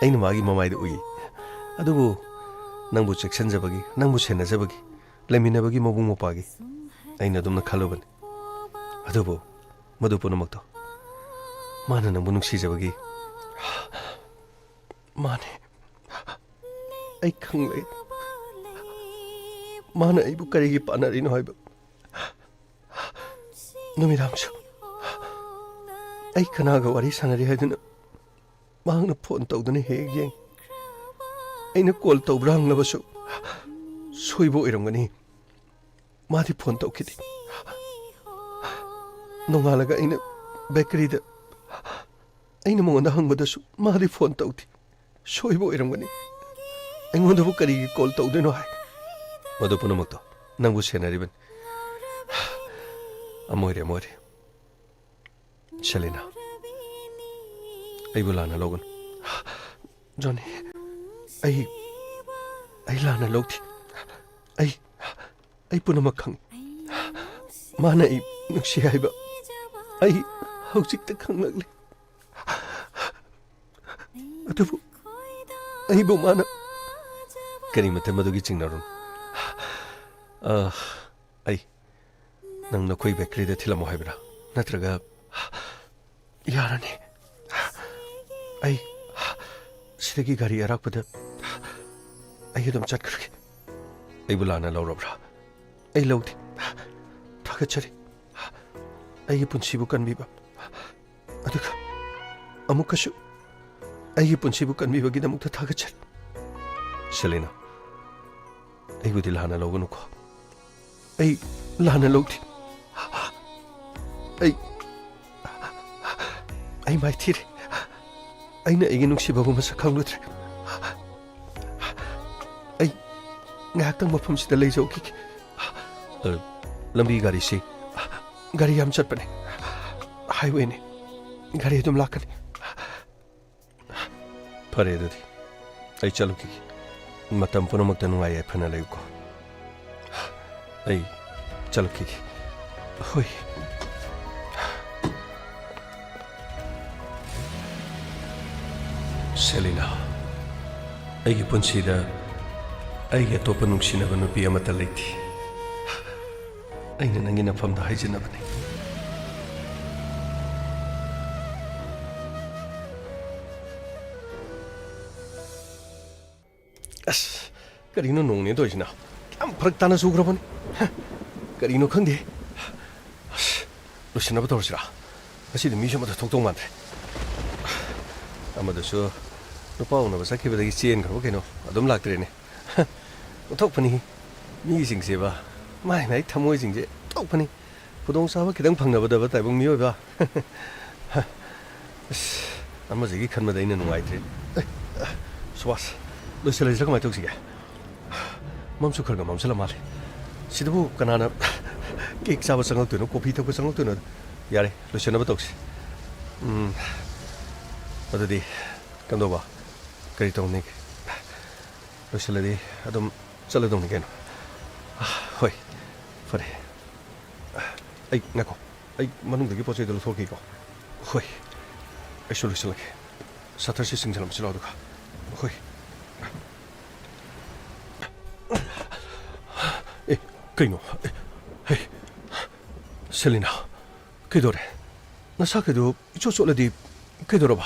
ꯑꯩꯅ ꯃꯥꯒꯤ ꯃꯃꯥꯏꯗ ꯎꯏ꯫ ꯑꯗꯨꯕꯨ ꯅꯪꯕꯨ ꯆꯦꯛꯁꯤꯟꯖꯕꯒꯤ, ꯅꯪꯕꯨ ꯁꯦꯟꯅꯖꯕꯒꯤ, ꯂꯩꯃꯤꯟꯅꯕꯒꯤ ꯃꯕꯨꯡ ꯃꯧꯄ꯭ꯋꯥꯒꯤ ꯑꯩꯅ ꯑꯗꯨꯝꯅ ꯈꯜꯂꯨꯕꯅꯤ꯫ ꯑꯗꯨꯕꯨ ꯃꯗꯨ ꯄꯨꯝꯅꯃꯛꯇꯣ ꯃꯥꯅ ꯅꯪꯕꯨ ꯅꯨꯡꯁꯤꯖꯕꯒꯤ꯫ ꯃꯥꯅꯦ, ꯑꯩ ꯈꯪꯂꯦ꯫ ꯃꯥꯅ ꯑꯩꯕꯨ ꯀꯔꯤꯒꯤ ꯄꯥꯟꯅꯔꯤꯅꯣ ꯍꯥꯏꯕ꯫ ꯅꯨꯃꯤꯗꯥꯡꯁꯨ ꯑꯩ ꯀꯅꯥꯒ ꯋꯥꯔꯤ ꯁꯥꯟꯅꯔꯤ ꯍꯥꯏꯗꯨꯅ ꯃꯍꯥꯛꯅ ꯐꯣꯟ ꯇꯧꯗꯨꯅ ꯍꯦꯛ ꯍꯦꯛ ꯌꯦꯡ꯫ ꯑꯩꯅ ꯀꯣꯜ ꯇꯧꯕ꯭ꯔꯥ ꯍꯪꯂꯕꯁꯨ, "ꯁꯣꯏꯕ ꯑꯣꯏꯔꯝꯒꯅꯤ, ꯃꯥꯗꯤ ꯐꯣꯟ ꯇꯧꯈꯤꯗꯦ"꯫ ꯅꯣꯡꯉꯥꯜꯂꯒ ꯑꯩꯅ ꯕꯦꯀꯔꯤꯗ, ꯑꯩꯅ ꯃꯉꯣꯟꯗ ꯍꯪꯕꯗꯁꯨ ꯃꯥꯗꯤ ꯐꯣꯟ ꯇꯧꯗꯦ꯫ "ꯁꯣꯏꯕ ꯑꯣꯏꯔꯝꯒꯅꯤ, ꯑꯩꯉꯣꯟꯗꯕꯨ ꯀꯔꯤꯒꯤ ꯀꯣꯜ ꯇꯧꯗꯣꯏꯅꯣ?" ꯍꯥꯏ꯫ ꯃꯗꯨ ꯄꯨꯝꯅꯃꯛꯇꯣ ꯅꯪꯕꯨ ꯁꯦꯟꯅꯔꯤꯕꯅꯤ꯫ ꯑꯃ ꯑꯣꯏꯔꯦ, ꯑꯃ ꯑꯣꯏꯔꯦ꯫ ꯁꯦꯂꯤꯅꯥ, ꯑꯩꯕꯨ ꯂꯥꯟꯅ ꯂꯧꯒꯅꯨ꯫ ꯖꯣꯅꯤ, ꯑꯩ, ꯑꯩ ꯂꯥꯟꯅ ꯂꯧꯗꯦ꯫ ꯑꯩ, ꯑꯩ ꯄꯨꯝꯅꯃꯛ ꯈꯪꯏ꯫ ꯃꯥꯅ ꯑꯩ ꯅꯨꯡꯁꯤ ꯍꯥꯏꯕ ꯑꯩ ꯍꯧꯖꯤꯛꯇ ꯈꯪꯂꯛꯂꯦ꯫ ꯑꯗꯨꯕꯨ ꯑꯩꯕꯨ ꯃꯥꯅ ꯀꯔꯤꯃꯠꯇ ꯃꯗꯨꯒꯤ ꯆꯤꯡꯅꯔꯨꯅꯨ꯫ ꯑ, ꯑꯩ ꯅꯪ ꯅꯈꯣꯏ ꯕꯦꯀꯔꯤꯗ ꯊꯤꯜꯂꯝꯃꯣ ꯍꯥꯏꯕ꯭ꯔꯥ? ꯅꯠꯇ꯭ꯔꯒ ꯌꯥꯔꯅꯤ꯫ ꯑꯩ ꯁꯤꯗꯒꯤ ꯒꯥꯔꯤ ꯑꯔꯥꯛꯄꯗ ꯑꯗꯨꯝ ꯆꯠꯈ꯭ꯔꯒꯦ꯫ ꯑꯩꯕꯨ ꯂꯥꯟꯅ ꯂꯧꯔꯕ꯭ꯔꯥ? ꯑꯩ ꯂꯧꯗꯦ꯫ ꯊꯥꯒꯠꯆꯔꯤ꯫ ꯑꯩꯒꯤ ꯄꯨꯟꯁꯤꯕꯨ ꯀꯟꯕꯤꯕ, ꯑꯗꯨꯒ ꯑꯃꯨꯛꯀꯁꯨ ꯑꯩꯒꯤ ꯄꯨꯟꯁꯤꯕꯨ ꯀꯟꯕꯤꯕꯒꯤꯗꯃꯛꯇ ꯊꯥꯒꯠꯆꯔꯤ꯫ ꯁꯦꯂꯤꯅꯥ, ꯑꯩꯕꯨꯗꯤ ꯂꯥꯟꯅ ꯂꯧꯒꯅꯨꯀꯣ꯫ ꯑꯩ ꯂꯥꯟꯅ ꯂꯧꯗꯦ꯫ ꯑꯩ, ꯑꯩ ꯃꯥꯏꯊꯤꯔꯦ꯫ ꯑꯩꯅ ꯑꯩꯒꯤ ꯅꯨꯡꯁꯤꯕꯕꯨ ꯃꯁꯛ ꯈꯪꯂꯨꯗ꯭ꯔꯦ꯫ ꯑꯩ ꯉꯥꯏꯍꯥꯛꯇꯪ ꯃꯐꯝꯁꯤꯗ ꯂꯩꯖꯧꯈꯤꯒꯦ꯫ ꯑ, ꯂꯝꯕꯤ ꯒꯥꯔꯤꯁꯤ, ꯒꯥꯔꯤ ꯌꯥꯝ ꯆꯠꯄꯅꯦ꯫ ꯍꯥꯏꯋꯦꯅꯦ꯫ ꯒꯥꯔꯤ ꯑꯗꯨꯝ ꯂꯥꯛꯀꯅꯤ꯫ ꯐꯔꯦ ꯑꯗꯨꯗꯤ, ꯑꯩ ꯆꯠꯂꯨꯈꯤꯒꯦ꯫ ꯃꯇꯝ ꯄꯨꯝꯅꯃꯛꯇ ꯅꯨꯡꯉꯥꯏ ꯌꯥꯏꯐꯅ ꯂꯩꯌꯨꯀꯣ꯫ ꯑꯩ ꯆꯠꯂꯨꯈꯤꯒꯦ꯫ ꯍꯣꯏ꯫ ꯁꯦꯂꯤꯅꯥ, ꯑꯩꯒꯤ ꯄꯨꯟꯁꯤꯗ ꯑꯩꯒꯤ ꯑꯇꯣꯞꯄ ꯅꯨꯡꯁꯤꯅꯕ ꯅꯨꯄꯤ ꯑꯃꯠꯇ ꯂꯩꯇꯦ꯫ ꯑꯩꯅ ꯅꯪꯒꯤ ꯅꯐꯝꯗ ꯍꯥꯏꯖꯅꯕꯅꯤ꯫ ꯑꯁ, ꯀꯔꯤꯅꯣ ꯅꯣꯡꯅꯦ ꯇꯧꯔꯤꯁꯤꯅ? ꯌꯥꯝ ꯐꯔꯛ ꯇꯥꯅ ꯆꯨꯈ꯭ꯔꯕꯅꯤ꯫ ꯍ, ꯀꯔꯤꯅꯣ ꯈꯪꯗꯦ꯫ ꯑꯁ, ꯂꯣꯏꯁꯤꯟꯅꯕ ꯇꯧꯔꯁꯤꯔꯥ? ꯉꯁꯤꯗꯤ ꯃꯤꯁꯨ ꯑꯃꯠꯇ ꯊꯣꯛꯇꯧ ꯃꯥꯟꯗ꯭ꯔꯦ꯫ ꯑꯃꯗꯨꯁꯨ ꯅꯨꯄꯥ ꯎꯅꯕ ꯆꯠꯈꯤꯕꯗꯒꯤ ꯆꯦꯟꯈ꯭ꯔꯕ ꯀꯩꯅꯣ, ꯑꯗꯨꯝ ꯂꯥꯛꯇ꯭ꯔꯦꯅꯦ꯫ ꯑꯣꯟꯊꯣꯛꯄꯅꯤ꯫ ꯃꯤꯁꯤꯡꯁꯦꯕ, ꯃꯥꯏ ꯃꯥꯏ ꯊꯃꯣꯏꯁꯤꯡꯁꯦ ꯑꯣꯟꯊꯣꯛꯄꯅꯤ꯫ ꯈꯨꯗꯣꯡꯆꯥꯕ ꯈꯤꯇꯪ ꯐꯪꯅꯕꯗꯕ ꯇꯥꯏꯕꯪ ꯃꯤꯑꯣꯏꯕ꯫ ꯑꯁ, ꯑꯃꯁꯤꯒꯤ ꯈꯟꯕꯗ ꯑꯩꯅ ꯅꯨꯡꯉꯥꯏꯇ꯭ꯔꯦ꯫ ꯑꯦ, ꯁꯨꯕꯥꯁ, ꯂꯣꯏꯁꯤꯜꯂꯁꯤꯔ ꯀꯃꯥꯏꯅ ꯇꯧꯁꯤꯒꯦ? ꯃꯝꯁꯨ ꯈꯔ ꯈꯔ ꯃꯝꯁꯤꯜꯂ ꯃꯥꯜꯂꯦ꯫ ꯁꯤꯗꯕꯨ ꯀꯅꯥꯅ ꯀꯦꯛ ꯆꯥꯕ ꯆꯪꯉꯛꯇꯣꯏꯅꯣ, ꯀꯣꯐꯤ ꯊꯛꯄ ꯆꯪꯉꯛꯇꯣꯏꯅꯣ? ꯌꯥꯔꯦ, ꯂꯣꯏꯁꯤꯟꯅꯕ ꯇꯧꯁꯤ꯫ ꯎꯝ, ꯑꯗꯨꯗꯤ ꯀꯝꯗꯧꯕ? ꯀꯔꯤ ꯇꯧꯅꯤꯒꯦ? ꯂꯣꯏꯁꯤꯜꯂꯗꯤ ꯑꯗꯨꯝ ꯆꯠꯂꯗꯧꯅꯤ ꯀꯩꯅꯣ꯫ ꯍꯣꯏ, ꯐꯔꯦ꯫ ꯑꯩ, ꯉꯥꯏꯈꯣ, ꯑꯩ ꯃꯅꯨꯡꯗꯒꯤ ꯄꯣꯠ ꯆꯩꯗꯣ ꯂꯧꯊꯣꯛꯈꯤꯀꯣ꯫ ꯍꯣꯏ, ꯑꯩꯁꯨ ꯂꯣꯏꯁꯤꯜꯂꯒꯦ꯫ ꯁꯇꯔꯁꯤ ꯆꯤꯡꯁꯤꯜꯂꯝꯁꯤꯔꯣ ꯑꯗꯨꯒ? ꯍꯣꯏ꯫ ꯑꯦ, ꯀꯩꯅꯣ? ꯑꯦ, ꯍꯦ, ꯁꯦꯂꯤꯅꯥ, ꯀꯩꯗꯧꯔꯦ? ꯅꯁꯥ ꯀꯩꯗꯣ ꯏꯆꯣꯠ ꯆꯣꯠꯂꯗꯤ ꯀꯩꯗꯧꯔꯕ?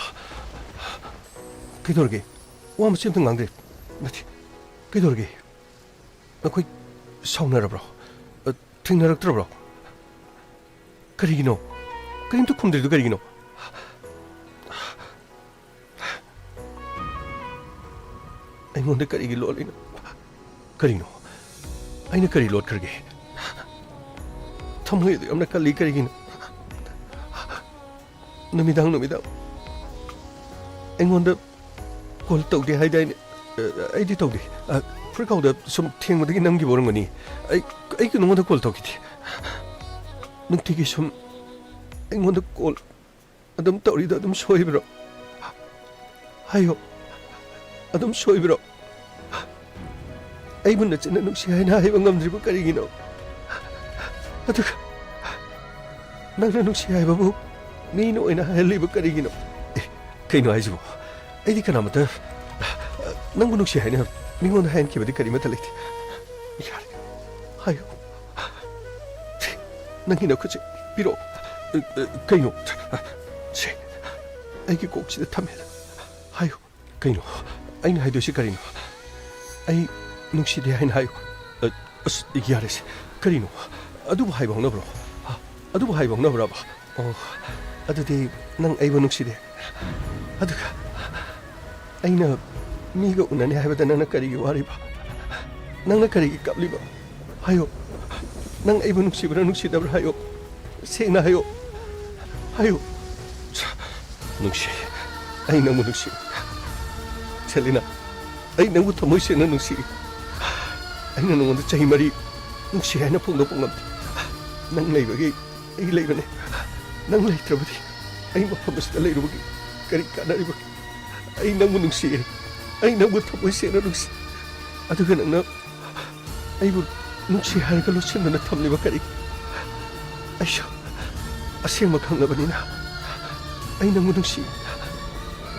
ꯀꯩꯗꯧꯔꯒꯦ? ꯋꯥ ꯃꯆꯦꯠ ꯑꯝꯇ ꯉꯥꯡꯗꯦ꯫ ꯅꯠꯇꯦ, ꯀꯩꯗꯧꯔꯒꯦ? ꯅꯈꯣꯏ ꯁꯥꯎꯅꯔꯕ꯭ꯔꯣ? ꯑ, ꯊꯦꯡꯅꯔꯛꯇ꯭ꯔꯕ꯭ꯔꯣ? ꯀꯔꯤꯒꯤꯅꯣ? ꯀꯔꯤꯝꯇ ꯈꯨꯝꯗ꯭ꯔꯤꯗꯨ ꯀꯔꯤꯒꯤꯅꯣ? ꯑꯩꯉꯣꯟꯗ ꯀꯔꯤꯒꯤ ꯂꯣꯠꯂꯤꯅꯣ? ꯀꯔꯤꯅꯣ? ꯑꯩꯅ ꯀꯔꯤ ꯂꯣꯠꯈ꯭ꯔꯒꯦ? ꯊꯃꯣꯏ ꯑꯗꯨ ꯌꯥꯝꯅ ꯀꯜꯂꯤ ꯀꯔꯤꯒꯤꯅꯣ? ꯅꯨꯃꯤꯗꯥꯡ ꯅꯨꯃꯤꯗꯥꯡ ꯑꯩꯉꯣꯟꯗ ꯀꯣꯜ ꯇꯧꯗꯦ ꯍꯥꯏꯗꯥꯏꯅꯦ? ꯑ, ꯑꯩꯗꯤ ꯇꯧꯗꯦ꯫ ꯑ, ꯐꯨꯔꯤꯠꯈꯥꯎꯗ ꯁꯨꯝ ꯊꯦꯡꯕꯗꯒꯤ ꯅꯝꯈꯤꯕ ꯑꯣꯏꯔꯝꯒꯅꯤ꯫ ꯑꯩ, ꯑꯩꯒꯤ ꯅꯉꯣꯟꯗ ꯀꯣꯜ ꯇꯧꯈꯤꯗꯦ꯫ ꯅꯨꯡꯇꯤꯒꯤ ꯁꯨꯝ ꯑꯩꯉꯣꯟꯗ ꯀꯣꯜ ꯑꯗꯨꯝ ꯇꯧꯔꯤꯗꯣ ꯑꯗꯨꯝ ꯁꯣꯏꯕ꯭ꯔꯣ? ꯍꯥꯏꯌꯣ꯫ ꯑꯗꯨꯝ ꯁꯣꯏꯕ꯭ꯔꯣ? ꯑꯩꯕꯨ ꯅꯆꯤꯟꯅ ꯅꯨꯡꯁꯤ ꯍꯥꯏꯅ ꯍꯥꯏꯕ ꯉꯝꯗ꯭ꯔꯤꯕ ꯀꯔꯤꯒꯤꯅꯣ? ꯑꯗꯨꯒ ꯅꯪꯅ ꯅꯨꯡꯁꯤ ꯍꯥꯏꯕꯕꯨ ꯃꯤꯅ ꯑꯣꯏꯅ ꯍꯥꯏꯍꯜꯂꯤꯕ ꯀꯔꯤꯒꯤꯅꯣ? ꯑꯦ, ꯀꯩꯅꯣ ꯍꯥꯏꯁꯤꯕꯣ? ꯑꯩꯗꯤ ꯀꯅꯥꯃꯠꯇ ꯅꯪꯕꯨ ꯅꯨꯡꯁꯤ ꯍꯥꯏꯅ ꯃꯤꯉꯣꯟꯗ ꯍꯥꯏꯍꯟꯈꯤꯕꯗꯤ ꯀꯔꯤꯃꯠꯇ ꯂꯩꯇꯦ꯫ ꯌꯥꯔꯦ, ꯍꯥꯏꯌꯨ꯫ ꯁꯤ, ꯅꯪꯒꯤ ꯅꯈꯨꯠꯁꯦ ꯄꯤꯔꯛꯑꯣ꯫ ꯑ, ꯑ, ꯀꯩꯅꯣ? ꯁꯦ, ꯑꯩꯒꯤ ꯀꯣꯛꯁꯤꯗ ꯊꯝꯃꯦ꯫ ꯍꯥꯏꯌꯨ꯫ ꯀꯩꯅꯣ? ꯑꯩꯅ ꯍꯥꯏꯗꯣꯏꯁꯤ ꯀꯔꯤꯅꯣ? ꯑꯩ ꯅꯨꯡꯁꯤꯗꯦ ꯍꯥꯏꯅ ꯍꯥꯏꯌꯨ꯫ ꯑ, ꯑꯁ, ꯌꯥꯔꯦꯁꯦ꯫ ꯀꯔꯤꯅꯣ? ꯑꯗꯨꯕꯨ ꯍꯥꯏꯕ ꯍꯧꯅꯕ꯭ꯔꯣ? ꯍꯥ? ꯑꯗꯨꯕꯨ ꯍꯥꯏꯕ ꯍꯧꯅꯕ꯭ꯔꯕ? ꯑꯣ, ꯑꯗꯨꯗꯤ ꯅꯪ ꯑꯩꯕꯨ ꯅꯨꯡꯁꯤꯗꯦ꯫ ꯑꯗꯨꯒ ꯑꯩꯅ ꯃꯤꯒ ꯎꯅꯅꯤ ꯍꯥꯏꯕꯗ ꯅꯪꯅ ꯀꯔꯤꯒꯤ ꯋꯥꯔꯤꯕ? ꯅꯪꯅ ꯀꯔꯤꯒꯤ ꯀꯞꯂꯤꯕ? ꯍꯥꯏꯌꯣ꯫ ꯅꯪ ꯑꯩꯕꯨ ꯅꯨꯡꯁꯤꯕ꯭ꯔꯥ ꯅꯨꯡꯁꯤꯗꯕ꯭ꯔꯥ ꯍꯥꯏꯌꯣ꯫ ꯁꯦꯡꯅ ꯍꯥꯏꯌꯣ꯫ ꯍꯥꯏꯌꯣ꯫ ꯅꯨꯡꯁꯤ꯫ ꯑꯩ ꯅꯪꯕꯨ ꯅꯨꯡꯁꯤ꯫ ꯁꯦꯂꯤꯅꯥ, ꯑꯩ ꯅꯪꯕꯨ ꯊꯃꯣꯏ ꯁꯦꯡꯅ ꯅꯨꯡꯁꯤ꯫ ꯑꯩꯅ ꯅꯉꯣꯟꯗ ꯆꯍꯤ ꯃꯔꯤ ꯅꯨꯡꯁꯤ ꯍꯥꯏꯅ ꯐꯣꯡꯗꯣꯛꯄ ꯉꯝꯗꯦ꯫ ꯅꯪ ꯂꯩꯕꯒꯤ ꯑꯩ ꯂꯩꯕꯅꯦ꯫ ꯅꯪ ꯂꯩꯇ꯭ꯔꯕꯗꯤ ꯑꯩ ꯃꯐꯝ ꯑꯁꯤꯗ ꯂꯩꯔꯨꯕꯒꯤ ꯀꯔꯤ ꯀꯥꯟꯅꯔꯤꯕꯒꯦ? ꯑꯩ ꯅꯪꯕꯨ ꯅꯨꯡꯁꯤꯌꯦ꯫ ꯑꯩ ꯅꯪꯕꯨ ꯊꯃꯣꯏ ꯁꯦꯡꯅ ꯅꯨꯡꯁꯤ꯫ ꯑꯗꯨꯒ ꯅꯪꯅ ꯑꯩꯕꯨ ꯅꯨꯡꯁꯤ ꯍꯥꯏꯔꯒ ꯂꯣꯠꯁꯤꯟꯗꯨꯅ ꯊꯝꯂꯤꯕ ꯀꯔꯤꯒꯤ? ꯑꯩꯁꯨ ꯑꯁꯦꯡꯕ ꯈꯪꯂꯕꯅꯤꯅ ꯑꯩ ꯅꯪꯕꯨ ꯅꯨꯡꯁꯤ꯫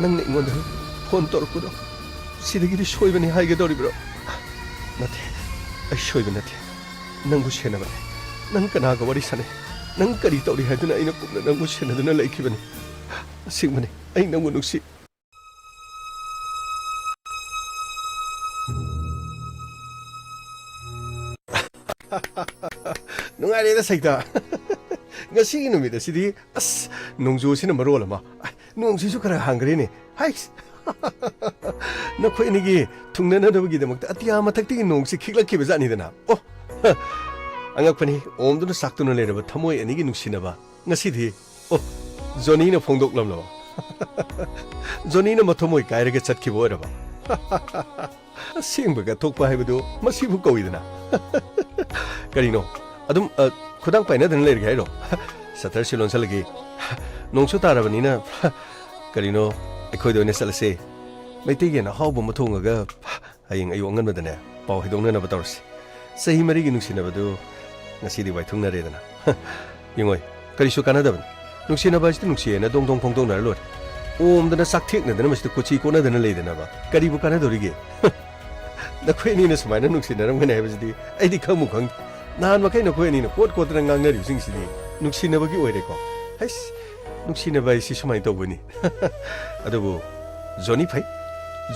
ꯅꯪꯅ ꯑꯩꯉꯣꯟꯗ ꯐꯣꯟ ꯇꯧꯔꯛꯄꯗꯣ ꯁꯤꯗꯒꯤꯗꯤ ꯁꯣꯏꯕꯅꯤ ꯍꯥꯏꯒꯗꯧꯔꯤꯕ꯭ꯔꯣ? ꯅꯠꯇꯦ, ꯑꯩ ꯁꯣꯏꯕ ꯅꯠꯇꯦ꯫ ꯅꯪꯕꯨ ꯁꯦꯟꯅꯕꯅꯦ꯫ ꯅꯪ ꯀꯅꯥꯒ ꯋꯥꯔꯤ ꯁꯥꯟꯅꯩ? ꯅꯪ ꯀꯔꯤ ꯇꯧꯔꯤ ꯍꯥꯏꯗꯨꯅ ꯑꯩꯅ ꯀꯨꯞꯅ ꯅꯪꯕꯨ ꯁꯦꯟꯅꯗꯨꯅ ꯂꯩꯈꯤꯕꯅꯤ꯫ ꯑꯁꯦꯡꯕꯅꯤ, ꯑꯩ ꯅꯪꯕꯨ ꯅꯨꯡꯁꯤ꯫ ꯅꯨꯡꯉꯥꯏꯔꯦꯗ ꯁꯩꯇꯥ꯫ ꯉꯁꯤꯒꯤ ꯅꯨꯃꯤꯠ ꯑꯁꯤꯗꯤ ꯑꯁ, ꯅꯣꯡꯖꯨꯁꯤꯅ ꯃꯔꯣꯜ ꯑꯃ꯫ ꯑ, ꯅꯣꯡꯁꯤꯁꯨ ꯈꯔ ꯍꯥꯡꯈ꯭ꯔꯦꯅꯦ꯫ ꯍꯥꯏꯁ! ꯅꯈꯣꯏ ꯑꯅꯤꯒꯤ ꯊꯨꯡꯅꯅꯕꯒꯤꯗꯃꯛꯇ ꯑꯇꯤꯌꯥ ꯃꯊꯛꯇꯒꯤ ꯅꯣꯡꯁꯤ ꯈꯤꯛꯂꯛꯈꯤꯕ ꯖꯥꯠꯅꯤꯗꯅ꯫ ꯑꯣ! ꯑꯉꯛꯄꯅꯤ, ꯑꯣꯝꯗꯨꯅ ꯆꯥꯛꯇꯨꯅ ꯂꯩꯔꯕ ꯊꯃꯣꯏ ꯑꯅꯤꯒꯤ ꯅꯨꯡꯁꯤꯅꯕ꯫ ꯉꯁꯤꯗꯤ, ꯑꯣ, ꯖꯣꯅꯤꯅ ꯐꯣꯡꯗꯣꯛꯂꯝꯂꯕ? ꯖꯣꯅꯤꯅ ꯃꯊꯃꯣꯏ ꯀꯥꯏꯔꯒ ꯆꯠꯈꯤꯕ ꯑꯣꯏꯔꯕ? ꯑꯁꯦꯡꯕꯒ ꯊꯣꯛꯄ ꯍꯥꯏꯕꯗꯨ ꯃꯁꯤꯕꯨ ꯀꯧꯏꯗꯅ꯫ ꯀꯔꯤꯅꯣ? ꯑꯗꯨꯝ, ꯑ, ꯈꯨꯗꯥꯡ ꯄꯥꯏꯅꯗꯅ ꯂꯩꯔꯒꯦ ꯍꯥꯏꯔꯣ? ꯁꯇꯔꯁꯤ ꯂꯣꯟꯁꯤꯜꯂꯒꯦ꯫ ꯅꯣꯡꯁꯨ ꯇꯥꯔꯕꯅꯤꯅ, ꯀꯔꯤꯅꯣ, ꯑꯩꯈꯣꯏꯗ ꯑꯣꯏꯅ ꯆꯠꯂꯁꯦ꯫ ꯃꯩꯇꯩꯒꯤ ꯌꯦꯟ ꯑꯍꯥꯎꯕ ꯑꯃ ꯊꯣꯡꯉꯒ ꯍꯌꯦꯡ ꯑꯌꯨꯛ ꯑꯉꯟꯕꯗꯅꯦ, ꯄꯥꯎ ꯍꯥꯏꯗꯣꯛꯅꯅꯕ ꯇꯧꯔꯁꯤ꯫ ꯆꯍꯤ ꯃꯔꯤꯒꯤ ꯅꯨꯡꯁꯤꯅꯕꯗꯨ ꯉꯁꯤꯗꯤ ꯋꯥꯏꯊꯨꯡꯅꯔꯦꯗꯅ꯫ ꯌꯦꯡꯉꯣꯏ, ꯀꯔꯤꯁꯨ ꯀꯥꯟꯅꯗꯕꯅꯤ꯫ ꯅꯨꯡꯁꯤꯅꯕ ꯍꯥꯏꯁꯤꯗꯤ ꯅꯨꯡꯁꯤꯌꯦꯅ ꯗꯣꯡ ꯗꯣꯡ ꯐꯣꯡꯗꯣꯛꯅꯔ ꯂꯣꯏꯔꯦ꯫ ꯑꯣꯝꯗꯅ ꯆꯥꯛ ꯊꯦꯛꯅꯗꯅ ꯃꯁꯤꯗ ꯀꯣꯆꯤ ꯀꯣꯠꯅꯗꯅ ꯂꯩꯗꯅꯕ ꯀꯔꯤꯕꯨ ꯀꯥꯟꯅꯗꯧꯔꯤꯒꯦ? ꯅꯈꯣꯏ ꯑꯅꯤꯅ ꯁꯨꯃꯥꯏꯅ ꯅꯨꯡꯁꯤꯅꯔꯝꯒꯅꯤ ꯍꯥꯏꯕꯁꯤꯗꯤ ꯑꯩꯗꯤ ꯈꯪꯕꯨ ꯈꯪꯗꯦ꯫ ꯅꯍꯥꯟ ꯃꯈꯩ ꯅꯈꯣꯏ ꯑꯅꯤꯅ ꯀꯣꯠ ꯀꯣꯠꯇꯅ ꯉꯥꯡꯅꯔꯤꯕꯁꯤꯡꯁꯤꯗꯤ ꯅꯨꯡꯁꯤꯅꯕꯒꯤ ꯑꯣꯏꯔꯦꯀꯣ꯫ ꯍꯩꯁ, ꯅꯨꯡꯁꯤꯅꯕ ꯍꯥꯏꯁꯤ ꯁꯨꯃꯥꯏꯅ ꯇꯧꯕꯅꯤ꯫ ꯑꯗꯨꯕꯨ ꯖꯣꯅꯤ ꯐꯩ꯫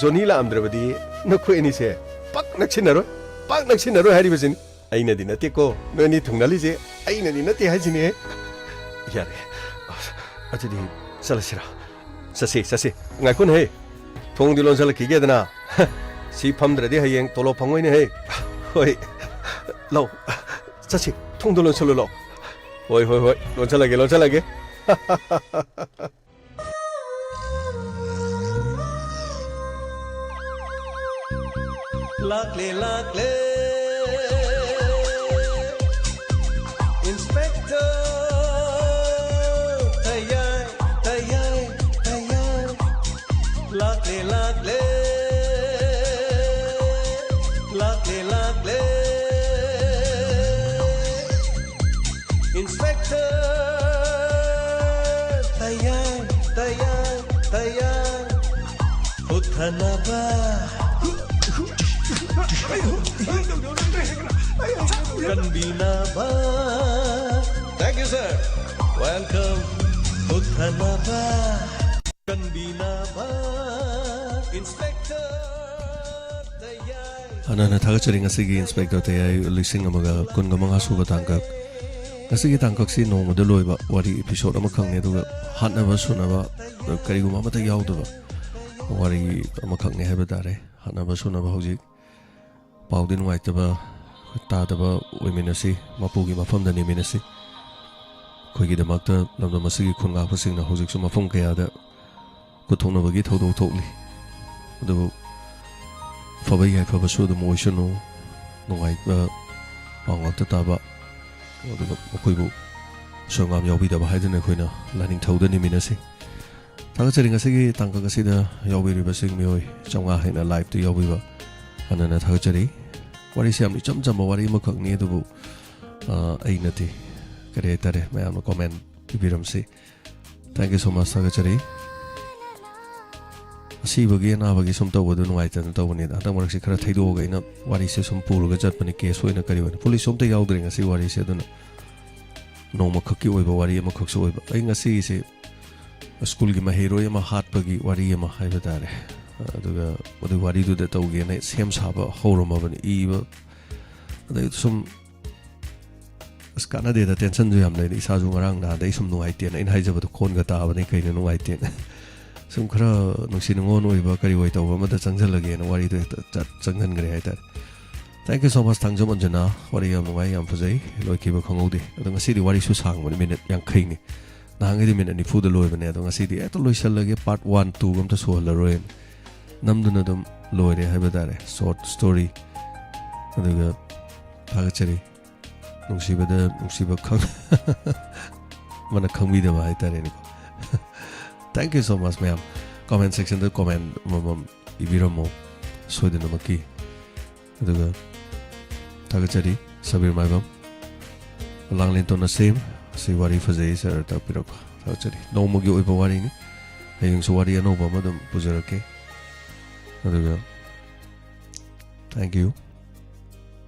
ꯖꯣꯅꯤ ꯂꯥꯛꯑꯝꯗ꯭ꯔꯕꯗꯤ ꯅꯈꯣꯏ ꯑꯅꯤꯁꯦ ꯄꯥꯛ ꯅꯛꯁꯤꯟꯅꯔꯣꯏ, ꯄꯥꯛ ꯅꯛꯁꯤꯟꯅꯔꯣꯏ ꯍꯥꯏꯔꯤꯕꯁꯤꯅꯤ꯫ ꯑꯩꯅꯗꯤ ꯅꯠꯇꯦꯀꯣ, ꯅꯣꯏ ꯑꯅꯤ ꯊꯨꯡꯅꯂꯤꯁꯦ ꯑꯩꯅꯗꯤ ꯅꯠꯇꯦ ꯍꯥꯏꯁꯤꯅꯦ꯫ ꯌꯥꯔꯦ, ꯑꯗꯨꯗꯤ ꯆꯠꯂꯁꯤꯔ? ꯆꯠꯁꯤ, ꯆꯠꯁꯤ꯫ ꯉꯥꯏꯈꯣꯅꯦꯍꯦ, ꯊꯣꯡꯗꯤ ꯂꯣꯟꯁꯤꯜꯂꯛꯈꯤꯒꯦꯗꯅ꯫ ꯁꯤ ꯐꯝꯗ꯭ꯔꯗꯤ ꯍꯌꯦꯡ ꯇꯣꯂꯣꯞ ꯐꯪꯉꯣꯏꯅꯦꯍꯦ꯫ ꯍꯣꯏ, ꯂꯥꯎ, ꯆꯠꯁꯤ, ꯊꯣꯡꯗꯣ ꯂꯣꯟꯁꯤꯜꯂꯨ ꯂꯥꯎ꯫ ꯍꯣꯏ, ꯍꯣꯏ, ꯍꯣꯏ, ꯂꯣꯟꯁꯤꯜꯂꯒꯦ, ꯂꯣꯟꯁꯤꯜꯂꯒꯦ꯫ ꯂꯥꯛꯂꯦ, ꯂꯥꯛꯂꯦ, Inspector ꯇꯌꯥꯏ, ꯇꯌꯥꯏ, ꯇꯌꯥꯏ꯫ ꯂꯥꯛꯂꯦ, ꯂꯥꯛꯂꯦ, ꯂꯥꯛꯂꯦ, ꯂꯥꯛꯂꯦ, Inspector ꯇꯌꯥꯏ, ꯇꯌꯥꯏ, ꯇꯌꯥꯏ꯫ ꯍꯨꯠꯊꯅꯕ, ꯀꯟꯕꯤꯅꯕ꯫ Thank you, sir. Welcome. ꯍꯨꯠꯊꯅꯕ, ꯀꯟꯕꯤꯅꯕ, Inspector ꯇꯌꯥꯏ꯫ ꯅꯪꯅ ꯊꯥꯒꯠꯆꯔꯤ ꯉꯁꯤꯒꯤ ꯏꯟꯁꯄꯦꯛꯇꯔ ꯇꯌꯥꯏ ꯂꯤꯁꯤꯡ ꯑꯃꯒ ꯀꯨꯟꯒ ꯃꯉꯥ ꯁꯨꯕ ꯇꯥꯡꯀꯛ꯫ ꯉꯁꯤꯒꯤ ꯇꯥꯡꯀꯛꯁꯤ ꯅꯣꯡꯃꯗ ꯂꯣꯏꯕ ꯋꯥꯔꯤ ꯏꯄꯤꯁꯣꯠ ꯑꯃꯈꯛꯅꯤ, ꯑꯗꯨꯒ ꯍꯥꯠꯅꯕ ꯁꯨꯅꯕ ꯀꯔꯤꯒꯨꯝꯕ ꯑꯃꯠꯇ ꯌꯥꯎꯗꯕ ꯋꯥꯔꯤ ꯑꯃꯈꯛꯅꯤ ꯍꯥꯏꯕ ꯇꯥꯔꯦ꯫ ꯍꯥꯠꯅꯕ ꯁꯨꯅꯕ ꯍꯧꯖꯤꯛ ꯄꯥꯎꯗꯤ ꯅꯨꯡꯉꯥꯏꯇꯕ ꯇꯥꯗꯕ ꯑꯣꯏꯃꯤꯟꯅꯁꯤ, ꯃꯄꯨꯒꯤ ꯃꯐꯝꯗ ꯅꯤꯃꯤꯟꯅꯁꯤ꯫ ꯑꯩꯈꯣꯏꯒꯤꯗꯃꯛꯇ ꯂꯝꯗꯝ ꯑꯁꯤꯒꯤ ꯈꯨꯟ ꯉꯥꯛꯄꯁꯤꯡꯅ ꯍꯧꯖꯤꯛꯁꯨ ꯃꯐꯝ ꯀꯌꯥꯗ ꯈꯨꯠꯊꯣꯛꯅꯕꯒꯤ ꯊꯧꯗꯣꯛ ꯊꯣꯛꯂꯤ꯫ ꯑꯗꯨꯕꯨ ꯑꯐꯕ ꯌꯥꯏꯐꯕꯁꯨ ꯑꯗꯨꯝ ꯑꯣꯏꯁꯅꯨ, ꯅꯨꯡꯉꯥꯏꯕ ꯄꯥꯎ ꯉꯥꯛꯇ ꯇꯥꯕ, ꯑꯗꯨꯒ ꯃꯈꯣꯏꯕꯨ ꯁꯣꯏꯉꯥꯝ ꯌꯥꯎꯕꯤꯗꯕ ꯍꯥꯏꯗꯨꯅ ꯑꯩꯈꯣꯏꯅ ꯂꯥꯏꯅꯤꯡꯊꯧꯗ ꯅꯤꯃꯤꯟꯅꯁꯤ꯫ ꯊꯥꯒꯠꯆꯔꯤ ꯉꯁꯤꯒꯤ ꯇꯥꯡꯀꯛ ꯑꯁꯤꯗ ꯌꯥꯎꯕꯤꯔꯤꯕꯁꯤꯡ ꯃꯤꯑꯣꯏ ꯆꯥꯝꯃꯉꯥ ꯍꯦꯟꯅ ꯂꯥꯏꯞꯇ ꯌꯥꯎꯕꯤꯕ꯫ ꯍꯟꯅ ꯍꯟꯅ ꯊꯥꯒꯠꯆꯔꯤ꯫ ꯋꯥꯔꯤꯁꯤ ꯌꯥꯝ ꯏꯆꯝ ꯆꯝꯕ ꯋꯥꯔꯤ ꯑꯃꯈꯛꯅꯤ, ꯑꯗꯨꯕꯨ, ꯑ, ꯑꯩ ꯅꯠꯇꯦ, ꯀꯔꯤ ꯍꯥꯏꯇꯥꯔꯦ, ꯃꯌꯥꯝꯅ comment ꯄꯤꯕꯤꯔꯝꯁꯤ꯫ Thank you so much, ꯊꯥꯒꯠꯆꯔꯤ꯫ ꯑꯁꯤꯕꯒꯤ ꯑꯅꯥꯕꯒꯤ ꯁꯨꯝ ꯇꯧꯕꯗꯨ ꯅꯨꯡꯉꯥꯏꯇꯗꯅ ꯇꯧꯕꯅꯤꯗ꯫ ꯍꯟꯗꯛ ꯃꯔꯛꯁꯤ ꯈꯔ ꯊꯩꯗꯣꯛꯑꯒ ꯑꯩꯅ ꯋꯥꯔꯤꯁꯦ ꯁꯨꯝ ꯄꯨꯔꯒ ꯆꯠꯄꯅꯤ, ꯀꯦꯁ ꯑꯣꯏꯅ ꯀꯔꯤ ꯑꯣꯏꯅ꯫ ꯄꯨꯂꯤꯁꯁꯨ ꯑꯝꯇ ꯌꯥꯎꯗ꯭ꯔꯦ ꯉꯁꯤ ꯋꯥꯔꯤꯁꯦ, ꯑꯗꯨꯅ ꯅꯣꯡꯃꯈꯛꯀꯤ ꯑꯣꯏꯕ ꯋꯥꯔꯤ ꯑꯃꯈꯛꯁꯨ ꯑꯣꯏꯕ꯫ ꯑꯩ ꯉꯁꯤꯁꯦ ꯁ꯭ꯀꯨꯜꯒꯤ ꯃꯍꯩꯔꯣꯏ ꯑꯃ ꯍꯥꯠꯄꯒꯤ ꯋꯥꯔꯤ ꯑꯃ ꯍꯥꯏꯕ ꯇꯥꯔꯦ꯫ ꯑꯗꯨꯒ ꯃꯗꯨꯒꯤ ꯋꯥꯔꯤꯗꯨꯗ ꯇꯧꯒꯦꯅ ꯁꯦꯝ ꯁꯥꯕ ꯍꯧꯔꯝꯃꯕꯅꯤ, ꯏꯕ꯫ ꯑꯗꯩ ꯁꯨꯝ, "ꯑꯁ, ꯀꯥꯟꯅꯗꯦꯗ, ꯇꯦꯟꯁꯟꯁꯨ ꯌꯥꯝ ꯂꯩꯔꯦ, ꯏꯁꯥꯁꯨ ꯉꯔꯥꯡ ꯅꯍꯥꯟꯗ ꯑꯩ ꯁꯨꯝ ꯅꯨꯡꯉꯥꯏꯇꯦꯅ ꯑꯩꯅ ꯍꯥꯏꯖꯕꯗꯣ ꯀꯣꯟꯒ ꯇꯥꯕꯅꯤ, ꯀꯩꯅꯣ ꯅꯨꯡꯉꯥꯏꯇꯦꯅ꯫ ꯁꯨꯝ ꯈꯔ ꯅꯨꯡꯁꯤ ꯅꯨꯡꯉꯣꯟ ꯑꯣꯏꯕ ꯀꯔꯤ ꯑꯣꯏ ꯇꯧꯕ ꯑꯃꯗ ꯆꯪꯁꯤꯜꯂꯒꯦꯅ ꯋꯥꯔꯤꯗꯣ ꯍꯦꯛꯇ ꯆꯠ-, ꯆꯪꯍꯟꯈ꯭ꯔꯦ ꯍꯥꯏꯇꯥꯔꯦ꯫ Thank you so much, Thangjam ꯑꯟꯖꯅꯥ꯫ ꯋꯥꯔꯤ ꯌꯥꯝ ꯅꯨꯡꯉꯥꯏ, ꯌꯥꯝ ꯐꯖꯩ, ꯂꯣꯏꯈꯤꯕ ꯈꯪꯍꯧꯗꯦ꯫ ꯑꯗꯣ ꯉꯁꯤꯗꯤ ꯋꯥꯔꯤꯁꯨ ꯁꯥꯡꯕꯅꯤ, ꯃꯤꯅꯤꯠ ꯌꯥꯡꯈꯩꯅꯤ꯫ ꯅꯍꯥꯟꯒꯩꯗꯤ ꯃꯤꯅꯤꯠ ꯅꯤꯐꯨꯗ ꯂꯣꯏꯕꯅꯦ, ꯑꯗꯣ ꯉꯁꯤꯗꯤ ꯍꯦꯛꯇ ꯂꯣꯏꯁꯤꯜꯂꯒꯦ, part one, two ꯑꯝꯇ ꯁꯨꯍꯜꯂꯔꯣꯏꯅ ꯅꯝꯗꯨꯅ ꯑꯗꯨꯝ ꯂꯣꯏꯔꯦ ꯍꯥꯏꯕ ꯇꯥꯔꯦ, ꯁꯣꯔꯠ ꯁ꯭ꯇꯣꯔꯤ꯫ ꯑꯗꯨꯒ ꯊꯥꯒꯠꯆꯔꯤ꯫ ꯅꯨꯡꯁꯤꯕꯗ ꯅꯨꯡꯁꯤꯕ ꯈꯪ-, ꯃꯥꯅ ꯈꯪꯕꯤꯗꯕ ꯍꯥꯏꯇꯥꯔꯦꯅꯦꯀꯣ꯫ Thank you so much, ꯃꯌꯥꯝ꯫ Comment sectionꯗ comment ꯑꯃꯃꯝ ꯏꯕꯤꯔꯝꯃꯣ, ꯁꯣꯏꯗꯅꯃꯛꯀꯤ꯫ ꯑꯗꯨꯒ ꯊꯥꯒꯠꯆꯔꯤ, ꯁꯕꯤꯔ ꯃꯥꯏꯕꯝ, ꯂꯥꯡꯂꯦꯟꯇꯣꯟ ꯑꯁꯦꯝ꯫ ꯑꯁꯤ ꯋꯥꯔꯤ ꯐꯖꯩ, ꯁꯥꯔ, ꯇꯥꯛꯄꯤꯔꯛꯄ꯫ ꯊꯥꯒꯠꯆꯔꯤ꯫ ꯅꯣꯡꯃꯒꯤ ꯑꯣꯏꯕ ꯋꯥꯔꯤꯅꯤ꯫ ꯍꯌꯦꯡꯁꯨ ꯋꯥꯔꯤ ꯑꯅꯧꯕ ꯑꯃ ꯑꯗꯨꯝ ꯄꯨꯖꯔꯛꯀꯦ꯫ ꯑꯗꯨꯒ thank you꯫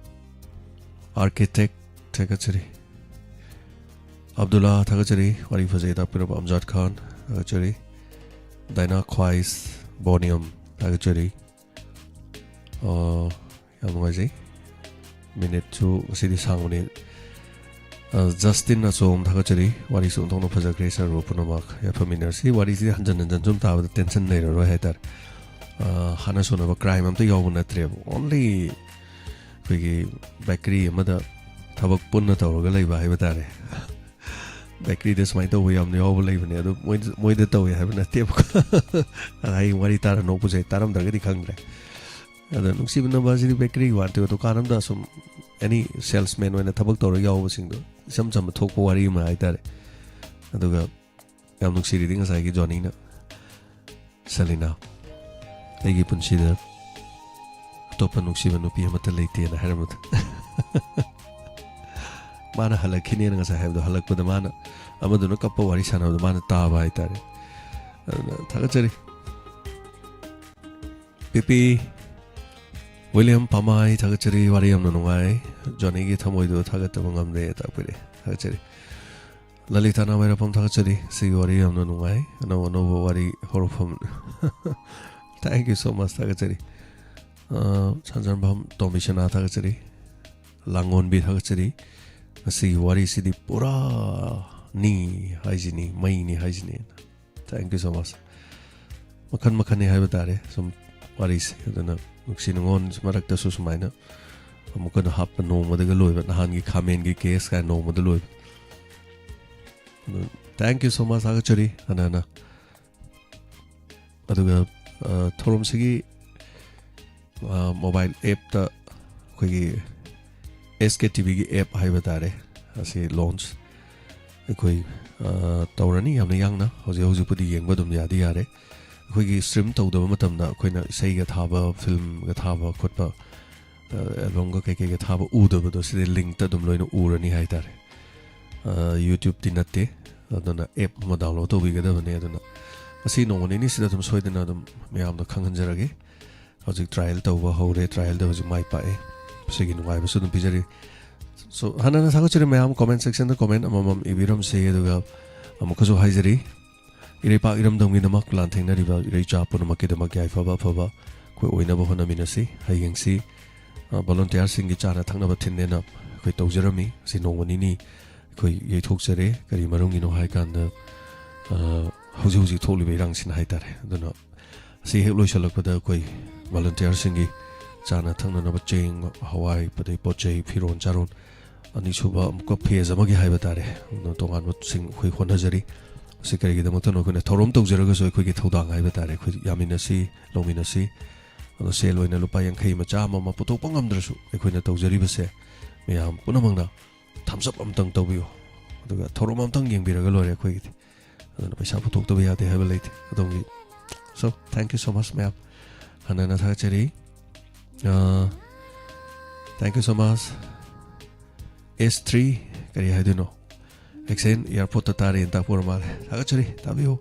Architect, ꯊꯥꯒꯠꯆꯔꯤ꯫ ꯑꯕꯗꯨꯜꯂꯥ, ꯊꯥꯒꯠꯆꯔꯤ꯫ ꯋꯥꯔꯤ ꯐꯖꯩ ꯇꯥꯛꯄꯤꯔꯛꯄ꯫ ꯑꯝꯖꯥꯗ ꯈꯥꯟ, ꯊꯥꯒꯠꯆꯔꯤ꯫ ꯗꯥꯏꯅꯥ ꯈ꯭ꯋꯥꯏꯁ ꯕꯣꯅꯤꯌꯝ, ꯊꯥꯒꯠꯆꯔꯤ꯫ ꯑ, ꯌꯥꯝ ꯅꯨꯡꯉꯥꯏꯖꯩ꯫ ꯃꯤꯅꯤꯠꯁꯨ ꯉꯁꯤꯗꯤ ꯁꯥꯡꯕꯅꯤ꯫ ꯑ, ꯖꯁꯇꯤꯟ ꯑꯆꯣꯝ ꯊꯥꯒꯠꯆꯔꯤ꯫ "ꯋꯥꯔꯤꯁꯨ ꯑꯣꯟꯊꯣꯛꯅ ꯐꯖꯈ꯭ꯔꯦ ꯁꯔ, ꯄꯨꯝꯅꯃꯛ ꯌꯥꯏꯐꯃꯤꯟꯅꯔꯁꯤ꯫" ꯋꯥꯔꯤꯁꯤꯗꯤ ꯍꯟꯖꯟ ꯍꯟꯖꯟ ꯁꯨꯝ ꯇꯥꯕꯗ ꯇꯦꯟꯁꯟ ꯂꯩꯔꯔꯣꯏ ꯍꯥꯏꯇꯥꯔꯦ꯫ ꯑ, ꯍꯥꯟꯅ ꯁꯣꯟꯅꯕ ꯀ꯭ꯔꯥꯏꯝ ꯑꯝꯇ ꯌꯥꯎꯕ ꯅꯠꯇ꯭ꯔꯦꯕ꯫ ꯑꯣꯟꯂꯤ ꯑꯩꯈꯣꯏꯒꯤ ꯕꯦꯀꯔꯤ ꯑꯃꯗ ꯊꯕꯛ ꯄꯨꯟꯅ ꯇꯧꯔꯒ ꯂꯩꯕ ꯍꯥꯏꯕ ꯇꯥꯔꯦ꯫ ꯕꯦꯀꯔꯤꯗ ꯁꯨꯃꯥꯏꯅ ꯇꯧꯕ ꯌꯥꯝꯅ ꯌꯥꯎꯕ ꯂꯩꯕꯅꯦ, ꯑꯗꯣ ꯃꯣꯏꯗ, ꯃꯣꯏꯗ ꯇꯧꯋꯦ ꯍꯥꯏꯕ ꯅꯠꯇꯦꯕꯀꯣ꯫ ꯑꯗ ꯍꯌꯦꯡ ꯋꯥꯔꯤ ꯇꯥꯔ ꯅꯣꯛꯄꯁꯦ, ꯇꯥꯔꯝꯗ꯭ꯔꯒꯗꯤ ꯈꯪꯗ꯭ꯔꯦ꯫ ꯑꯗ ꯅꯨꯡꯁꯤꯕꯅꯕ ꯑꯁꯤꯗꯤ ꯕꯦꯀꯔꯤꯒꯤ ꯋꯥ ꯅꯠꯇꯦꯕ, ꯗꯨꯀꯥꯟ ꯑꯃꯗ ꯁꯨꯝ ꯑꯦꯅꯤ ꯁꯦꯜꯁꯃꯦꯟ ꯑꯣꯏꯅ ꯊꯕꯛ ꯇꯧꯔꯒ ꯌꯥꯎꯕꯁꯤꯡꯗꯣ, ꯏꯆꯝ ꯆꯝꯕ ꯊꯣꯛꯄ ꯋꯥꯔꯤ ꯑꯃ ꯍꯥꯏꯇꯥꯔꯦ꯫ ꯑꯗꯨꯒ ꯌꯥꯝ ꯅꯨꯡꯁꯤꯔꯤꯗꯤ ꯉꯁꯥꯏꯒꯤ ꯖꯣꯅꯤꯅ, "ꯁꯦꯂꯤꯅꯥ, ꯑꯩꯒꯤ ꯄꯨꯟꯁꯤꯗ ꯑꯇꯣꯞꯄ ꯅꯨꯡꯁꯤꯕ ꯅꯨꯄꯤ ꯑꯃꯠꯇ ꯂꯩꯇꯦꯅ" ꯍꯥꯏꯔꯝꯕꯗꯣ꯫ ꯃꯥꯅ ꯍꯜꯂꯛꯈꯤꯅꯦꯅ ꯉꯁꯥꯏ ꯍꯥꯏꯕꯗꯣ, ꯍꯜꯂꯛꯄꯗ ꯃꯥꯅ, ꯑꯃꯗꯨꯅ ꯀꯞꯄ ꯋꯥꯔꯤ ꯁꯥꯟꯅꯕꯗꯣ ꯃꯥꯅ ꯇꯥꯕ ꯍꯥꯏꯇꯥꯔꯦ꯫ ꯑꯗꯨꯅ ꯊꯥꯒꯠꯆꯔꯤ꯫ ꯄꯤ ꯄꯤ ꯋꯤꯂꯤꯌꯝ ꯄꯥꯃꯥꯏ ꯊꯥꯒꯠꯆꯔꯤ, "ꯋꯥꯔꯤ ꯌꯥꯝꯅ ꯅꯨꯡꯉꯥꯏ, ꯖꯣꯅꯤꯒꯤ ꯊꯃꯣꯏꯗꯣ ꯊꯥꯒꯠꯇꯕ ꯉꯝꯗꯦ" ꯇꯥꯛꯄꯤꯔꯦ, ꯊꯥꯒꯠꯆꯔꯤ꯫ ꯂꯂꯤꯇꯥ ꯅꯥꯃꯩꯔꯥꯐꯝ ꯊꯥꯒꯠꯆꯔꯤ, "ꯁꯤꯒꯤ ꯋꯥꯔꯤ ꯌꯥꯝꯅ ꯅꯨꯡꯉꯥꯏ, ꯑꯅꯧ ꯑꯅꯧꯕ ꯋꯥꯔꯤ ꯍꯧꯔꯛꯐꯝ"꯫ Thank you so much, ꯊꯥꯒꯠꯆꯔꯤ꯫ ꯑ, ꯁꯟꯖꯔꯝꯕꯝ ꯇꯣꯝꯕꯤ ꯁꯅꯥ ꯊꯥꯒꯠꯆꯔꯤ, ꯂꯥꯡꯒꯣꯟꯕꯤ ꯊꯥꯒꯠꯆꯔꯤ, "ꯉꯁꯤꯒꯤ ꯋꯥꯔꯤꯁꯤꯗꯤ ꯄꯨꯔꯥꯅꯤ ꯍꯥꯏꯁꯤꯅꯤ, ꯃꯩꯅꯤ ꯍꯥꯏꯁꯤꯅꯤ"꯫ Thank you so much꯫ ꯃꯈꯟ ꯃꯈꯟꯅꯤ ꯍꯥꯏꯕ ꯇꯥꯔꯦ ꯁꯨꯝ ꯋꯥꯔꯤꯁꯦ꯫ ꯑꯗꯨꯅ ꯅꯨꯡꯁꯤ ꯅꯨꯡꯉꯣꯟ ꯃꯔꯛꯇꯁꯨ ꯁꯨꯃꯥꯏꯅ ꯑꯃꯨꯛꯀ ꯍꯟꯅ ꯍꯥꯞꯄ, ꯅꯣꯡꯃꯗꯒ ꯂꯣꯏꯕ, ꯅꯍꯥꯟꯒꯤ ꯈꯥꯃꯦꯟꯒꯤ ꯀꯦꯁ ꯀꯥꯏꯅ ꯅꯣꯡꯃꯗ ꯂꯣꯏꯕ꯫ ꯑꯗꯨ thank you so much ꯊꯥꯒꯠꯆꯔꯤ ꯍꯟꯅ ꯍꯟꯅ꯫ ꯑꯗꯨꯒ, ꯑ, ꯊꯧꯔꯝꯁꯤꯒꯤ, ꯑ, ꯃꯣꯕꯥꯏꯜ ꯑꯦꯞꯇ ꯑꯩꯈꯣꯏꯒꯤ ꯑꯦꯁ ꯀꯦ ꯇꯤ ꯚꯤꯒꯤ ꯑꯦꯞ ꯍꯥꯏꯕ ꯇꯥꯔꯦ, ꯑꯁꯤ ꯂꯣꯟꯆ ꯑꯩꯈꯣꯏ, ꯑ, ꯇꯧꯔꯅꯤ ꯌꯥꯝꯅ ꯌꯥꯡꯅ꯫ ꯍꯧꯖꯤꯛ ꯍꯧꯖꯤꯛꯄꯨꯗꯤ ꯌꯦꯡꯕ ꯑꯗꯨꯝ ꯌꯥꯗꯤ ꯌꯥꯔꯦ꯫ ꯑꯩꯈꯣꯏꯒꯤ ꯁ꯭ꯇ꯭ꯔꯤꯝ ꯇꯧꯗꯕ ꯃꯇꯝꯗ ꯑꯩꯈꯣꯏꯅ ꯏꯁꯩꯒ ꯊꯥꯕ, ꯐꯤꯂꯝꯒ ꯊꯥꯕ ꯈꯣꯠꯄ, ꯑ, ꯑꯦꯜꯕꯝꯒ ꯀꯩꯀꯩꯒ ꯊꯥꯕ ꯎꯗꯕꯗꯣ, ꯁꯤꯗꯤ ꯂꯤꯡꯛꯇ ꯑꯗꯨꯝ ꯂꯣꯏꯅ ꯎꯔꯅꯤ ꯍꯥꯏꯇꯥꯔꯦ꯫ ꯑ, ꯌꯨꯇ꯭ꯌꯨꯕꯇꯤ ꯅꯠꯇꯦ, ꯑꯗꯨꯅ ꯑꯦꯞ ꯑꯃ ꯗꯥꯎꯟꯂꯣꯗ ꯇꯧꯕꯤꯒꯗꯕꯅꯦ꯫ ꯑꯗꯨꯅ ꯉꯁꯤ ꯅꯣꯡꯃ ꯅꯤꯅꯤꯁꯤꯗ ꯑꯗꯨꯝ ꯁꯣꯏꯗꯅ ꯑꯗꯨꯝ ꯃꯌꯥꯝꯗ ꯈꯪꯍꯟꯖꯔꯒꯦ꯫ ꯍꯧꯖꯤꯛ ꯇ꯭ꯔꯥꯏꯌꯦꯜ ꯇꯧꯕ ꯍꯧꯔꯦ, ꯇ꯭ꯔꯥꯏꯌꯦꯜꯗ ꯍꯧꯖꯤꯛ ꯃꯥꯏ ꯄꯥꯛꯑꯦ꯫ ꯃꯁꯤꯒꯤ ꯅꯨꯡꯉꯥꯏꯕꯁꯨ ꯑꯗꯨꯝ ꯄꯤꯖꯔꯤ꯫ So, ꯍꯥꯟꯅꯅ ꯊꯥꯒꯠꯆꯔꯤ ꯃꯌꯥꯝ, ꯀꯣꯃꯦꯟ ꯁꯦꯛꯁꯟꯗ ꯀꯣꯃꯦꯟ ꯑꯃꯃꯝ ꯏꯕꯤꯔꯝꯁꯦ꯫ ꯑꯗꯨꯒ ꯑꯃꯨꯛꯀꯁꯨ ꯍꯥꯏꯖꯔꯤ, ꯏꯔꯩꯄꯥꯛ ꯏꯔꯝꯗꯝꯒꯤꯗꯃꯛ ꯂꯥꯟꯊꯦꯡꯅꯔꯤꯕ ꯏꯔꯩꯆꯥ ꯄꯨꯝꯅꯃꯛꯀꯤꯗꯃꯛ ꯌꯥꯏꯐꯕ ꯑꯐꯕ ꯑꯩꯈꯣꯏ ꯑꯣꯏꯅꯕ ꯍꯣꯠꯅꯃꯤꯟꯅꯁꯤ꯫ ꯍꯌꯦꯡꯁꯤ ꯚꯣꯂꯨꯟꯇꯤꯌꯥꯔꯁꯤꯡꯒꯤ ꯆꯥꯅ ꯊꯛꯅꯕ ꯊꯤꯟꯅꯦꯅ ꯑꯩꯈꯣꯏ ꯇꯧꯖꯔꯝꯃꯤ꯫ ꯑꯁꯤ ꯅꯣꯡꯃ ꯅꯤꯅꯤ ꯑꯩꯈꯣꯏ ꯌꯩꯊꯣꯛꯆꯔꯦ꯫ ꯀꯔꯤ ꯃꯔꯝꯒꯤꯅꯣ ꯍꯥꯏ ꯀꯥꯟꯗ, ꯑ, ꯍꯧꯖꯤꯛ ꯍꯧꯖꯤꯛ ꯊꯣꯛꯂꯤꯕ ꯏꯔꯥꯡꯁꯤꯅ ꯍꯥꯏ ꯇꯥꯔꯦ꯫ ꯑꯗꯨꯅ ꯑꯁꯤ ꯍꯦꯛ ꯂꯣꯏꯁꯤꯜꯂꯛꯄꯗ ꯑꯩꯈꯣꯏ ꯚꯣꯂꯨꯟꯇꯤꯌꯥꯔꯁꯤꯡꯒꯤ ꯆꯥꯅ ꯊꯛꯅꯅꯕ ꯆꯦꯡ, ꯍꯋꯥꯏ, ꯑꯗꯩ ꯄꯣꯠ ꯆꯩ, ꯐꯤꯔꯣꯟ ꯆꯥꯔꯣꯟ, ꯑꯅꯤꯁꯨꯕ ꯑꯃꯨꯛꯀ ꯐꯦꯖ ꯑꯃꯒꯤ ꯍꯥꯏꯕ ꯇꯥꯔꯦ, ꯇꯣꯉꯥꯟꯕꯁꯤꯡ ꯑꯩꯈꯣꯏ ꯍꯣꯠꯅꯖꯔꯤ꯫ ꯑꯁꯤ ꯀꯔꯤꯒꯤꯗꯃꯛꯇꯅꯣ? ꯑꯩꯈꯣꯏꯅ ꯊꯧꯔꯝ ꯇꯧꯖꯔꯒꯁꯨ ꯑꯩꯈꯣꯏꯒꯤ ꯊꯧꯗꯥꯡ ꯍꯥꯏꯕ ꯇꯥꯔꯦ, ꯑꯩꯈꯣꯏ ꯌꯥꯃꯤꯟꯅꯁꯤ, ꯂꯧꯃꯤꯟꯅꯁꯤ꯫ ꯑꯗꯣ ꯁꯦꯜ ꯑꯣꯏꯅ ꯂꯨꯄꯥ ꯌꯥꯡꯈꯩ ꯑꯃ, ꯆꯥꯝꯃ ꯑꯃ ꯄꯨꯊꯣꯛꯄ ꯉꯝꯗ꯭ꯔꯁꯨ, ꯑꯩꯈꯣꯏꯅ ꯇꯧꯖꯔꯤꯕꯁꯦ ꯃꯌꯥꯝ ꯄꯨꯝꯅꯃꯛꯅ thumbs up ꯑꯝꯇꯪ ꯇꯧꯕꯤꯌꯨ, ꯑꯗꯨꯒ ꯊꯧꯔꯝ ꯑꯝꯇꯪ ꯌꯦꯡꯕꯤꯔꯒ ꯂꯣꯏꯔꯦ ꯑꯩꯈꯣꯏꯒꯤꯗꯤ꯫ ꯑꯗꯨꯅ ꯄꯩꯁꯥ ꯄꯨꯊꯣꯛꯇꯕ ꯌꯥꯗꯦ ꯍꯥꯏꯕ ꯂꯩꯇꯦ ꯑꯗꯣꯝꯒꯤ꯫ So, thank you so much, ꯃꯌꯥꯝ꯫ ꯍꯟꯅ ꯍꯟꯅ ꯊꯥꯒꯠꯆꯔꯤ꯫ ꯑ, thank you so much꯫ S three, ꯀꯔꯤ ꯍꯥꯏꯗꯣꯏꯅꯣ? ꯑꯦꯛꯁꯦꯟ ꯑꯦꯌꯥꯔꯄꯣꯔꯠꯇ ꯇꯥꯔꯦꯅ ꯇꯥꯛꯄ ꯑꯣꯏꯔ ꯃꯥꯜꯂꯦ꯫ ꯊꯥꯒꯠꯆꯔꯤ, ꯇꯥꯕꯤꯌꯨ꯫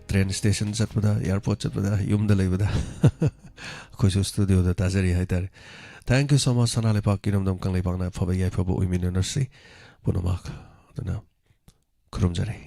ꯇ꯭ꯔꯦꯟ ꯁ꯭ꯇꯦꯁꯟ ꯆꯠꯄꯗ, ꯑꯦꯌꯥꯔꯄꯣꯔꯠ ꯆꯠꯄꯗ, ꯌꯨꯝꯗ ꯂꯩꯕꯗ ꯑꯩꯈꯣꯏꯁꯨ ꯁ꯭ꯇꯨꯗꯤꯑꯣꯗ ꯇꯥꯖꯔꯤ ꯍꯥꯏꯇꯥꯔꯦ꯫ Thank you so much꯫ ꯁꯅꯥ ꯂꯩꯄꯥꯛ ꯏꯔꯝꯗꯝ ꯀꯪꯂꯩꯄꯥꯛꯅ ꯑꯐꯕ ꯌꯥꯏꯐꯕ ꯑꯣꯏꯃꯤꯟꯅꯔꯁꯤ ꯄꯨꯝꯅꯃꯛ꯫ ꯑꯗꯨꯅ ꯈꯨꯔꯨꯝꯖꯔꯤ꯫